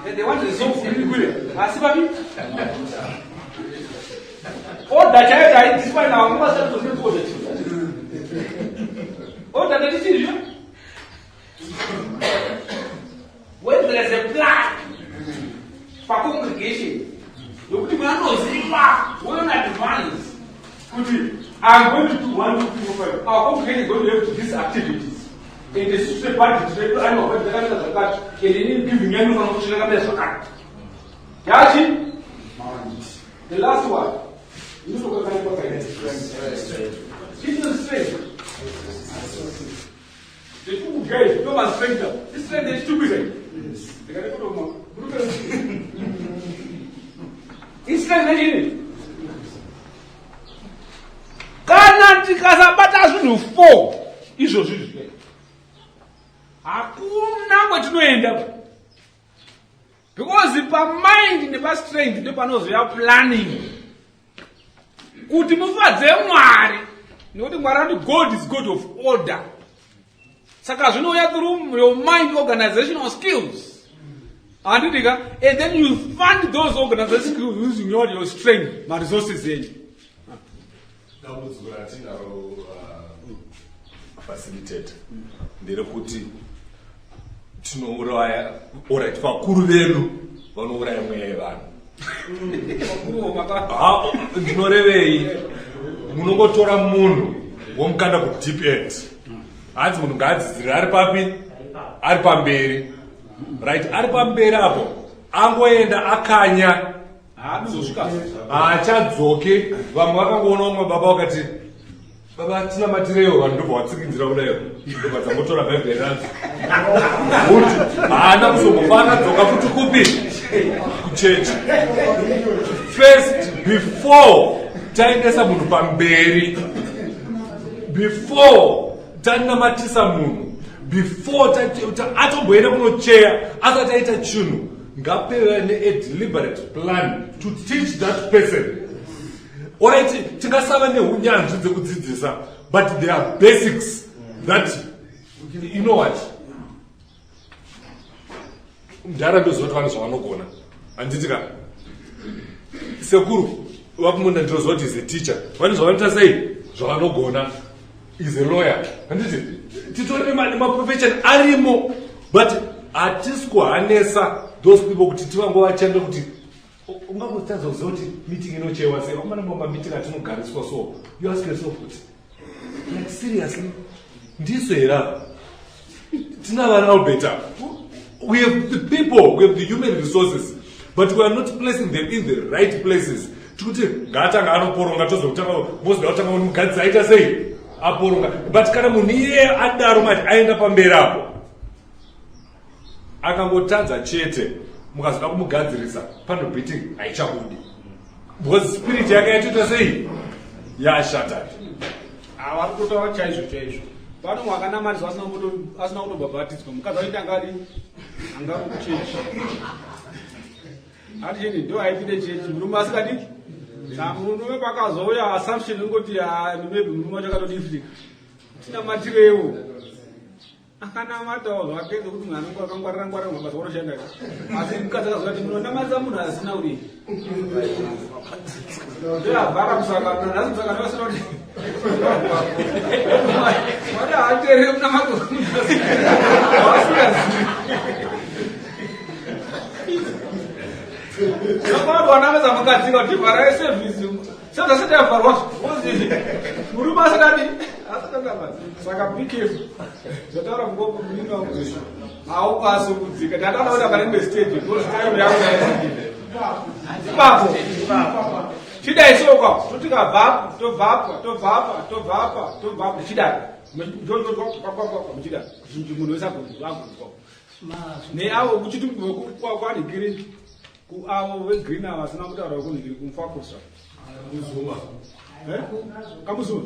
and they want the soul kuti ikwire, asi papi order chaiyo taidzipa nawo masatozoorder. Order ndatichizvo. When there is a plan pacongregation yokuti munhu anoziva well in advance kuti I'm going to do one, two, three, four, five. Our congregation is going to have these activities. And the system budget, redu annual budget yakamira zvakati, and ini giving yanyu inofanira kuti yakamira zvakati. Yachi? The last one. Inotokakanyiwa kaita. It is strength. Ndekudya izvi ndo mastrength. Istrength yechitumbisa iyi. Ndikade kutoma. Istrength yechini? Kana tikasabata zvinhu 4 izvozvi izvi. Hakuna kwetinoenda. Because pamind nepastrength ndopanozouya planning. Kuti mufadze Mwari. Nekuti Mwari anoti God is God of order. Saka zvinouya through your mind organizational skills. Handiti ka? And then you fund those organizational skills using your strength, maresources enyu. Dambudziko ratinaro facilitator nderekuti tinouraya orit vakuru vedu vanouraya mweya yevanhu. Ndinorevei? Munongotora munhu womukanda kudeep end, hanzi munhu ngaadzidzire ari papi? Ari pamberi, right? Ari pamberi apo angoenda akanya haachadzoke. Vamwe vakangoona vamwe baba vakati baba tinamatirewo, vanhu ndobva watsikinzira kudaio, ndobva dzangotora bhaibheri radzo kuti haana kuzombofa akadzoka futi kupi? Kuchechi. First, before taendesa munhu pamberi, before tanamatisa munhu, before atomboenda kunocheya, asati aita chinhu, ngapeve ne-a deliberate plan to teach that person. Alright, tingasava neunyanzvi dzekudzidzisa, but there are basics that, you know what, mudhara ndoziva kuti vane zvavanogona, handiti ka? Sekuru vakumunda ndinoziva kuti is a teacher, vane zvavanoita sei zvavanogona, is a lawyer, handiti? Titori nemaprofession arimo, but hatisi kuhanesa those people kuti tivangovachande kuti ungangotadza kuziva kuti meeting inochewa sei. Vakomana, mameeting atinogariswa, so you ask yourself kuti like seriously, ndiso here apa? Tina vana Albert. We have the people, we have the human resources, but we are not placing them in the right places. Tikuti ngaatanga anoporonga, tozokutanga mozoda kutanga mugadzisa aita sei aporonga. But kana munhu iyeye adaro manje aenda pamberi apo akangotadza chete, mukazoda kumugadzirisa pano beating haichabudi because spirit yake yatoita sei? Yashata. Vari kutotaura chaizvo chaizvo. Pano wakanamatidzwa asina kutobhabhatidzwa, mukadzi waita angadi angari kuchechi ati ndo aipinde chechi, murume asikadiki. Murume pakazouya assumption ingoti maybe murume wacho akatodifika, tinamatirewo, akanamatawo zvake nekuti munhu anenge akangwarira ngwarira mabasa kwanoshanda. Asi mukadzi akazoti munonamatisa munhu asina kudii, ndoyavhara musangano. Nhasi musangano vasina kuti mwari haateerere munamato wasingazivi. Wanamedza mukadzi kuti vharai service sezvasati yavharwa, murume asingadi asinganamati. Saka be careful. Zvataura mukoko munini wangu, haukwanisi kudzika. Ndataura kuti pane imwe stage because time yangu ipapo chidai sokwa totikabvapo, tobvapa, tobvapa, tobvapa, tobvapa, tichidai muchidai munhu wese agonzwa neavo kuchiti kwanhikiri kuavo vegreen ava vasina kutaura kunhikiri kumufakusa kamuzuma.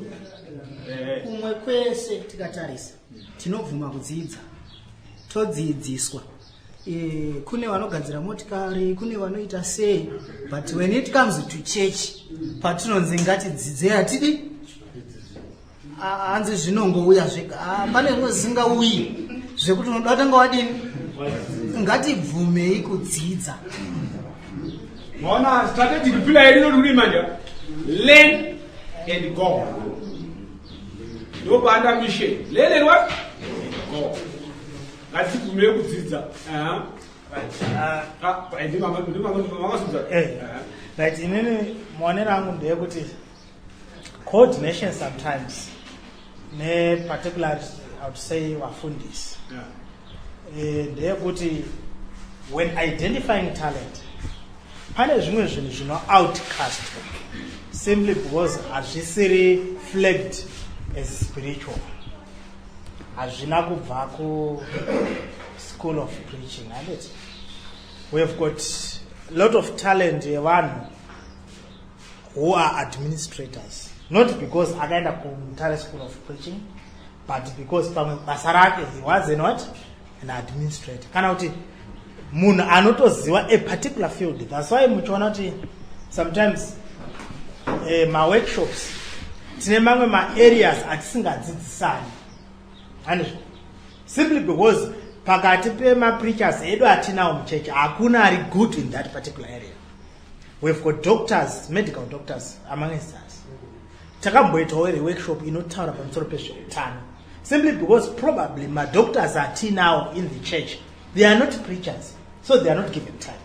Kumwe kwese tikatarisa tinobvuma kudzidza, todzidziswa. Kune vanogadzira motikari, kune vanoita sei, but when it comes to church, patinonzi ngatidzidze, hatidi. Hanzi zvinongouya zvega. Pane zvimwe zvisingauyi zvekuti unoda tanga wadini. Ngatibvumei kudzidza. Maona strategic pillar yedu inoti kudii manje? Learn and go. Ndopanda mission. Learn and what? Go. Ngatigumei kudzidza. Right, inini maonero angu ndeyekuti coordination sometimes neparticular, I would say, vafundisi, ndeyekuti when identifying talent, pane zvimwe zvinhu zvino outcastwa simply because hazvisiri flagged as spiritual, hazvina kubva ku school of preaching, handiti? We have got lot of talent yevanhu who are administrators, not because akaenda kuMutare School of Preaching, but because pamwe basa rake he was an what, an administrator, kana kuti munhu anotoziva a particular field. That's why muchiona kuti sometimes maworkshops tine mamwe maareas atisingadzidzisani, handizvo? Simply because pakati pemapreachers edu atinawo muchechi, hakuna ari good in that particular area. We've got doctors, medical doctors amongst us. Takamboitawo iri workshop inotaura pamusoro pezveutano, simply because probably madoctors atinawo in the church, they are not preachers, so they are not given time.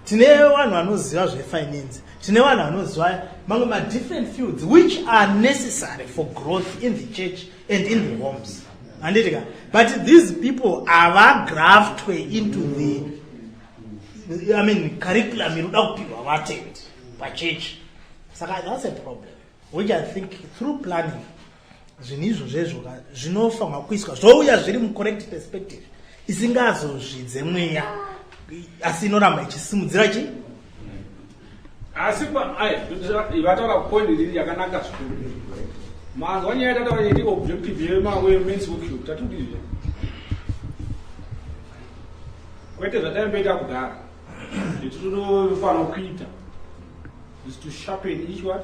Tine vanhu vanoziva zvefinance, tine vanhu vanoziva mamwe madifferent fields which are necessary for growth in the church and in the homes, handiti ka? But these people havagraftwe into the, I mean, curriculum inoda kupiwa vatendi pachechi. Saka that's a problem which I think through planning zvinhu izvozvezvo zvinofanirwa kuiswa, zvouya zviri mucorrect perspective isingazozvidze mweya, asi inoramba ichisimudzira chi Asi vataura point iri yakanaka zvikuru. Manzwa nyaya yatataura yeti objective yemamen's workshop, tatudizve kwete zvataimboita kudhara. Zvetinofanira kuita is to sharpen each one.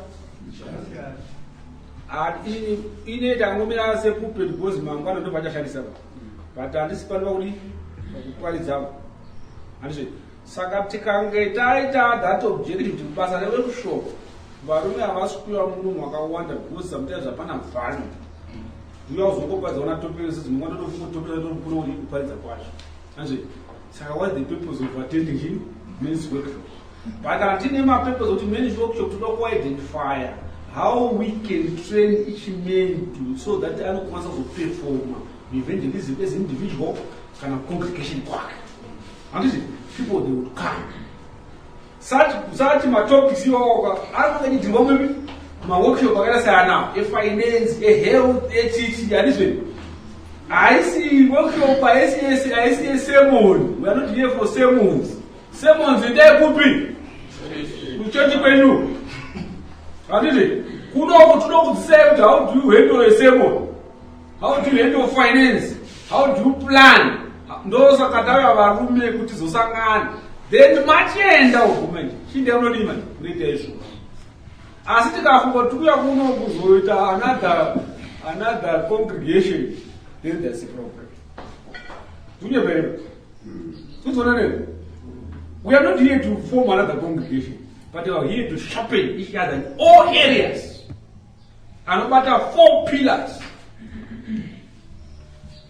Ine tangomira sepulpit because mangwana ndo vachashandisa, but handisi panopa kuti kuparidza, handizve? Saka tikange taita that objective kuti basa reworkshop, varume havasi kuuya muno makawanda because sometimes hapana value. Uya uzongoparidza una topic dzimwe, topura kuti kuparidza kwacho, handizve? Saka what's the purpose of attending him men's workshop? But kana tine mapurpose kuti men's workshop toda kuidentifya how we can train each man to so that anokwanisa kuzoperforma evangelism as individual kana congregation kwake, handiti? People, they would come. Sati matopics iwawoka ari mwepi maworkshop akaita seanawo efinance, ehealth, echichi, handizve? Haisi workshop, haisi yesermon. We are not here for sermons. Sermons endai kupi? Kuchechi kwenyu, handiti? Kunoku tinokudzidzisai kuti how do you handle a sermon, how do you handle finance, how do you plan. Ndosaka tauya varume kuti zosangana, then machienda uku manje, chiendai unodii manje, unoita izvo. Asi tikafunga kuti tikuya kuno kuzoita another congregation, then there's a problem. Tunyepereva tuzoona nini? We are not here to form another congregation, but we are here to sharpen each other in all areas anobata four pillars: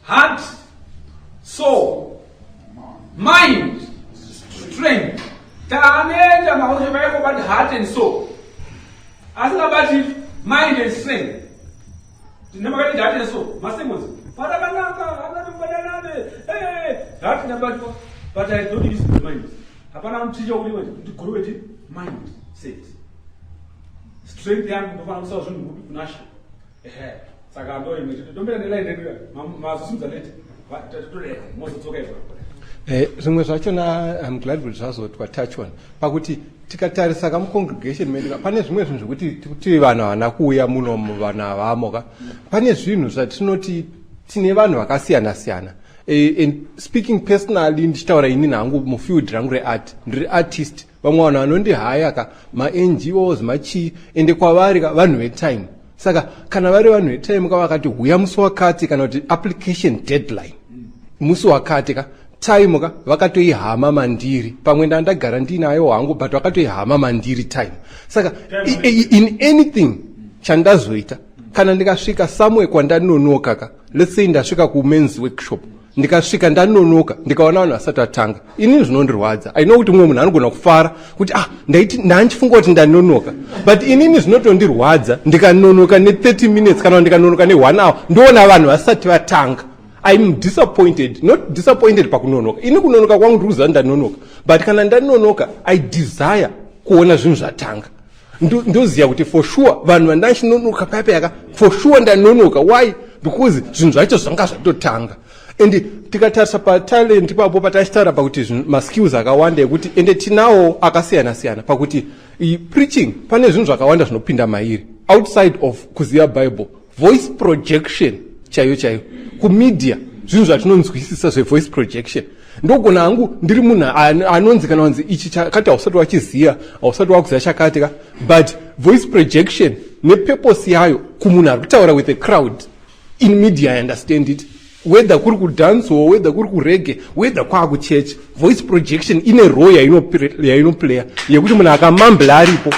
heart, soul, mind, strength. Taanoenda maworkshop aikobata heart and soul, asingabati mind and strength. Tine makati heart and soul masermons parakanaka akatobadanane heart ndabatwa, but I don't use the mind. Hapana muticha uri kuti mind set strength yangu, ndofanira kusawa zvinhu kupi kunasha. Ehe, saka ndo imwe tombera neline redu mazosimudza late, totodera mozodzoka ipapo. Zvimwe zvachona, I'm glad kuti zvazotwa touch on, pakuti tikatarisa kamucongregation medu ka, pane zvimwe zvinhu zvekuti kuti vanhu havana kuuya muno, vanhu havamo ka. Pane zvinhu zvatinoti tine vanhu vakasiyana siyana. And speaking personally, ndichitaura ini hangu mufield rangu reart, ndiri artist. Vamwe vanhu vanondihaya ka maNGOs, machii, ende kwavari ka vanhu vetime. Saka kana vari vanhu vetime ka, vakati huya musi wakati, kana kuti application deadline musi wakati ka, time ka vakatoihama mandiri. Pamwe ndandagara ndinayo hangu, but vakatoihama mandiri time. Saka in anything chandazoita. Kana ndikasvika somewhere kwandanonoka ka, let's say ndasvika kumen's workshop, ndikasvika ndanonoka ndikaona vanhu vasati vatanga, inini zvinondirwadza. I know kuti mumwe munhu anogona kufara kuti ah, ndaiti ndanchifunga kuti ndanonoka, but inini zvinotondirwadza ndikanonoka ne30 minutes kana ndikanonoka ne1 hour, ndoona vanhu vasati vatanga. I'm disappointed. Not disappointed pakunonoka, ini kunonoka kwangu ndiri kuziva ndanonoka, but kana ndanonoka I desire kuona zvinhu zvatanga. Ndoziva kuti for sure vanhu vandachinonoka paya for sure ndanonoka. Why? Because zvinhu zvacho zvanga zvatotanga. And tikatarisa patalent ipapo patachitaura pakuti maskills akawanda ekuti ende tinawo akasiyana siyana, pakuti preaching pane zvinhu zvakawanda zvinopinda mairi outside of kuziva Bible. Voice projection chaiyo chaiyo kumedia, zvinhu zvatinonzwisisa zvevoice projection. Ndogona hangu ndiri munhu anonzi kana wanzi ichi chakati hausati wachiziva, hausati wakuziva chakati ka, but voice projection nepurpose yayo kumunhu ari kutaura with a crowd in media, I understand it. Whether kuri kudancehall, whether kuri kureggae, whether kwaakuchurch, voice projection ine role yainoplaya yekuti munhu akamambla aripo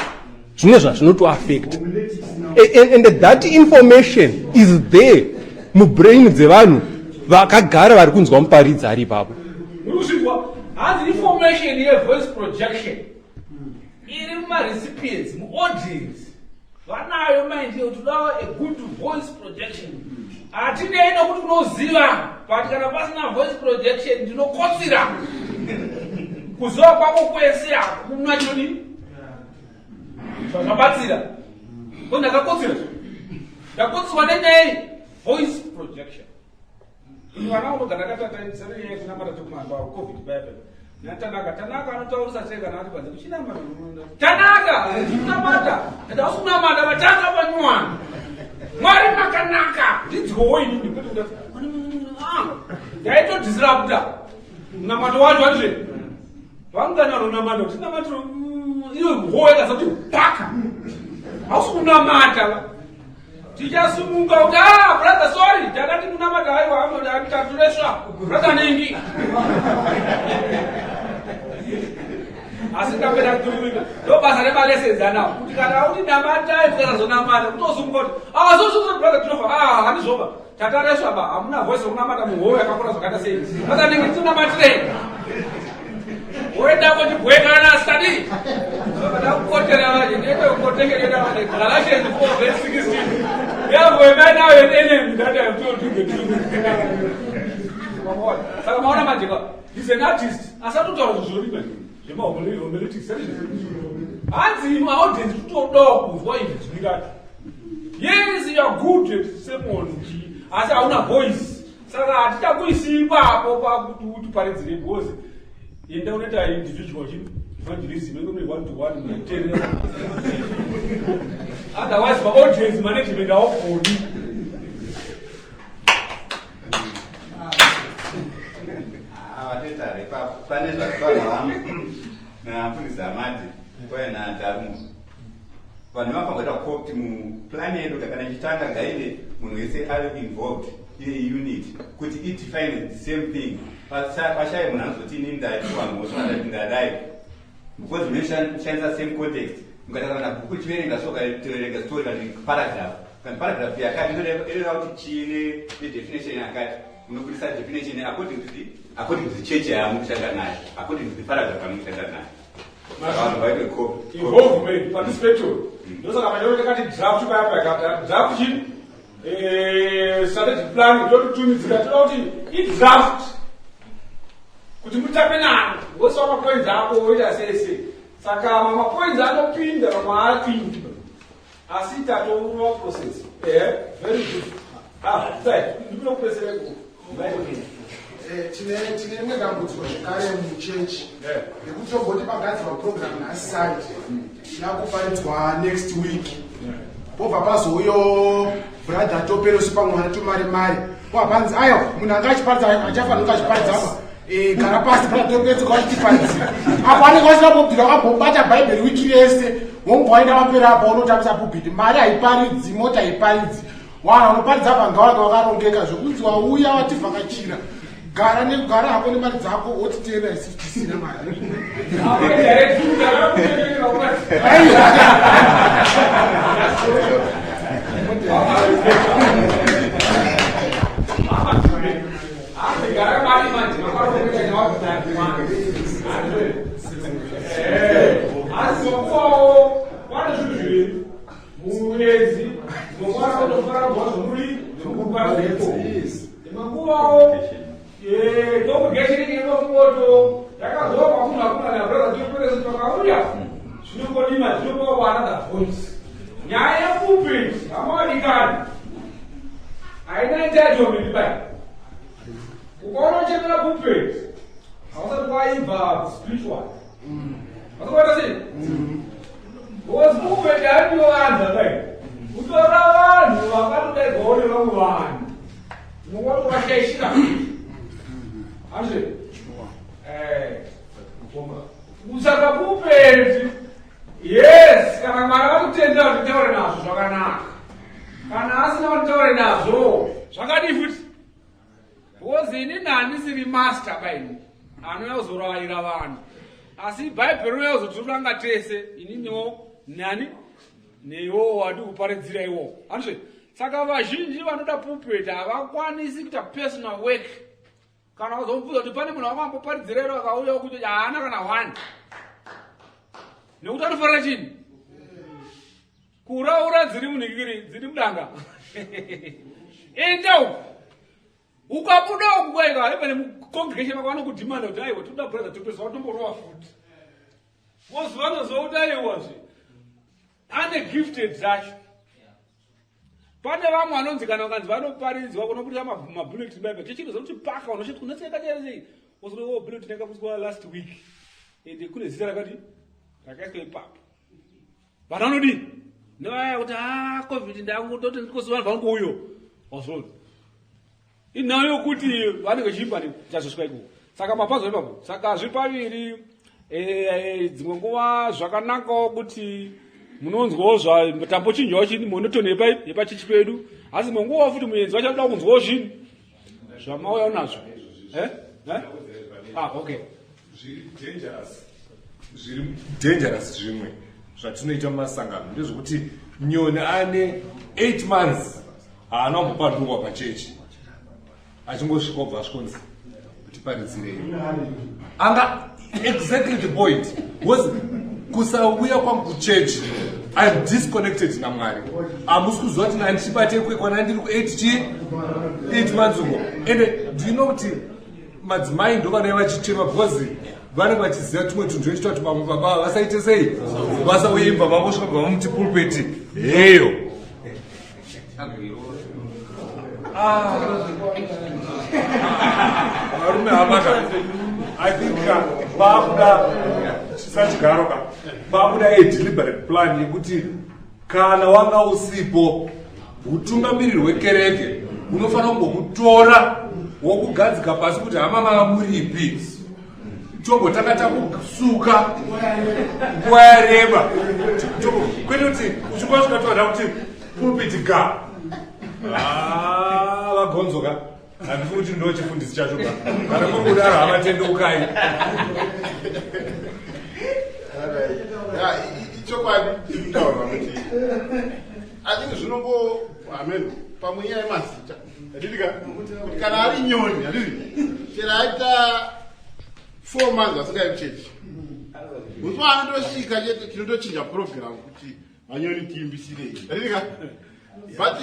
zvine zvazvinotoaffect, and that information is there mubrain dzevanhu vakagara vari kunzwa muparidzi ari ipapo. Muri kuzvinzwa? Hanzi information yevoice projection iri mumarecipients, muaudience vanayo. Mind kuti todawo a good voice projection. Hatinei nokuti unoziva, but kana pasina voice projection ndinokotsira. Kuziva kwako kwese hakuna chinodii zvazvabatsira ko ndakakotsira, ndakotsirwa nenyaya voice projection. Ini vana unogara ndakatataisana tekumamba COVID paya naTanaka. Tanaka anotaurisa sei kana ari panze kuchinamata? Tanaka, kunamata ndausi kunamata vatanga panyuwani. Mwari makanaka, ndidzwowo inini kwete kuti ndaitodisrupta munamato wacho. Andizve vangana runamata kuti namatiro iyo ho yakazati paka hausi kunamata. Tichasumuka kuti ah, brother, sorry, takati kunamata. Aiwa, taturesva brother nengi asi ndapera kuturumika. Ndo basa remalessons anawo kuti kana uti namatai ukasazonamata kutosumuka kuti ah, so so so brother, tinofa. Ah, handizvoba, tataresva ba, hamuna voice rekunamata muhoo yakakura zvakaita sei. Brother nengi, tinamatirei woenda kotibwekana asitadi ndakukotera manje ndetokukotekerera manje. Galatians 4 verse 16 therefore am I now an enemy that I am told to the truth? Saka maona manje ka, he's an artist asatotaura zvinhu zvorima zvemahomiletics. Hanzi imwe audience kutodawo kunzwa izvi zwi racho. Yes, you are good at sermon, asi hauna voice, saka hatichakuisi ipapo pakuti utiparidzire because enda unoita individual chi evangelism enge mune one to one munoteerera. Otherwise maaudience management haugoni. Vatetaura ipapo pane zvataurwa namufundisi Amadi uye naDarungu. Vanhu vafanira kuita kuti muplan yedu kana ichitanga ngaive munhu wese ave involved, ive unit kuti idefine the same thing. Pashaye munhu anozoti ini ndapiwa mhosva, ndati ndadai, because munoshandisa same context. Mukatarana kana bhuku richiverenga so, ukatoverenga story kana paragraph, kana paragraph yakati inoreva kuti chii nedefinition yakati, munobudisa definition according to the church yamukushanda nayo, according to the paragraph yamukushanda nayo. Vanhu vaite copy. Involvement, participation. Ndosaka panyoro takati draft paya paya, draft chi strategic plan totumidzira, toda kuti idraft kuti mutape nano woisa mapoints ako woita sei sei. Saka mamapoints anopinda, mamwe haapindi, asi tatourwa process. Very good. Ah, sai ndikuda kupesera. Tine rimwe dambudziko zvekare muchechi rekuti tomboti pagadzirwa program nhasi Sunday, yakuparidzwa next week, pobva pazouyo brother Toperosi pamwe vana tumari mari, pobva panzi aiwa, munhu anga achiparidza achafanira kunge achiparidza apa. Gara pasi brother Toperosi, kwachitiparidzira apo anenge vasina kubvira wakambobata Bhaibheri wiki rese, womubva waenda wapera apo unotambisa pulpit. Mari haiparidzi, mota haiparidzi. Vanhu vanoparidza apa ngavanga vakarongeka zvekunzi wauya wativhakachira, gara negara hako nemari dzako, wotitenda isu tisina mari. Asi makuvawo pane zvinhu zviviri mumwedzi mangwana vanofanira kuva zvomuri zvokuparizeko manguvawo congregation inokungoto yakazova kunhu akuna nabrother tioperesi vakauya zvinongodima zvinopawo another voice. Nyaya yepulpit, hama vadikani, haina entitlement pai. Ukaona uchemera pulpit, hausati waibva spiritual. Vasakuita sei? Because pulpit haipiwa vanhu akai kutora vanhu vakatodaidzwawo nevamwe vanhu, unongotovashaishira azve. Saka pulpit, yes, kana Mwari vakutendera kuti taure nazvo, zvakanaka. Kana asina kuti taure nazvo, zvakadii futi? Because inini handisiri master baini anouya kuzorayira vanhu, asi Bhaibheri rinouya kuzotiranga tese, ininiwo nani neiwowo wadi kuparidzira iwowo, handizve? Saka vazhinji vanoda pulpit havakwanisi kuita personal work. Kana wazomubvunza kuti pane munhu wakamboparidzira ero akauya kuti haana kana one, nekuti anofarira chini? Kuraura dziri munhikiri, dziri mudanga. Enda uku, ukabuda uku kwaika even mucongregation mako vanokudhimanda kuti aiwa, toda brother Topesa, watomborova futi. Vozi vanoziva kuti aiwazve ane gifted dzacho. Pane vamwe vanonzi kana vakanzi vanoparidzwa kunobudisa mabulletin bible chechinoza kuti paka unochiti kunetseka sei, ozono bulletin yakabudiswa last week ende kune zita rakati rakaiswa ipapo. Vanhu vanodii nevaya kuti a COVID ndangototi ndikosi vanhu vangouyo wazvona inhau yokuti vanenge chiimba chazosvika ikoko. Saka mapazo ipapo, saka zviri paviri. Dzimwe nguva zvakanakawo kuti munonzwawo zvatambochinjawo chini monotony yepachechi pedu, asi dzimwe nguva futi muenzi vachadoda kunzwawo zvinhu zvamauya nazvo. Eh? Eh? Ah, okay. Zviri dangerous, zviri dangerous zvimwe zvatinoita mumasangano ndezvekuti Nyoni ane 8 months haana kumbopandurwa pachechi, achingosvika obva asvikonzi tiparidzirei. Anga exactly the point was kusauya kwangu kuchechi, I'm disconnected naMwari. Hamusi kuziva kuti nandichibate kwana ndiri ku8 chi 8 months uko. Ende do you know kuti madzimai ndo vanenge vachichema because vanenge vachiziva tumwe tunhu tunochita kuti vamwe baba vasaite sei, vasauimba vangosvika bva vamuti pulpit heyo. Ah. Varume hamaka, I think vakuda sachigaro ka vakuda a deliberate plan yekuti kana wanga usipo, utungamiriri hwekereke unofanira kumbokutora wokugadzika pasi kuti hama mava muripi, tombotanga takusuka nguva yareba, kwete kuti uchingosvika toda kuti pulpit ga. Ah, vagonzoka, handisi kuti ndo chifundisi chacho ka. Kana kuri kudaro, hamatendeukai. Ichokwadi chiri kutaurwa kuti I think zvinongo amen pamwe nyaya yemazita, handiti ka? Kuti kana ari Nyoni, handiti chero aita 4 months asingai kuchechi, musi waanotosvika chete tinotochinja program kuti vaNyoni tiimbisirei, handiti ka? But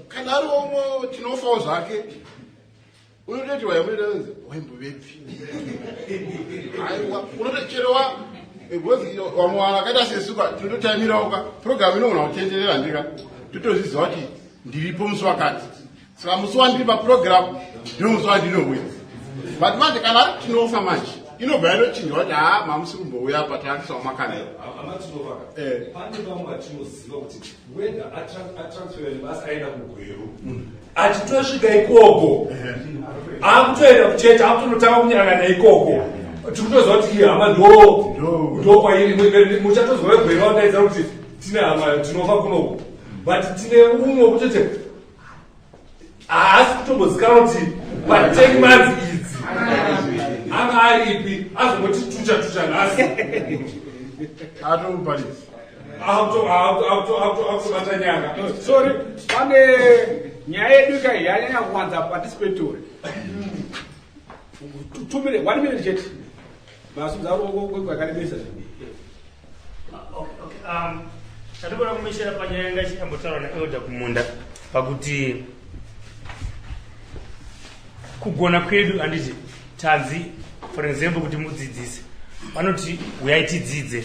kana ari umwe tinofawo zvake, unototi waimunoita waimbovepi? Aiwa, unotocherewa because vamwe vanhu vakaita sesuka tinototaimirawo ka program inogona kutenderera ndika totozviziva kuti ndiripo musi wakati, saka musi wandiri paprogram ndino musi wandinouya. But manje kana ari tinofa manje inobva yatochinjwa kuti haa, mamusi kumbouya pa taakuisawo makandira. Pane vamwe vatinoziva kuti whether atransfera nebasa aenda kuGweru, achitosvika ikoko akutoenda kuchechi, akutonotanga kunyangana ikoko, tikutoziva kuti iyi hama ndo kwairi. Muchatozwa veGweru vanodaidza kuti tine hama tinofa kunoko, but tine umwe kutoti haasi kutombozikanwa kuti pa10 months idzi anga aripi, azongoti tucha tucha nhasi. Atomuparidzi. Akutobata nyanga. Sorry, pane nyaya yedu ka yanyanya kuwanza participatory. 2 minute, 1 minute chete. Masudza kwakarembesa. Okay. Chandinoda kumeshera panyaya yanga ichiambotaurwa naelder kumunda pakuti kugona kwedu, handiti tanzi, for example, kuti mudzidzise, vanoti uyai tidzidze.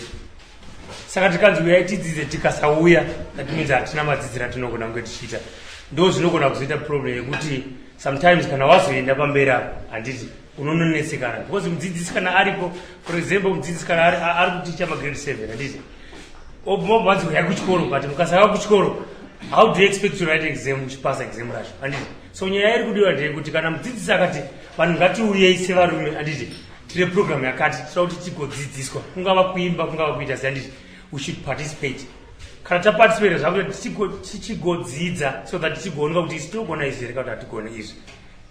Saka tikanzi uyai tidzidze, tikasauya, that means hatina madzidziro atinogona kunge tichiita. Ndo zvinogona kuzoita problem yekuti sometimes kana wazoenda pamberi apo, handiti unononetsekana, because mudzidzisi kana aripo, for example, mudzidzisi kana ari kuticha magrade 7, handiti obvanzi uyai kuchikoro, but mukasauya kuchikoro, how do you expect to write exam uchipasa exam racho, handiti? So nyaya iri kudiwa ndeyekuti kana mudzidzisi akati vanhu ngatiuyei sevarume, handiti tine program yakati, tinoda kuti tigodzidziswa, kungava kuimba, kungava kuita sei, handiti we should participate. Kana taparticipate, zvakuti tichigodzidza so that tichigooneka kuti isi tinogona izvi here kana kuti hatigone izvi,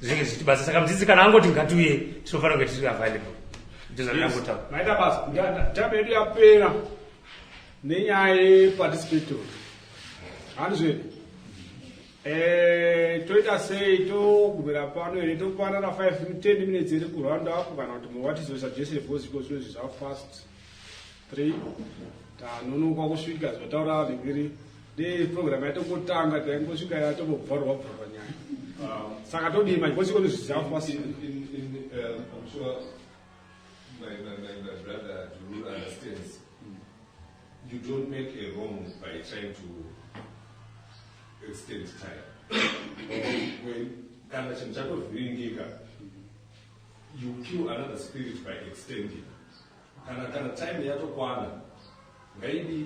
zvinenge zvichitibasa. Saka mudzidzisi kana angoti ngatiuye, tinofanira kunge tiri available. Ndozvandingangotaura. Maita basa. Time yedu yapera nenyaya yeparticipatory, handizvedi? Toita sei? Togumira pano here? Topanana 5 10 minutes iri kuround up, kana kuti what is your suggestion? Because iko zvino zva past 3, tanonoka kusvika. Zvataura vhingiri neprogram yatongotanga, taingosvika yatongobvarwa bvarwa nyaya. Saka todii manje? Because iko zva past I'm sure my brother Juru understands. You don't make a wrong by trying to extend time. When kana chinhu chatovhiringika, you kill another spirit by extending. Kana time yatokwana, ngaidi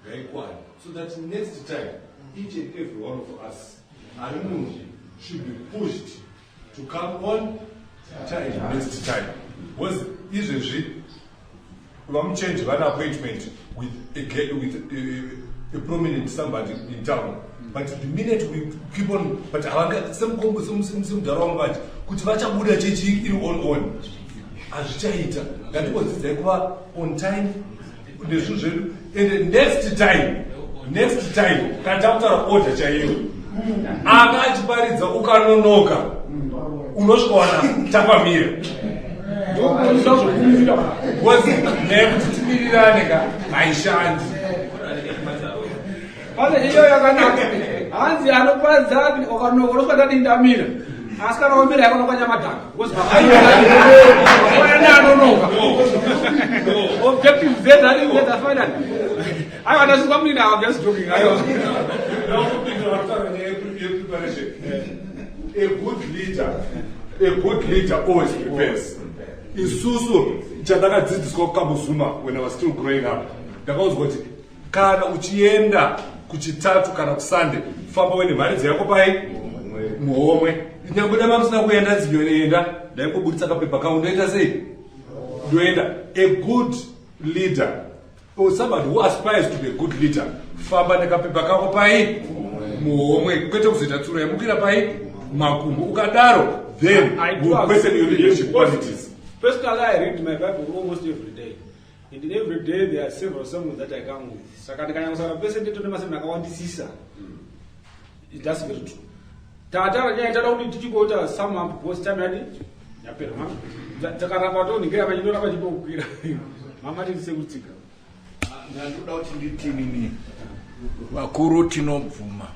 ngaikwane, so that next time each and every one of us ari munhu should be pushed to come on time next time. Because izvezvi vamuchange vane appointment with a prominent somebody in town, but the minute we keep on, but havanga semukombo semudhara wangu vati kuti vachabuda chechi iri on hazvichaita. Ngatingodzidzai kuva on time nezvinhu zvedu, and next time kana takutaura order chaiyo, anga achiparidza, ukanonoka unosvika wana tapamira, because nyaya yekuti timirirane ka haishandi. Pane iyo yakanaka, hanzi anoparidza ukanonoka unosvika tadindamira, asi kana wamira yako nokanyamadhaka, because anonoka. Objective zedza finally. Aiwa, ndazvizwa munini. I'm just joking, aiwa. Yepreparation, a good leader always prepares. Isusu chandakadzidziswa kuKambuzuma when I was still growing up, ndakaudzwa kuti kana uchienda kuchitatu kana kuSunday, famba uine mharidzi yako pai muhomwe. Nyange dama musina kuenda, nzinyoenda, ndaingobudisa kapepa kangu, ndoita sei, ndoenda. A good leader or somebody who aspires to be a good leader, famba nekapepa kako pai muhomwe, kwete kuzoita tsuro yamukira pai makumbo. Ukadaro, then I do will question your agree. leadership qualities. Personally, I read my Bible almost every day. And in every day there are several sermons that I come with. Saka ndikanyangosara pese nditone masermon akawandisisa. That's very true. Tatara nyaya tada kuti tichingota sum up because time yadi yapera ma. Takaramba toningira pachindoramba chimbokwira. Mama tiri sekutsika. Ndandoda kuti nditinini, vakuru tinobvuma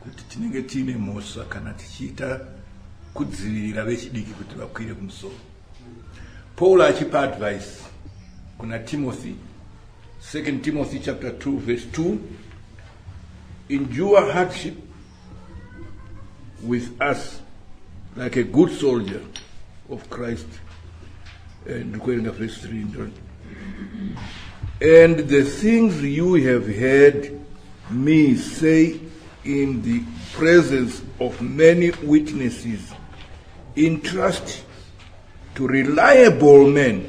kuti tinenge tiine mhosva kana tichiita kudzivirira vechidiki kuti vakwire kumusoro. Paul achipa advice kuna Timothy, 2 Timothy chapter 2 verse 2, "Endure hardship with us like a good soldier of Christ." And ndikuerenga verse 3 "And the things you have heard me say in the presence of many witnesses, entrust to reliable men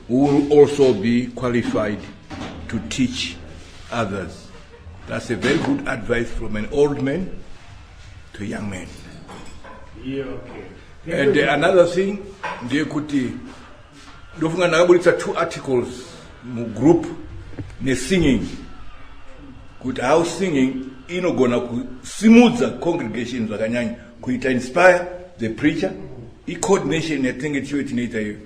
who will also be qualified to teach others." That's a very good advice from an old man to a young man. Yeah, okay. And another thing ndeyekuti ndofunga ndakabuditsa two articles mugroup. nesinging, kuti how singing inogona kusimudza congregation zvakanyanya, kuita inspire the preacher, icoordination yatinenge tichive tinoita iyo.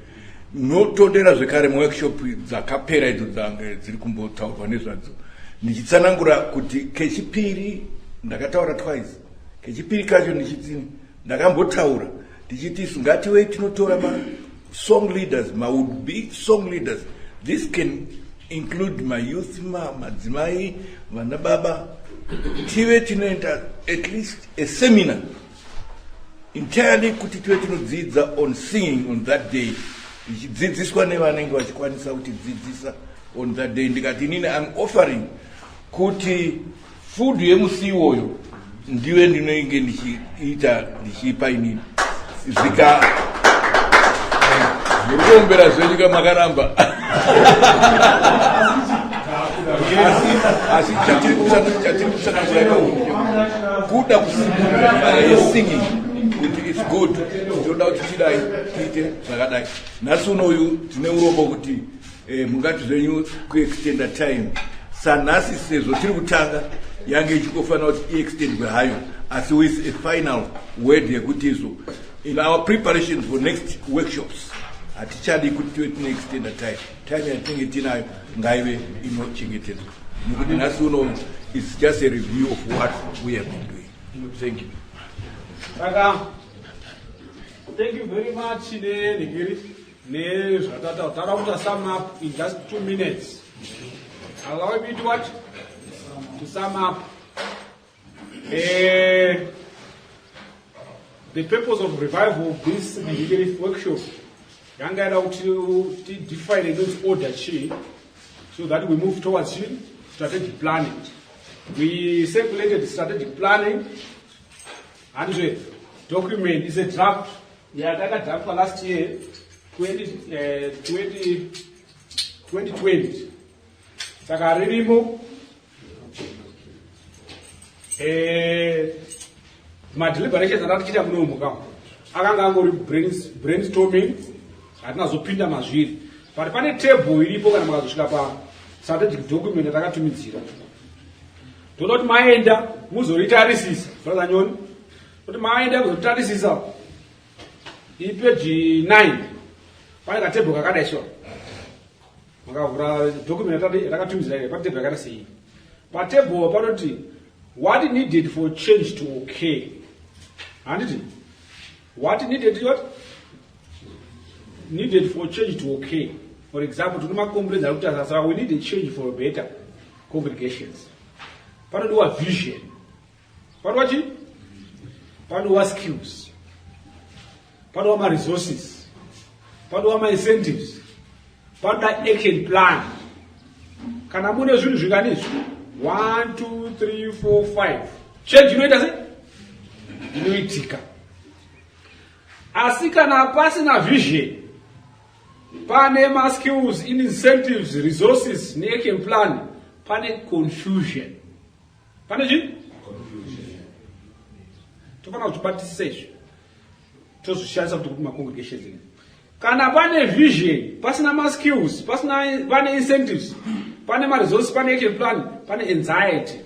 Notondera zvekare muworkshop dzakapera idzo dzange dziri kumbotaurwa nezvadzo, ndichitsanangura kuti kechipiri ndakataura twice, kechipiri kacho ndichiti ndakambotaura ndichiti isu ngativei tinotora masong leaders, mawould be song leaders. This can include mayouth, madzimai, vana baba, tive tinoenda at least a seminar entirely kuti tive tinodzidza on singing on that day, tichidzidziswa nevanenge vachikwanisa kutidzidzisa on that day. Ndikati inini am offering kuti food yemusi iwoyo ndive ndinenge ndichiita, ndichipa inini. Zvika muri kuombera zvenyu kamakaramba, asi chatiri kutsanangura kuda kusimudza nyaya yesinging kuti it's good, tinoda kuti tidai tiite zvakadai. Nhasi unoyu tine urombo kuti mungati zvenyu kuextenda time sanhasi, sezvo tiri kutanga, yange ichingofanira kuti iextendwe hayo, asi with a final word yekuti izvo in our preparations for next workshops hatichadi kuti tive tine extenda time. Time yatinenge tinayo ngaive inochengetedzwa, nekuti nhasi uno is just a review of what we have been doing. Thank you. Saka thank you very much nenhingiri nezvatataura. Tada kuita sum up in just 2 minutes. Allow me to what? To sum up. The purpose of revival of this Nihingiri workshop yanga yada kuti tidefine inonzi order chii, so that we move towards chii? Strategic planning. We circulated strategic planning handizve document is a draft yatakadraftwa last year 20, 20, 2020. Saka ririmo madeliberations atatichiita munomu ka akanga angori brainstorming, hatinazopinda mazviri, but pane table iripo. Kana makazosvika pa strategic document yatakatumidzira, toda kuti maenda muzoritarisisa. Brother Nyoni, kuti maenda kuzotarisisa ipeji 9, pane katable kakadai. So makavhura document yatakatumidzira ile, pane table yakada sei. Patable panoti "What needed for change to occur?" Handiti? What needed, what needed for change to occur? For example, tine macomplaints ari kuti sasa we need a change for better congregations. Panodiwa vision, panodiwa chi, panodiwa skills, panodiwa maresources, panodiwa maincentives, panoda action plan. Kana mune zvinhu zvikani izvi, 1 2 3 4 5, change inoita sei? Inoitika. Asi kana pasina vision, pane maskills, incentives, resources neaction plan, pane confusion. Pane chii? Tofanira kuzvibatisisa izvi, tozvishandisa kuti macongregations ene. Kana pane vision, pasina maskills, pasina, pane incentives, pane maresources, pane action plan, pane anxiety.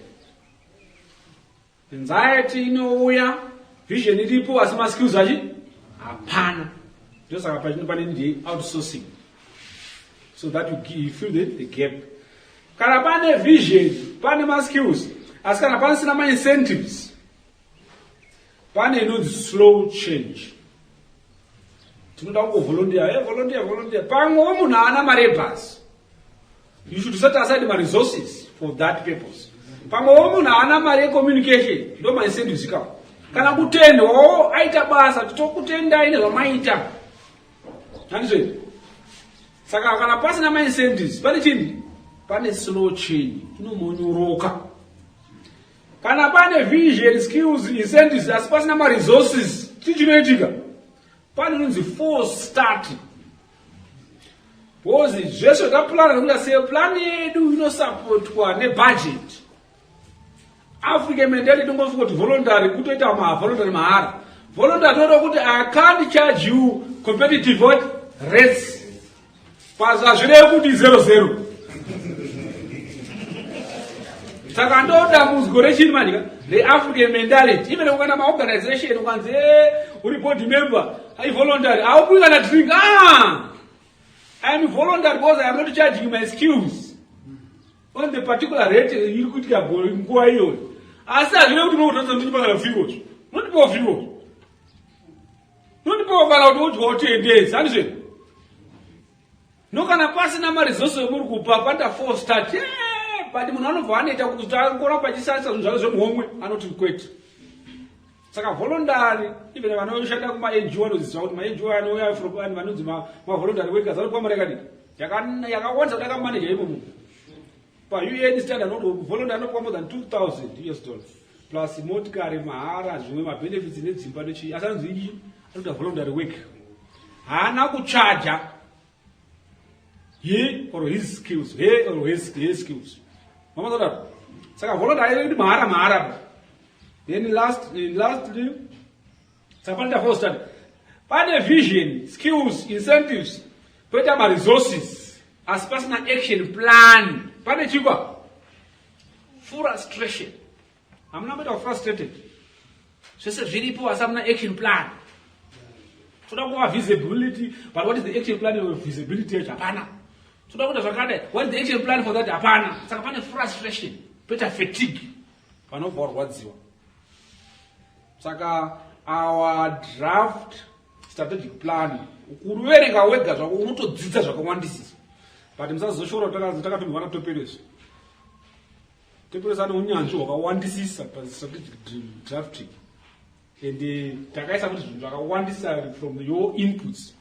Anxiety inouya vision iripo asi maskills achi hapana. Ndosaka pachino pane need outsourcing, so that you fill the gap. Kana pane vision, pane maskills, asi kana pasina maincentives, pane inonzi slow change. Tinoda kungovolunteer, hey, volunteer, volunteer. Pamwewo munhu haana mari yebhasi. You should set aside maresources for that purpose. Pamwewo munhu haana mari yecommunication, ndo maincentives ikawo, kana kutendwawo aita basa, titokutendai nezvamaita, handizvo? Saka kana pasina maincentives, pane chini? Pane slow change, inomonyoroka. Kana pane vision, skills, incentives, asi pasina maresources, chii chinoitika? Pane inonzi false start, because zvese zvatapurana nekuita sei, plan yedu inosapotwa nebudget. African mentality ingofunga kuti voluntary, kutoita mavoluntary mahara. Voluntary toda kuti I can't charge you competitive what? Rates. Pazazvirevi kuti 00. Saka ndoda muzgo rechini manje ka reAfrican mentality. Even ukaenda maorganization ukanzi eh uri board member, ai voluntary, haupuwi kana drink. Ah! I am voluntary because I am not charging my skills on the particular rate iri kuitika nguva iyoyo. Asi hazvirevi kuti unokutoza ndinyipa kana free wacho. Unondipawo free wacho. Unondipawo kana kuti udyawo 10 days, handizvo? No kana pasina maresource emuri kupa panda four start. Yeah, but munhu anobva anoita kuti angoramba achishandisa zvinhu zvake zvemuhomwe anoti kwete. Saka voluntary even vanoshanda kuma NGO vanoziva kuti ma NGO anouya from vanhu vanonzi ma voluntary workers vanopiwa mari yakadii yakawandisa kudarika manager imomo. Pa UN standard voluntary anopiwa more than 2000 US dollars plus motikari mahara zvimwe mabenefits nedzimba nechii asi anonzi iyi anoita voluntary work haana kuchaja he or his skills he or his, his skills mamazodaro saka voluntary haidi mahara mahara then last, lastly saka panoita four study pane vision skills incentives poita maresources asi pasina action plan pane chikwa frustration hamuna kuita frustrated zvese zviripo asi hamuna action plan toda kuva visibility but what is the action plan of visibility yacho hapana toda kuita zvakadai what is the action plan for that hapana saka pane frustration poita fatigue panobva warwadziwa saka our draft strategic plan kuruverenga wega zvako unotodzidza zvakawandisisa but musazoshora takatumirwa natopereso Tepuresa ane unyanzvi hwakawandisisa pastrategic drafting and eh, takaisa kuti zvinhu zvakawandisa from your inputs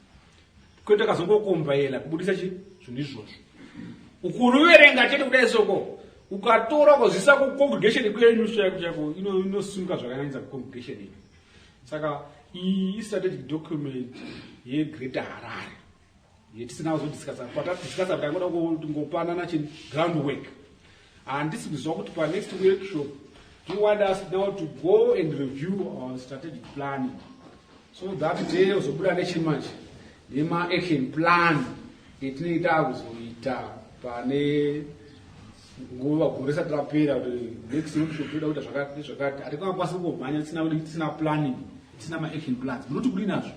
kwete takazongokombaela kubudisa chi zvinhu izvozvo ukuruverenga chete kudai soko ukatora ukazvisa kucongregation kwenyu chaiko chaiko inosimuka zvakanyanyisa kucongregation yenyu saka iyi istrategic document yegreater harare yetisina kuzodiscussa patadiscussa tangoda kungopanana chi ground work handisi kuziva kuti panext workshop do you want us now to go and review our strategic planning so that day uzobuda nechimanje nema-action plan etinenge taakuzoita pane nguva gore risati rapera kuti next workshop toda kuita zvakati nezvakati hatikangakwanisi kungomhanya tisina planning tisina ma-action plans munoti kudii nazvo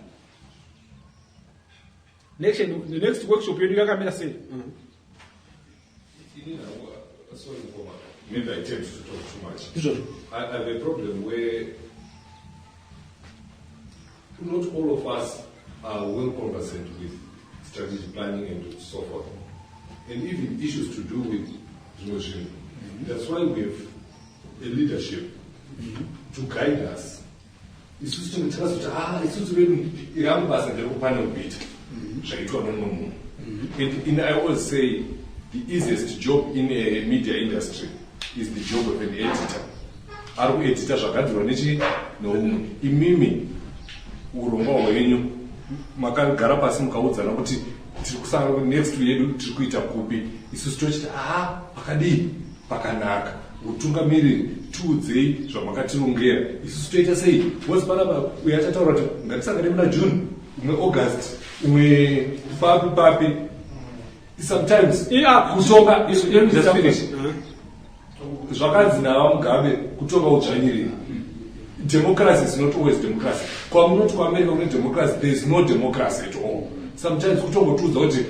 Next, the next workshop yedu yakamira sei? Sorry, Mukoma. Maybe I tend to talk too much. I have a problem where not all of us are well conversant with strategic planning and so forth, and even issues to do with zvimwe zvinhu. That's why we have a leadership to guide us. Isusu tinenge takazoti ah isusu vedu rangu basa nderekupa nekuita zvaitwa nomumwe munhu. And in, I always say the easiest job in a media industry is the job of an editor. Ari kuedita zvagadzirwa nechi noumwe. Imimi urongwa hwenyu makagara pasi mukaudzana kuti tiri kusangana next yedu tiri kuita kupi isusu tochiti ah pakadii pakanaka utungamiriri tiudzei zvamakatirongera isusu toita sei because panapa uyo achataura kuti ngatisangane muna june umwe august umwe papi papi sometimes kutonga just finish zvakanzi navamugabe kutonga udzvanyiriri democracy is not always democracy kwamunoti kuamerica kune democracy there is no democracy at all sometimes kutongotiudza kuti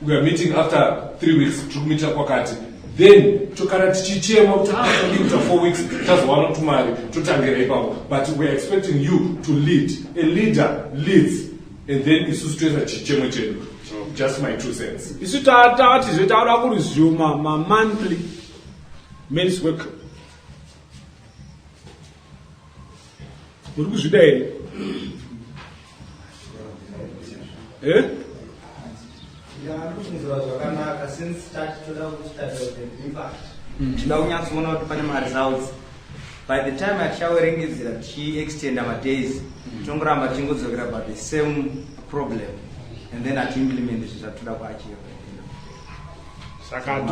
we are meeting after three weeks tiri kumitira kwakati then tokana tichichema kuti ah tadii kuita four weeks tazowana tumari totangira ipapo but we are expecting you to lead a leader leads and then isusu toisa chichemo chedu just my two cents isu tatizve tauda kuresuma mamonthly mens workshop muri kuzvida here eh? Zvakanaka since tati toda kustudy impact tinoda kunyatsoona kuti pane maresults by the time atichaverengedzera tichiextenda madays tongoramba tichingodzokera pa the same problem and then atiimplement zvinhu zvatoda kuachieve saka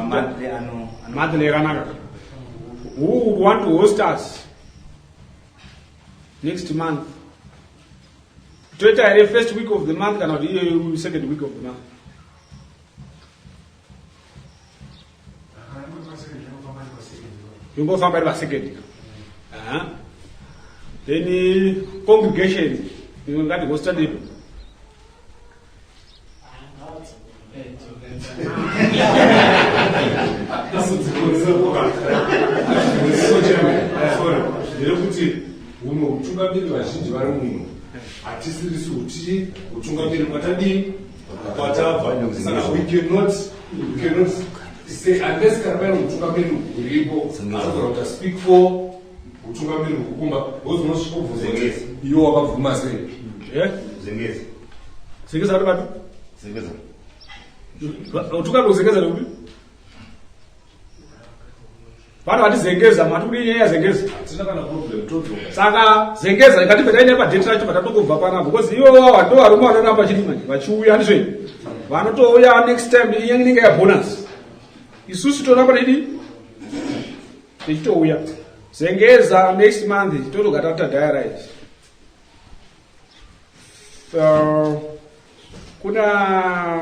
monthly yakanaka who would want to host us next month toita here first week of the month kana kuti iyoyo second week of the month Yongofamba iri pasecond ka. Aha. Then congregation ngati hosta ndipo. Nderekuti humwe hutungamiri vazhinji vari muno hatisirisi hutii hutungamiri kwatadii kwatabva, saka we cannot say unless kana paine hutungamiri huripo anogona kuti speak for hutungamiri hwekukumba, because unosvika kubvunza kuti iwe wakabvuma sei. Zengeza. Zengeza vari vapi? Zengeza. Utungamiri kuzengeza nekupi? Vana vati Zengeza, mati kudii nyaya yaZengeza? Hatina kana problem, todzoka. Saka Zengeza ngatibve taenda padate racho patatongobva panapa, because ivo vava ndo varume vanoramba vachidii manje vachiuya, handizvo? Vanotouya next time, inenge yabonus. Isusu toramba tidii tichitouya Zengeza next month, totoga tatadiarize. Kuna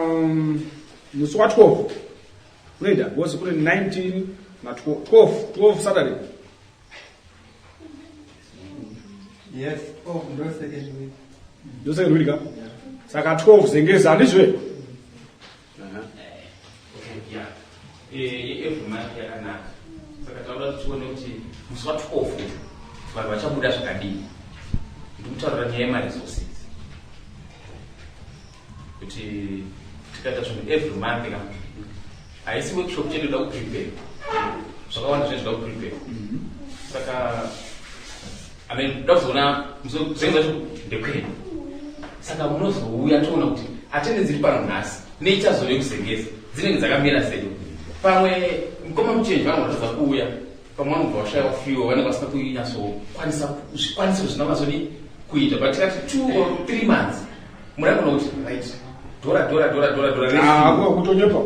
musi wa12 unoita, because kune 19 na 12, 12 Saturday. Yes, oh, ndo second week. Ndo second week ka, saka 12 Zengeza, handizve? Okay, yeah. Every month yakanaka. Saka tauda kuti tione kuti musi wa12 vanhu vachabuda zvakadini. Ndikutaurira nyaya yemaresources, kuti tikaita zvinhu every month ka, haisi workshop chete inoda kuprepare, zvakawanda zvinhu zvinoda kuprepare. Saka I mean, da kuzoona zvinhu zvacho ndekwedu, saka munozouya toona kuti attendance iri pano nhasi neichazove kuZengeza dzinenge dzakamira sei. Pamwe mukoma muchenji vanhu vatadza kuuya, pamwe vanobva vashayiwa fuel, vanenge vasina kunyatsokwanisa zvikwanisiro zvina vazodi kuita. But tikati 2 or 3 months, munagona kuti right, dhora dhora dhora dhora dhora. Ah, kutonyepa,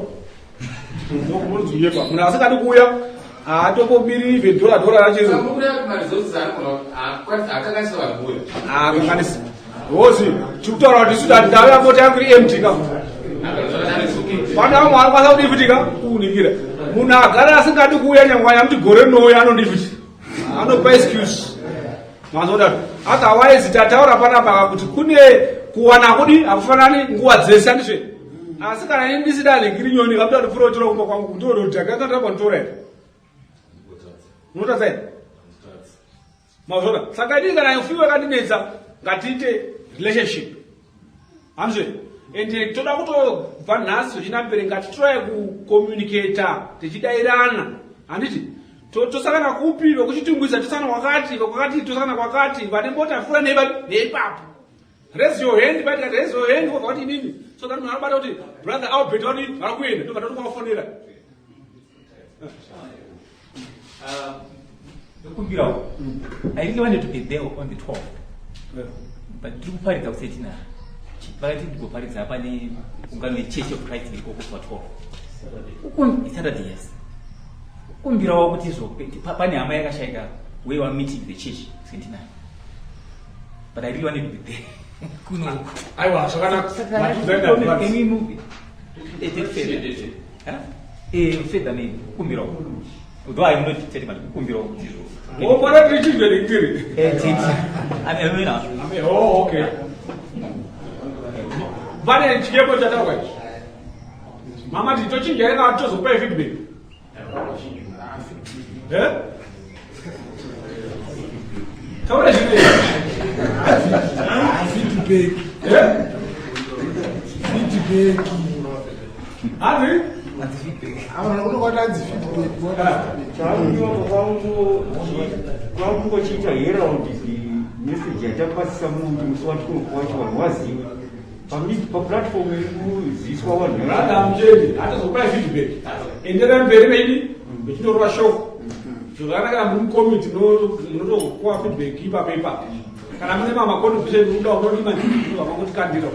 kunonyepa. Munhu asingadi kuuya haatombomiri even dhora dhora racho. Maresources anogona akanganisa vanhu kuuya. Akanganisa hozi tikutaura kuti isu ndauya mota yangu iri empty ka. Pane vamwe vanokwanisa kudifutika kuunikira. Munhu agara asingadi kuuya, nyangwe yamuti gore rinouya, anondifuti anopa excuse mazodaro. Otherwise tataura panapa kuti kune kuwana kudi hakufanani nguva dzese, handizve? Asi kana ini ndisida nhingiri nyoni kabuda ndipfuura kutora kumba kwangu ndododhaka kandiramba nditora here? Unotadza here? Mazvona? Saka inini kana fuel yakandinetsa, ngatiite relationship, handizve? And toda kutobva nhasi zvichina mberi, ngatitry kucommunicata tichidairana, handiti? Tosangana kupi? VekuChitungwiza tosangana kwakati, kwakati tosangana kwakati, vane mota fura neipapo. Raise your hand, but raise your hand wobva kuti inini, so that munhu anobata kuti Brother Albert vari vari kuenda, ndobva tatokuvafonera. Ndokumbirawo, I really wanted to be there on the 12th, but tiri kuparidza kusetina, vakati ndigoparidza pane ungano yeChurch of Christ ikoko pa 12 Saturday. Yes, kumbirawo kuti izvo pane hama yakashaika, we were meeting the church 29, but I really wanted to be there kuno. Aiwa, zvakanaka. Can we move it a date further? Huh? Further maybe, kumbirawo, although I'm not dictating, but kumbirawo kuti izvo. Oh, mana tiri children tiri. Titi. I mean, Oh, okay. Pane chikepo chataurwa ichi. Mama ti tochinja here kana tozokupai feedback? Eh? Taura zvino. Feedback. Eh? Feedback. Hanzi? Unokwata feedback. Kwakungochiita herald the message yatapasisa munhu musi wa12 wacho, vanhu wazive paplatform iri kuziviswa vanhu. Brother Mjeni, hatozokupai feedback. Enderai mberi meidi, mechitorova shoko. Zvakanaka kana muri mukomiti munotokuwa feedback ipapo ipapo. Kana mune mama contribution munoda unodima ndinobva mangotikandira.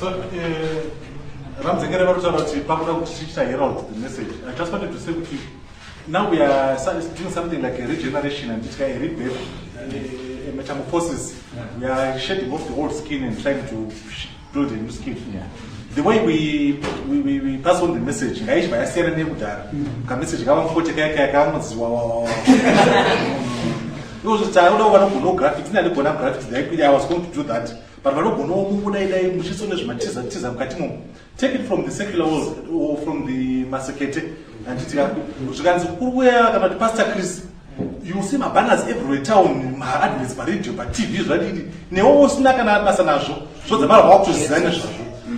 So, Ramzengere varikutaura kuti pakuda kuti tichiita herald the message. I just wanted to say kuti now we are doing something like a regeneration and a rebirth, a metamorphosis. We are shedding off the old skin and trying to build a new skin. The way we pass on the message ngaichibva yasiyana neyekudhara. Kamessage kavamufote kaya kaya kavanonzi wawawawa. Inozotaura vanogonawo graphics, ini handigona graphics, I was going to do that. But vanogonawo mukudai dai muchiso nezvimatiza tiza mukati momo. Take it from the secular world or from the masekete. Handiti ka zvikanzi kuri kuuya kana kuti Pastor Chris, you see mabanners everywhere town, maadverts paradio, patv, zvadidi, newe usina kana basa nazvo, zvodzamara wakutoziva nezvazvo.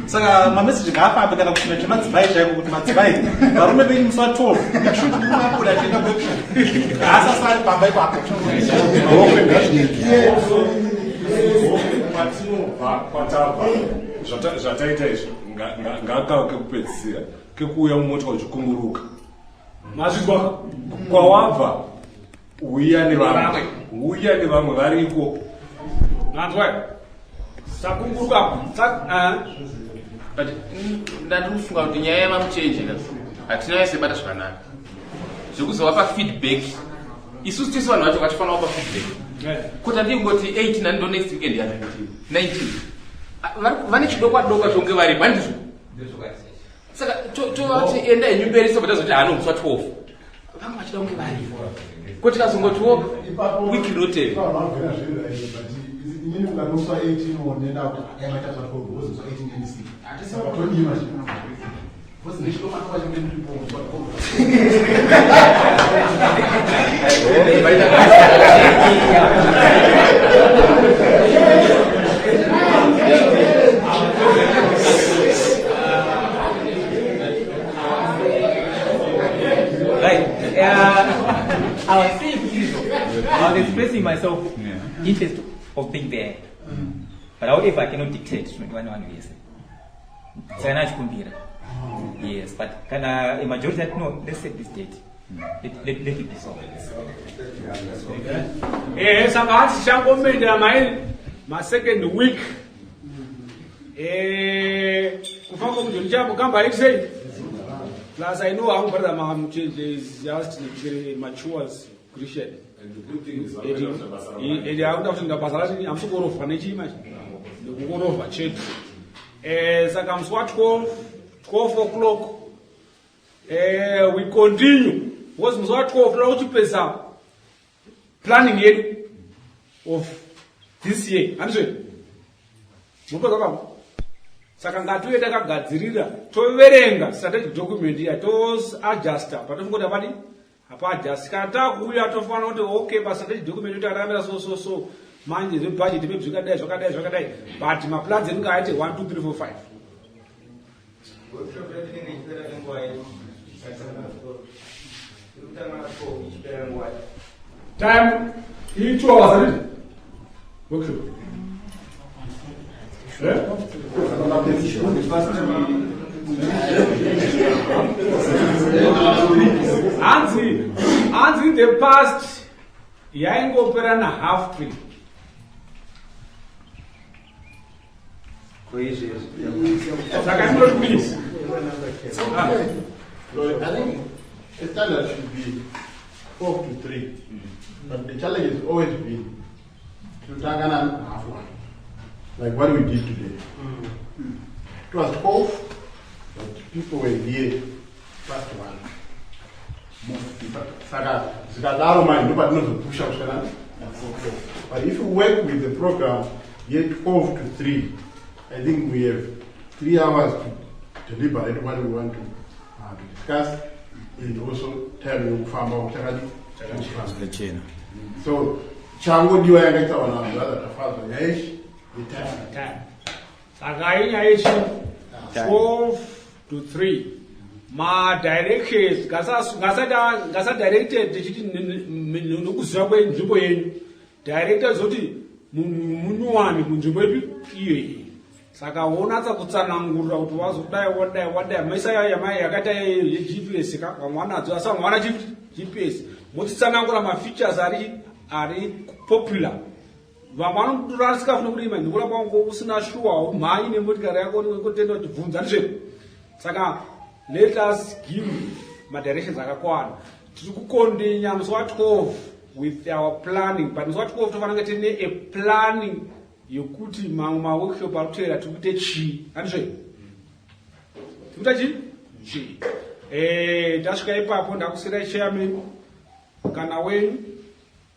Saka mameseji ngaafambe, kana kuchina chemadzimai chaiko, kuti madzimai, varume venyu musi wa12 make sure kuti murume abuda achienda kuworkshop, haasasari pamba ipapo. Kwatinobva, kwatabva, zvataita izvi ngakava kekupedzisira kekuuya mumota uchikunguruka. Mazvizwa? Kwawabva, uya nevamwe, uya nevamwe variko. Manzwa? Sakunguruka. But ndandiri kufunga kuti nyaya yemamuchenje ka hatina yaisebata zvakanaka zvekuzovapa feedback. Isusu tisi vanhu vacho vatifanira kupa feedback kuti andii kungoti 18 nani ndo next weekend yacho 19. Ah, vane chidokwa dokwa chonge varipo, handizvo? Saka tovati enda henyu mberi, sobva tazoti hano musi wa12 vanga vachida kunge varipo, ko tikazongotiwo wiki rinotevera. Inini kukati musi wa18 nenda kuti dai maita zva 12, because musi wa18 ndendisika, saka todii manje? Because ndechidokwa chonge ndiripo musi wa12. Right. I was saying, I was expressing myself interest of being there. But however, I cannot dictate 21 years. Saka nachikumbira. Yes, but kana a majority that no, let's set this date. Let it be so. Saka hati tichangomendera mai masecond week kufamba kuti ndichambogamba sei. Plus I know hangu brother Mamuchenje is just a mature Christian. Ende akuda kuti basa racho hamusi kurovha nechii manje, nekukurovha chete. Saka musi wa12, 12 o'clock, we continue, because musi wa12 toda kuchipesa planning yedu of this year, handizvo? Mupedza pamo. Saka ngatiuye takagadzirira, toverenga strategic document iya, toadjusta patofunga kuti apadi hapaadjust. Kana takuuya tofanira kuti okay, pastrategic document kuti aramira so so so, manje zvebudget maybe zvakadai zvakadai zvakadai, but maplans edu ngaaite 1 2 3 4 5. Workshop yedu inenge ichipera nenguva yedu. Iri kutanga na 12 ichipera nguva. Time iri 2 hours, handiti? Workshop. Eh? Hanzi in the past yaingopera na half three. Saka inoti kudii? No, I think the standard should be 12 to 3. But the challenge has always been to Tangana half one. Like what we did today. It was 12, but people were here past 1. Most people. Saka, zvikadaro manje ndopatinozopusha kusvika nani? But if you work with the program yet 12 to 3, I think we have 3 hours to deliberate what we want to discuss and also time yekufamba kuchakadi. Zvakachena. So changodiwa yanga itaura nabrother Tafadzwa, nyaya ichi yetime. Time. Saka inyaya ichi 12 to 3, madirections ngasadirected tichiti nokuziva kwenzvimbo yenyu, director zoti munyuwani munzvimbo ipi iyo iyi. Saka wonatsa kutsanangurira kuti wazodai, wadai, wadai, maisa yakaita yeGPS ka, vamwe vanadzo, asi vamwe vana GPS, mochitsanangura mafeatures ari popular. Vamwe vanotorasika funa kurima ndikuramba wangu usina shuwa, umhanyi nemotikari yako kutenda kuti bvunza ndizvo. Saka let us give madirections akakwana. Tiri kukondinya musi wa12 with our planning, but musi wa12 tofanira kunge tine a planning yekuti mamwe maworkshop ari kuteera tiri kuite chii, handizvo? Tikuita chii? Chii? Eh, tasvika ipapo ndakusirai chairman kana wenyu.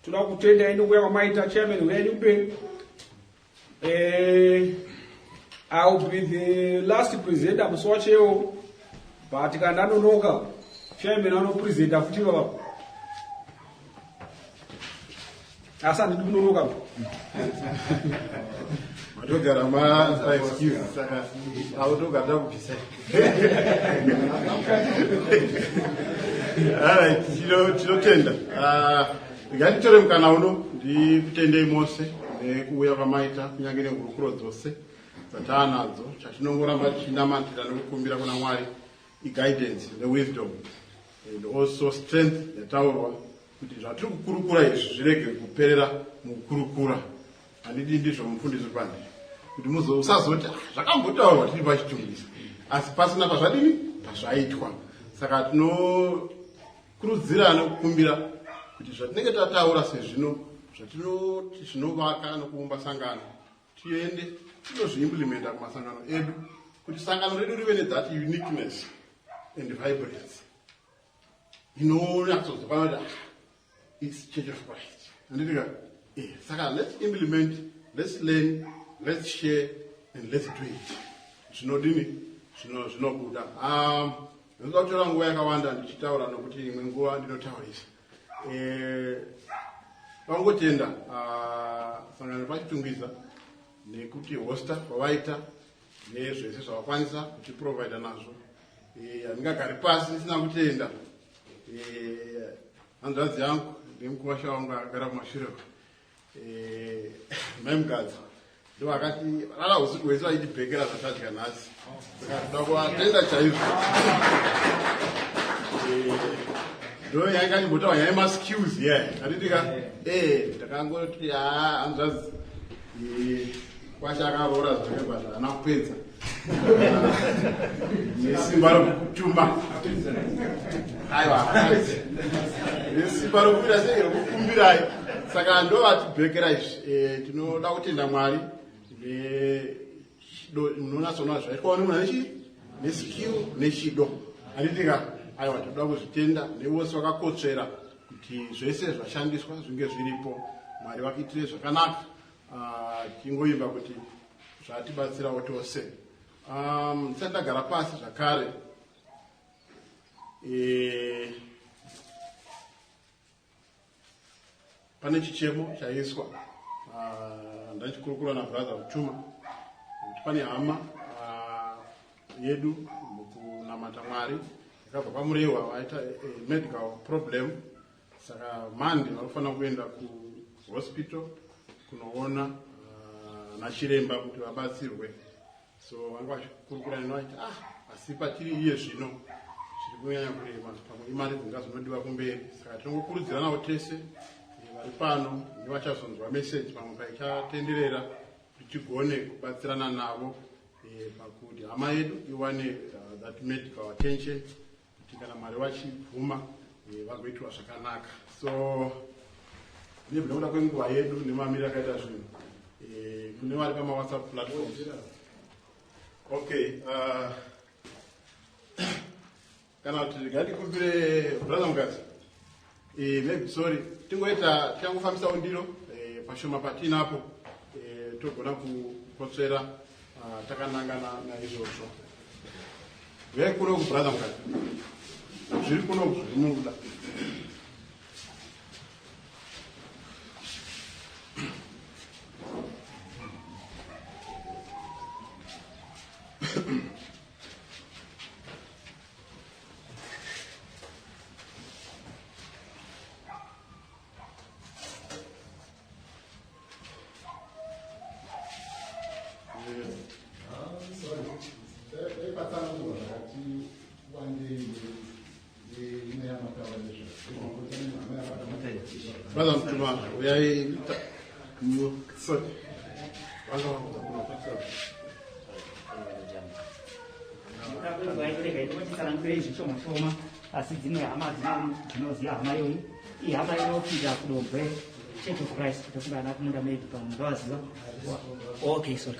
Toda kutendai nekuuya kwamaita chairman huyai kumberi. Eh, I'll be the last presenter musi wachewo but kana ndanonoka chairman anopresenta futi baba. Asi handidi kunonoka. Matogara ma excuse saka autogara takubvisa. Alright, tinotenda. Ah, ngatitore mukana uno ndikutendei mose nekuuya kwamaita kunyange nehurukuro dzose dzataanadzo. Chatinongoramba tichinamatira nekukumbira kuna Mwari iguidance newisdom and also strength yataurwa kuti zvatiri kukurukura izvi zvirege kuperera mukukurukura. Handidi ndizvo mufundisi pandi kuti usazoti ah, zvakambotaurwa tiri paChitungwiza asi pasina pazvadini pazvaitwa. Saka tinokurudzira nekukumbira kuti zvatinenge tataura sezvino zvatinoti zvinovaka nokuumba sangano tiende tinozviimplementa kumasangano edu kuti sangano redu rive nethat uniqueness and vibrance inonyatsozokwana kuti ah, it's Church of Christ. Handitika? Eh, saka let's implement, let's learn, let's share and let's do it. Zvinodini? Zvinobuda. Ndinoda kutora nguva yakawanda ndichitaura nokuti imwe nguva ndinotaurisa. Vangotenda sangano paChitungwiza nekuti hosta kwavaita nezvese zvavakwanisa kutiprovida nazvo. Handingagari pasi ndisina kutenda hanzvadzi yangu nemukuwasha wangu akagara kumashure uko. Mai Mugadza ndo vakati rara usiku hwese vachitibhekera zvatadya nhasi, saka toda kuvatenda chaizvo. Ndo yanga ndimbotaura nyaya yemaskills ye handitika ndakangoti haa hanzvadzi kwasha akaroora zvake but haana kupedza nesimba rokutuma, aiwa, nesimba rokuita sei rokukumbirai. Saka ndo vatibhekera izvi. Tinoda kutenda Mwari nechido. Munonatsoona zvaitwawo nemunhu anechi neskill nechido, handitika? Aiwa, tinoda kuzvitenda nevose vakakotsvera kuti zvese zvashandiswa zvinge zviripo. Mwari vakuitire zvakanaka. Ah, tingoimba kuti zvatibatsirawo tose. Ndisati ndagara pasi zvakare, pane chichemo chaiswa. Ah, ndachikurukura nabrother Mutuma kuti pane hama yedu mukunamata Mwari yakabva kwaMurehwa vaita medical problem, saka Monday vanofanira kuenda kuhospital kunoona nachiremba kuti vabatsirwe. So vanga vachikurukura neni vachiti ah, asi patiri iye zvino zviri kunyanya kurema, pamwe imari dzinga zinodiwa kumberi. Saka tinongokurudziranawo tese vari pano nevachazonzwa meseji pamwe paichatenderera kuti tigone kubatsirana navo pakuti hama yedu iwane that medical attention, kuti kana Mwari vachibvuma vagoitwa zvakanaka. So nekuda kwenguva yedu nemamiriro akaita zvinhu, kune vari pamawhatsapp platforms, okay, kana kuti ngatikumbire brother Mukadzi, maybe, sorry, tingoita tichangofambisawo ndiro pashoma patinapo, togona kukotsvera takananga naizvozvo. Uyai kuno kubrother Mukadzi, zviri kuno zviri mukuda. Patsanangurwa zvakati wandei neimwe yamataura nezvazvo. Brother Mutuma, uyai. Sorry. Zvishoma shoma, asi dzimwe hama dzinoziva hama iyoyi. Ihama inopinda kuDombwe Church of Christ. Tofunga ana kumunda maybe pamwe ngavaziva. Okay, sorry,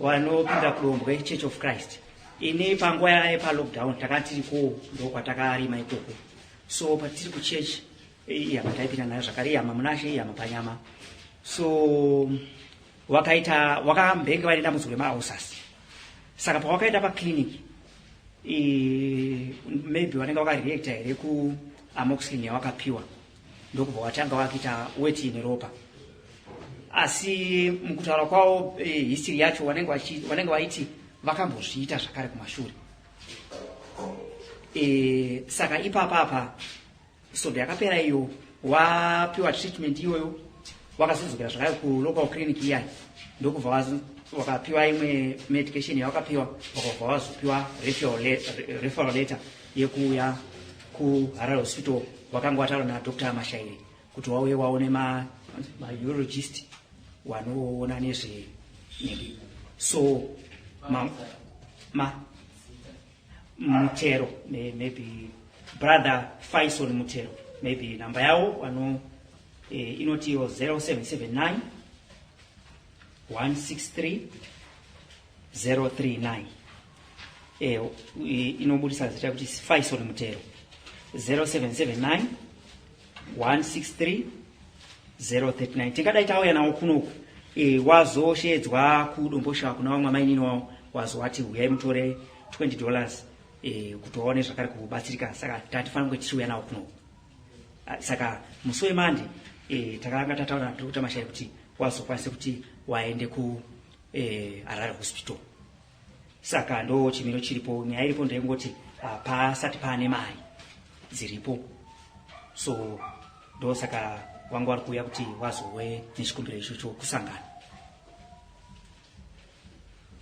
vanopinda kuDombwe Church of Christ. Ini panguva yepalockdown takanga tiriko, ndokwatakarima ikoko. So patiri kuchurch, ihama taipinda nayo zvakare, ihama munashe, ihama panyama. So wakaita wakambenge vaine dambudziko remaulcers. Saka pawakaenda paclinic, maybe vanenge vakareacta here kuamoxicillin yawakapiwa, ndokubva watanga wakuita weti ine ropa. Asi mukutaura kwavo, history yacho vanenge vaiti vakambozviita zvakare kumashure. Saka ipapapa svondo yakapera iyo wapiwa treatment iyoyo, wakazodzokera zvakare kulocal clinic iyayi, ndokubva wakapiwa imwe medication yawakapiwa, wakabva wazopiwa referral letter yekuuya kuHarare Hospital. Wakanga wataura naDr Mashairi kuti wauye waone maurologist wanoona nezvenhingi. So ma Mutero, maybe Brother Fison Mutero, maybe namba yavo vano inotiwo 0779 163 039. Inobudisa zita kuti Fison Mutero, 0779 163 039. Tingadai tauya nawo kunoku, wazoshedzwa kuDomboshawa kuna vamwe amainini wavo, wazowati huyai mutore $20, kuti waone zvakare kubatsirika. Saka tatifanira kunge tichiuya nawo kunoku. Ah, saka musi weMande takanga tataura naDr Mashai kuti wazokwanisa kuti waende ku Harare Hospital. Saka ndo chimiro chiripo. Nyaya iripo ndeyekungoti pasati paane mari dziripo, so ndo saka vanga vari kuuya kuti wazowe nechikumbiro ichocho kusangana.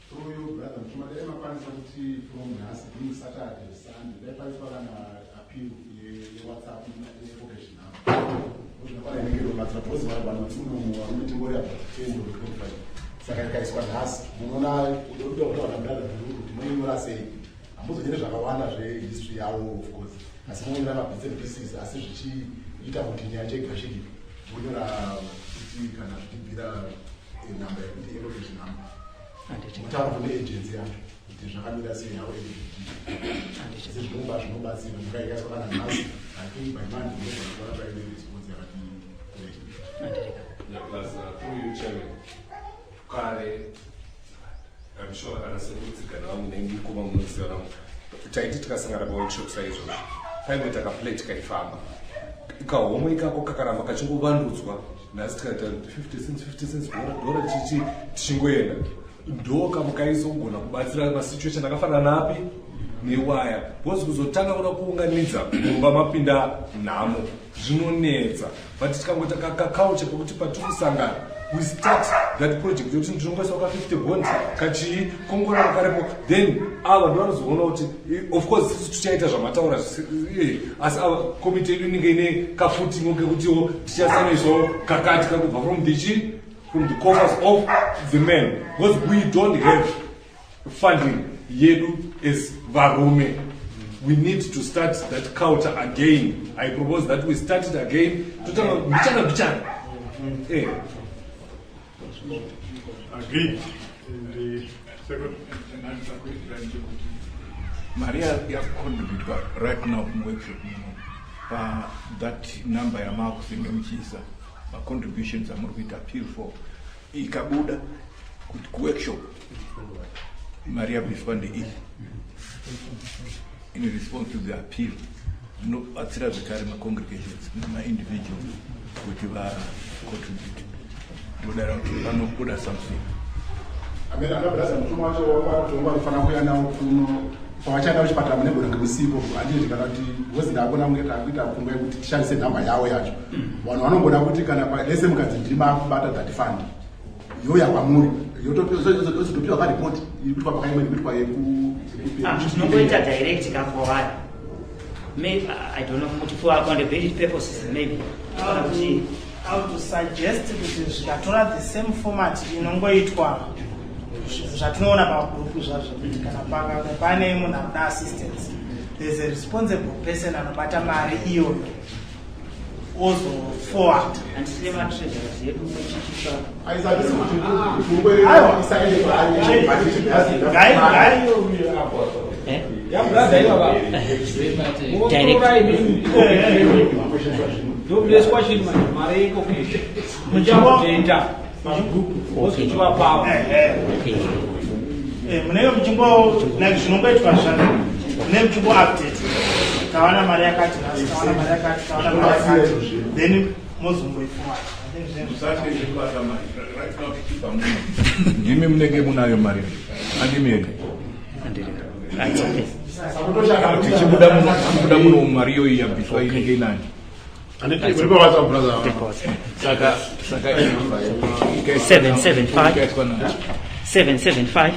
Through you, brother Mutuma, dai makwanisa kuti from nhasi, being Saturday, Sunday, dai paiswa kana appeal yeWhatsApp yevocation number. Zvinofanira inenge inobatsira because vanhu vatiri munomu varume tingori about 10 or 25. Saka ikaiswa nhasi, munoona udoda kutaura nabrother Dhururu kuti muinyora sei. Hamuzonyori zvakawanda zvehistory yavo, of course, asi munonyora mabits and pieces, asi zvichiita kuti nyaya yacho igashirike. Monyora kuti kana zvichibvira namba yekuti evocation number, mutaura kune agency yacho kuti zvakamira sei havo. Zvinoba zvinobatsira muka ikaiswa kana nhasi. I think by Monday munogona kuona paine response yakati kurei. Yeah, plus through you, Chairman, kare, I'm sure ana sekutsigana vangu nemukoma munoziva vangu, taiti tikasangana paworkshop saizvozvo, paingoita kaplate kaifamba kahomwe ikako kakaramba kachingovandudzwa. Nhasi tikaita 50 cents, 50 cents, dhora dhora, chichi tichingoenda, ndo kamukaizogona kubatsira masituation akafanana napi newaya, because kuzotanga kuda kuunganidza mumba mapinda nhamo zvinonetsa. But tikangoita kakaucha kekuti patiri kusangana we start that project yekuti ndinongoisa ka 50 bond kachii kongoraro karipo, then ava ndo vanozoona kuti of course isusu tichaita zvamataura, asi ava komiti yedu inenge ine kafutingo kekutiwo tichasanoisawo kakati kakubva from the chi from the coffers of the men, because we don't have funding yedu as varume. We need to start that culture again. I propose that we start it again, totanga mbichana mbichana. Agreed. And the second. Mari yakucontributwa right now muworkshop muno pa that number yamaakusinge muchiisa macontributions amuri kuita appeal for, ikabuda kuti kuworkshop mari yabviswa ndeiyi in response to the appeal, zvinobatsira zvekare macongregations nemaindividuals kuti vacontribute. Ndodara kuti panobuda something. Amene ana brother Mutuma wacho wakutonga vanofanira kuuya nawo kuno pavachaenda kuchipatara munegona ngemusipo, handiti? Kana kuti because ndakona kunge takuita pfungwa yekuti tishandise nhamba yavo yacho, vanhu vanongona kuti kana lese mukadzi ndima kubata that fund yoya kwamuri, yozotopiwa karipoti iri kuitwa pakaimwe iri kuitwa. Tinongoita direct kaforward. Maybe, I don't know kuti for accountability purposes maybe kana kuti I would suggest kuti zvikatora the same format inongoitwa zvatinoona pagroup zvazvo, kuti kana pakange pane munhu anoda assistance, there's a responsible person anobata mari iyoyo. Ozoforward. Handisine matreasures edu muchichisa. Ndokureswa chii manje mari iko muchamutenda wozochivapawo. Munenge muchingo like zvinongoitwa zvano, munenge muchingo update, tawana mari yakati nhasi, tawana mari yakati, tawana mari yakati, then mozongoiforward. Ndimi munenge munayo mari, andimi here? Tichibuda muno, tichibuda muno, mari iyoyi yabviswa inenge inani? Saka 775 775.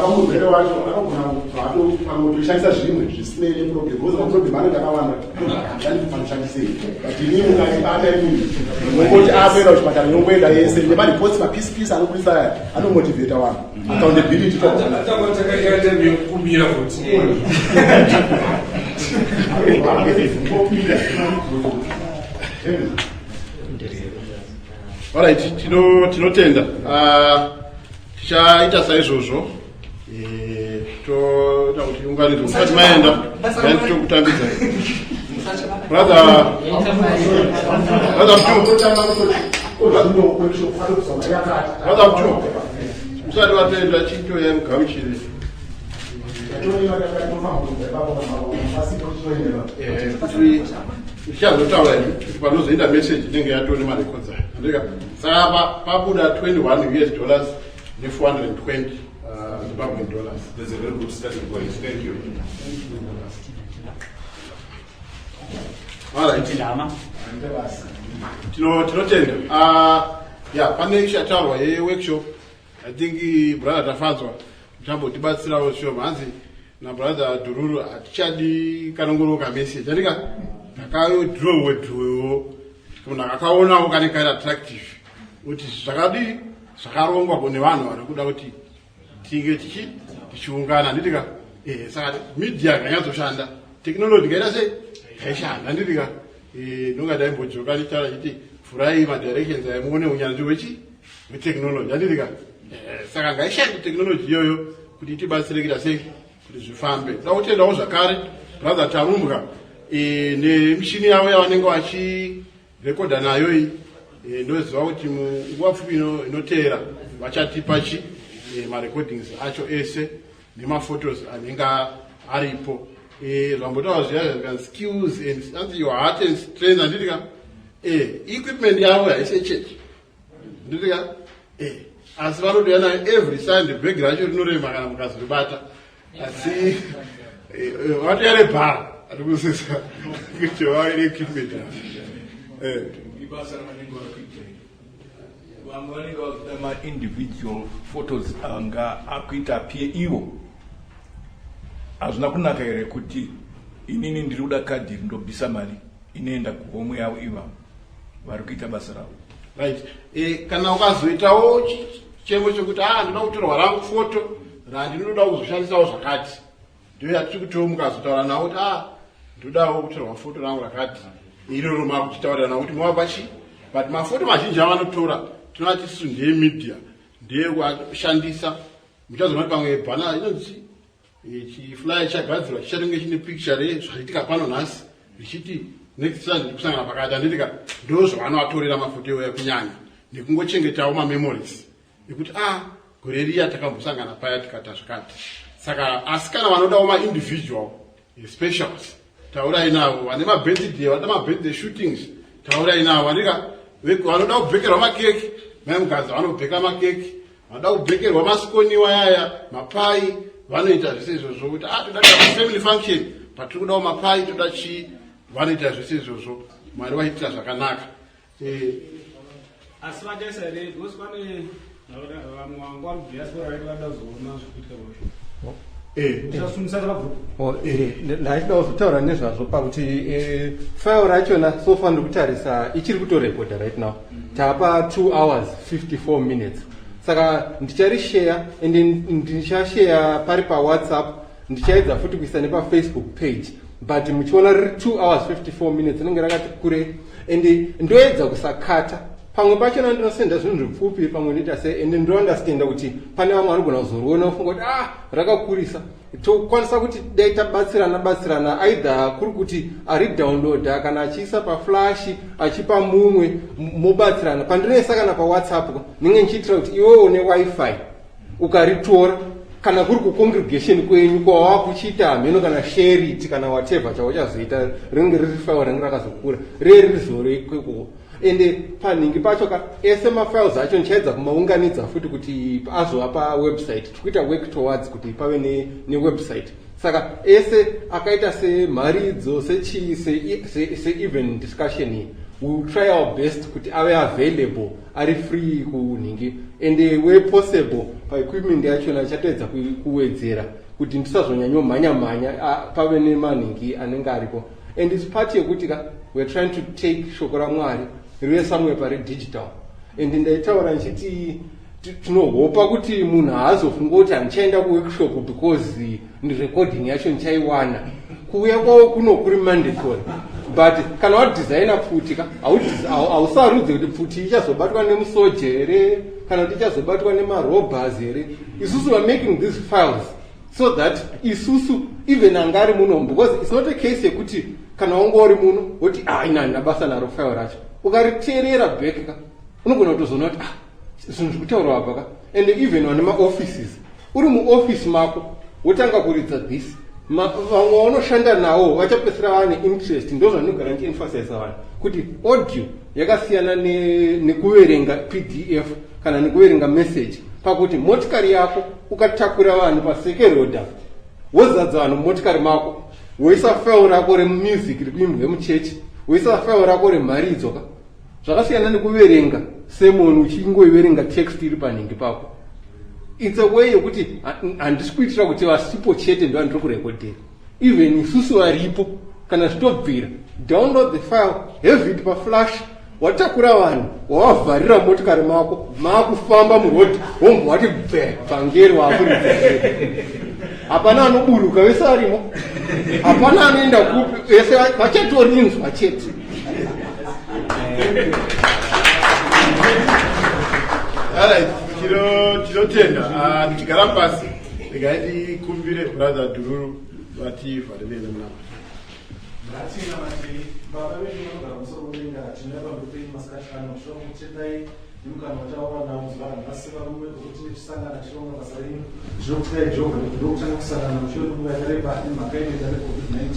Murwere wacho anogona kubva zvimwe zvisinei neproblem, because maproblem anenge akawanda, andikufanishandisei, but inini mukaibata imini mongoti akuenda kuchipatara, inongoenda yese nemareports, mapisi pisi anobudisa aya anomotivheta vanhu, accountability. Yekukumbira futi. Alright, tinotenda. Tichaita saizvozvo. Toda kuti unganidzwe musati maenda, tokutambidza brother Mtu, musati watoenda, chitoya mugamuchire. Kuti ndichazotaura kuti panozoenda message inenge yatone marecords ayo, andika? Saka pabuda 21 US dollars ne420 Zimbabwean dollars. That's a very good starting point. Thank you. Alright. Tinotenda. Ya, pane ichataurwa yeworkshop. I think brother Tafanzwa muchambotibatsirawo shoma. Hanzi nabrother Dhururu hatichadi kanongoroka message, andika? Takadrowe drowewo, munhu akaonawo kane kari attractive kuti zvakadii, zvakarongwa kune vanhu vari kuda kuti tinge tichiungana, handitika? Saka media nganyatsoshanda, technology ngaita sei, ngaishanda, handitika? Ndonga ndaimbodzoka ndichitaura chiti vhurai madirections aya muone unyanzvi hwechi hwetechnology, handitika? Saka ngaishande technology iyoyo kuti itibatsire kuita sei kuti zvifambe. Toda kutendawo zvakare brother Tarumbwa nemishini yavo yavanenge vachirekodha nayo iyi. Ndoziva kuti munguva pfupi inoteera vachatipa chi marecordings acho ese nemaphotos anenge aripo. Zvambotaura zviya zvikanzi skills and anzi your heart and strength, handitika? Equipment yavo haisi chechi, handitika? Asi vanotouya nayo every Sunday. Bhegi racho rinorema kana mukazoribata, asi vatouya nebhara arikusisa kuti vave neequipment yavo. Ibasa ravanenge vari kuita. Vamwe vanenge vakuita maindividual photos anga akuita appear ivo. Hazvina kunaka here kuti inini ndiri kuda kadhi iri, ndobvisa mari inoenda kuhomwe yavo ivavo vari kuita basa ravo? Right. Kana ukazoitawo chemo chekuti a ndinoda kutorwa rangu foto randinoda kuzoshandisawo zvakati, ndo yatiri kutiwo mukazotaura navo kuti a ndodawo kutorwa foto rangu rakati, iroro makuchitaurira navo kuti muvapa chi. But mafoto mazhinji avanotora tinoti isusu ndeye ndeyekuashandisa. Muchazoona kuti pamwe bhana inonzi chiflyer chagadzirwa chichatonge chine picture rezvaitika pano nhasi, richiti next Sunday kusangana pakati, handitika? Ndo zvavanovatorera mafoto iwoya kunyanya, nekungochengetawo mamemories ekuti a gore riya takambosangana paya tikata zvakati. Saka asi kana vanodawo maindividual specials, taurai navo. Vane mabirthday, vanoda mabirthday shootings, taurai navo, andika? Vanoda kubhekerwa makeki, mai Mugadzi vanobheka makeki. Vanoda kubhekerwa masikoniwa yaya, mapai, vanoita zvese izvozvo. Kuti a toda family function, patiri kudawo mapai, toda chii, vanoita zvese izvozvo. Mwari vaitira zvakanaka. Asi vachaisa here? Because pane vamwe vangu vari kudiaspora vaiti vada kuzoona zvekuitika kwazvo. Oh, ndaida kuzotaura nezvazvo pakuti file rachona so far ndikutarisa ichiri kutorekodha right now. Tapa 2 hours 54 minutes, saka ndicharishare and ndichashare pari pawhatsapp. Ndichaedza futi kuisa nepaFacebook page, but muchiona riri 2 hours 54 minutes, rinenge rakati kurei, and ndoedza kusakata. Pamwe pachona ndinosenda zvinhu zvipfupi, pamwe ndoita sei, and ndinounderstanda kuti pane vamwe vanogona kuzoriona ofunga kuti, ah, rakakurisa. Tokwanisa kuti dai tabatsirana batsirana, either kuri kuti aridownloada kana achiisa paflash achipa mumwe, mobatsirana. Pandinoisa kana paWhatsApp, ndinge ndichiitira kuti iwewo une WiFi ukaritora, kana kuri kucongregation kwenyu kwawakuchiita hameno, kana share it kana whatever chauchazoita, rinenge riri file rinenge rakazokura riri rizorekweko. Ende panhingi pacho ka, ese mafiles acho ndichaedza kumaunganidza futi kuti azova pawebsite. Tiri kuita work towards kuti pave newebsite, saka ese akaita semharidzo, sechii, seeven discussion iyi, we will try our best kuti ave available ari free kunhingi. And where possible, paequipment yachona chatoedza kuwedzera kuti ndisazonyanyomhanya mhanya, pave nemanhingi anenge aripo. And it's part yekuti ka, we are trying to take shoko raMwari rive somewhere pari digital. And ndaitaura ndichiti tinohopa kuti munhu haazofunga kuti handichaenda kuworkshop because recording yacho ndichaiwana. Kuuya kwavo kuno kuri mandatory, but kana wadesigna pfuti ka, hausarudzi kuti pfuti ichazobatwa nemusoja here kana kuti ichazobatwa nemarobbers here. Isusu are making these files so that isusu, even anga ari muno, because it's not a case yekuti kana wanga uri muno woti, ah, ina handina basa naro file racho. Ukariteerera back ka, unogona kutozoona kuti, ah, zvinhu zviri kutaurwa apa ka. And even vane maoffices, uri muoffice mako wotanga kuridza this, vamwe vaunoshanda nawo vachapedzisira vane interest. Ndo zvandinogara ndichiemphasize vanhu kuti audio yakasiyana nekuverenga PDF kana nekuverenga message, pakuti motikari yako ukatakura vanhu paSeke Road, wozadza vanhu mumotikari mako, woisa file rako remusic rikuimbwe muchechi, woisa file rako remharidzo ka, zvakasiyana nekuverenga sermon uchingoiverenga text iri panhingi pako. It's a way yekuti handisi kuitira kuti vasipo chete ndo vandiri kurekodhera, even isusu varipo, kana zvitobvira, download the file, have it paflash. Watakura vanhu, wavavharira motikari mako, maakufamba murodhi, wombwa wati bve vhangeri waakuridza, hapana anoburuka, vese varimo, hapana anoenda kupi, vese vachatorinzwa chete. Alright, tinotenda. Ah, tichigara pasi, regai tikumbire Brother Dururu vativharirene munamato. Ngatinamatei. Baba vedu vanogara musoro mudenga, tinouya pamberi penyu masikati ano. Tinoda kukutendai nemukana watawana nawo zuva ranhasi, varume, wekuti tichisangana tichironga basa renyu. Tinokutendai Jehovha nekuti ndokutanga kusangana mushure menguva yakareba nemhaka yedenda reCovid-19.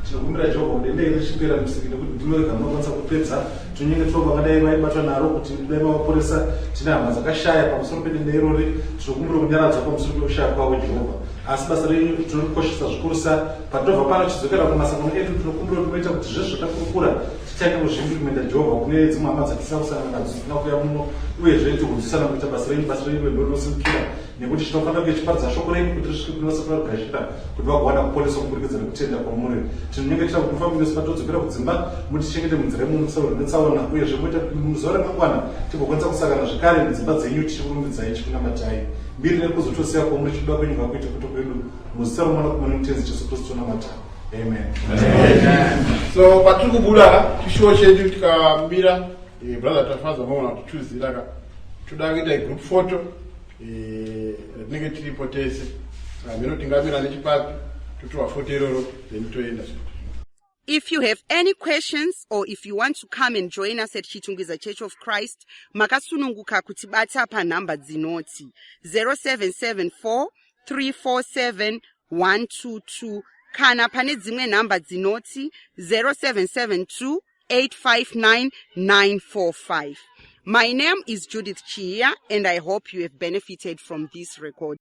Tinokumbira Jehovha kuti denda iri richipera musiki, nekuti ndimo rega munokwanisa kupedza. Tinonyengetera vangadai vaibatwa naro kuti dai mavaporesa. Tine hama dzakashaya pamusoro pedenda irori, tinokumbira kunyaradzwa pamusoro pekushaya kwavo, Jehovha. Asi basa renyu tinorikoshesa zvikurusa. Patinobva pano tichidzokera kumasangano edu, tinokumbira kuti muita kuti zvese zvatakurukura titange kuzviimplimenta, Jehovha, kune dzimwe hama dzatisina kusangana nadzo dzisina kuuya muno, uyezve tikunzwisana kuita basa renyu. Basa renyu ndo rinosimukira, nekuti tinofanira kunge tichiparidza shoko renyu kuti risvike kune vasati varigashira, kuti vagowana kuponeswa kuburikidza nekutenda kwamuri. Tinonyengetera kuti mufambe nesu patodzokera kudzimba, mutichengete munzira imomo musauro netsaona, uyezve muite kuti muzuva remangwana tigokwanisa kusangana zvekare mudzimba dzenyu tichikurumbidzai, tichikunamatai. Mbiri nekuzotosiya kwamuri, chikuda kwenyu ngakuite kuto kwedu, muzita roMwanakomana muTenzi Jesu Kristu tonamata, amen. So patiri kubuda, chishuwo chedu tikamira, Brother Tafaza maona kutichuzira ka, toda kuita group photo ratinenge tiripo tese. Saka mhino tingamira nechipapi, totorwa photo iroro, then toenda. If you have any questions or if you want to come and join us at Chitungwiza Church of Christ, makasununguka kutibata panhamba dzinoti 0774 347 122, kana pane dzimwe nhamba dzinoti 0772 859 945. My name is Judith Chia and I hope you have benefited from this record.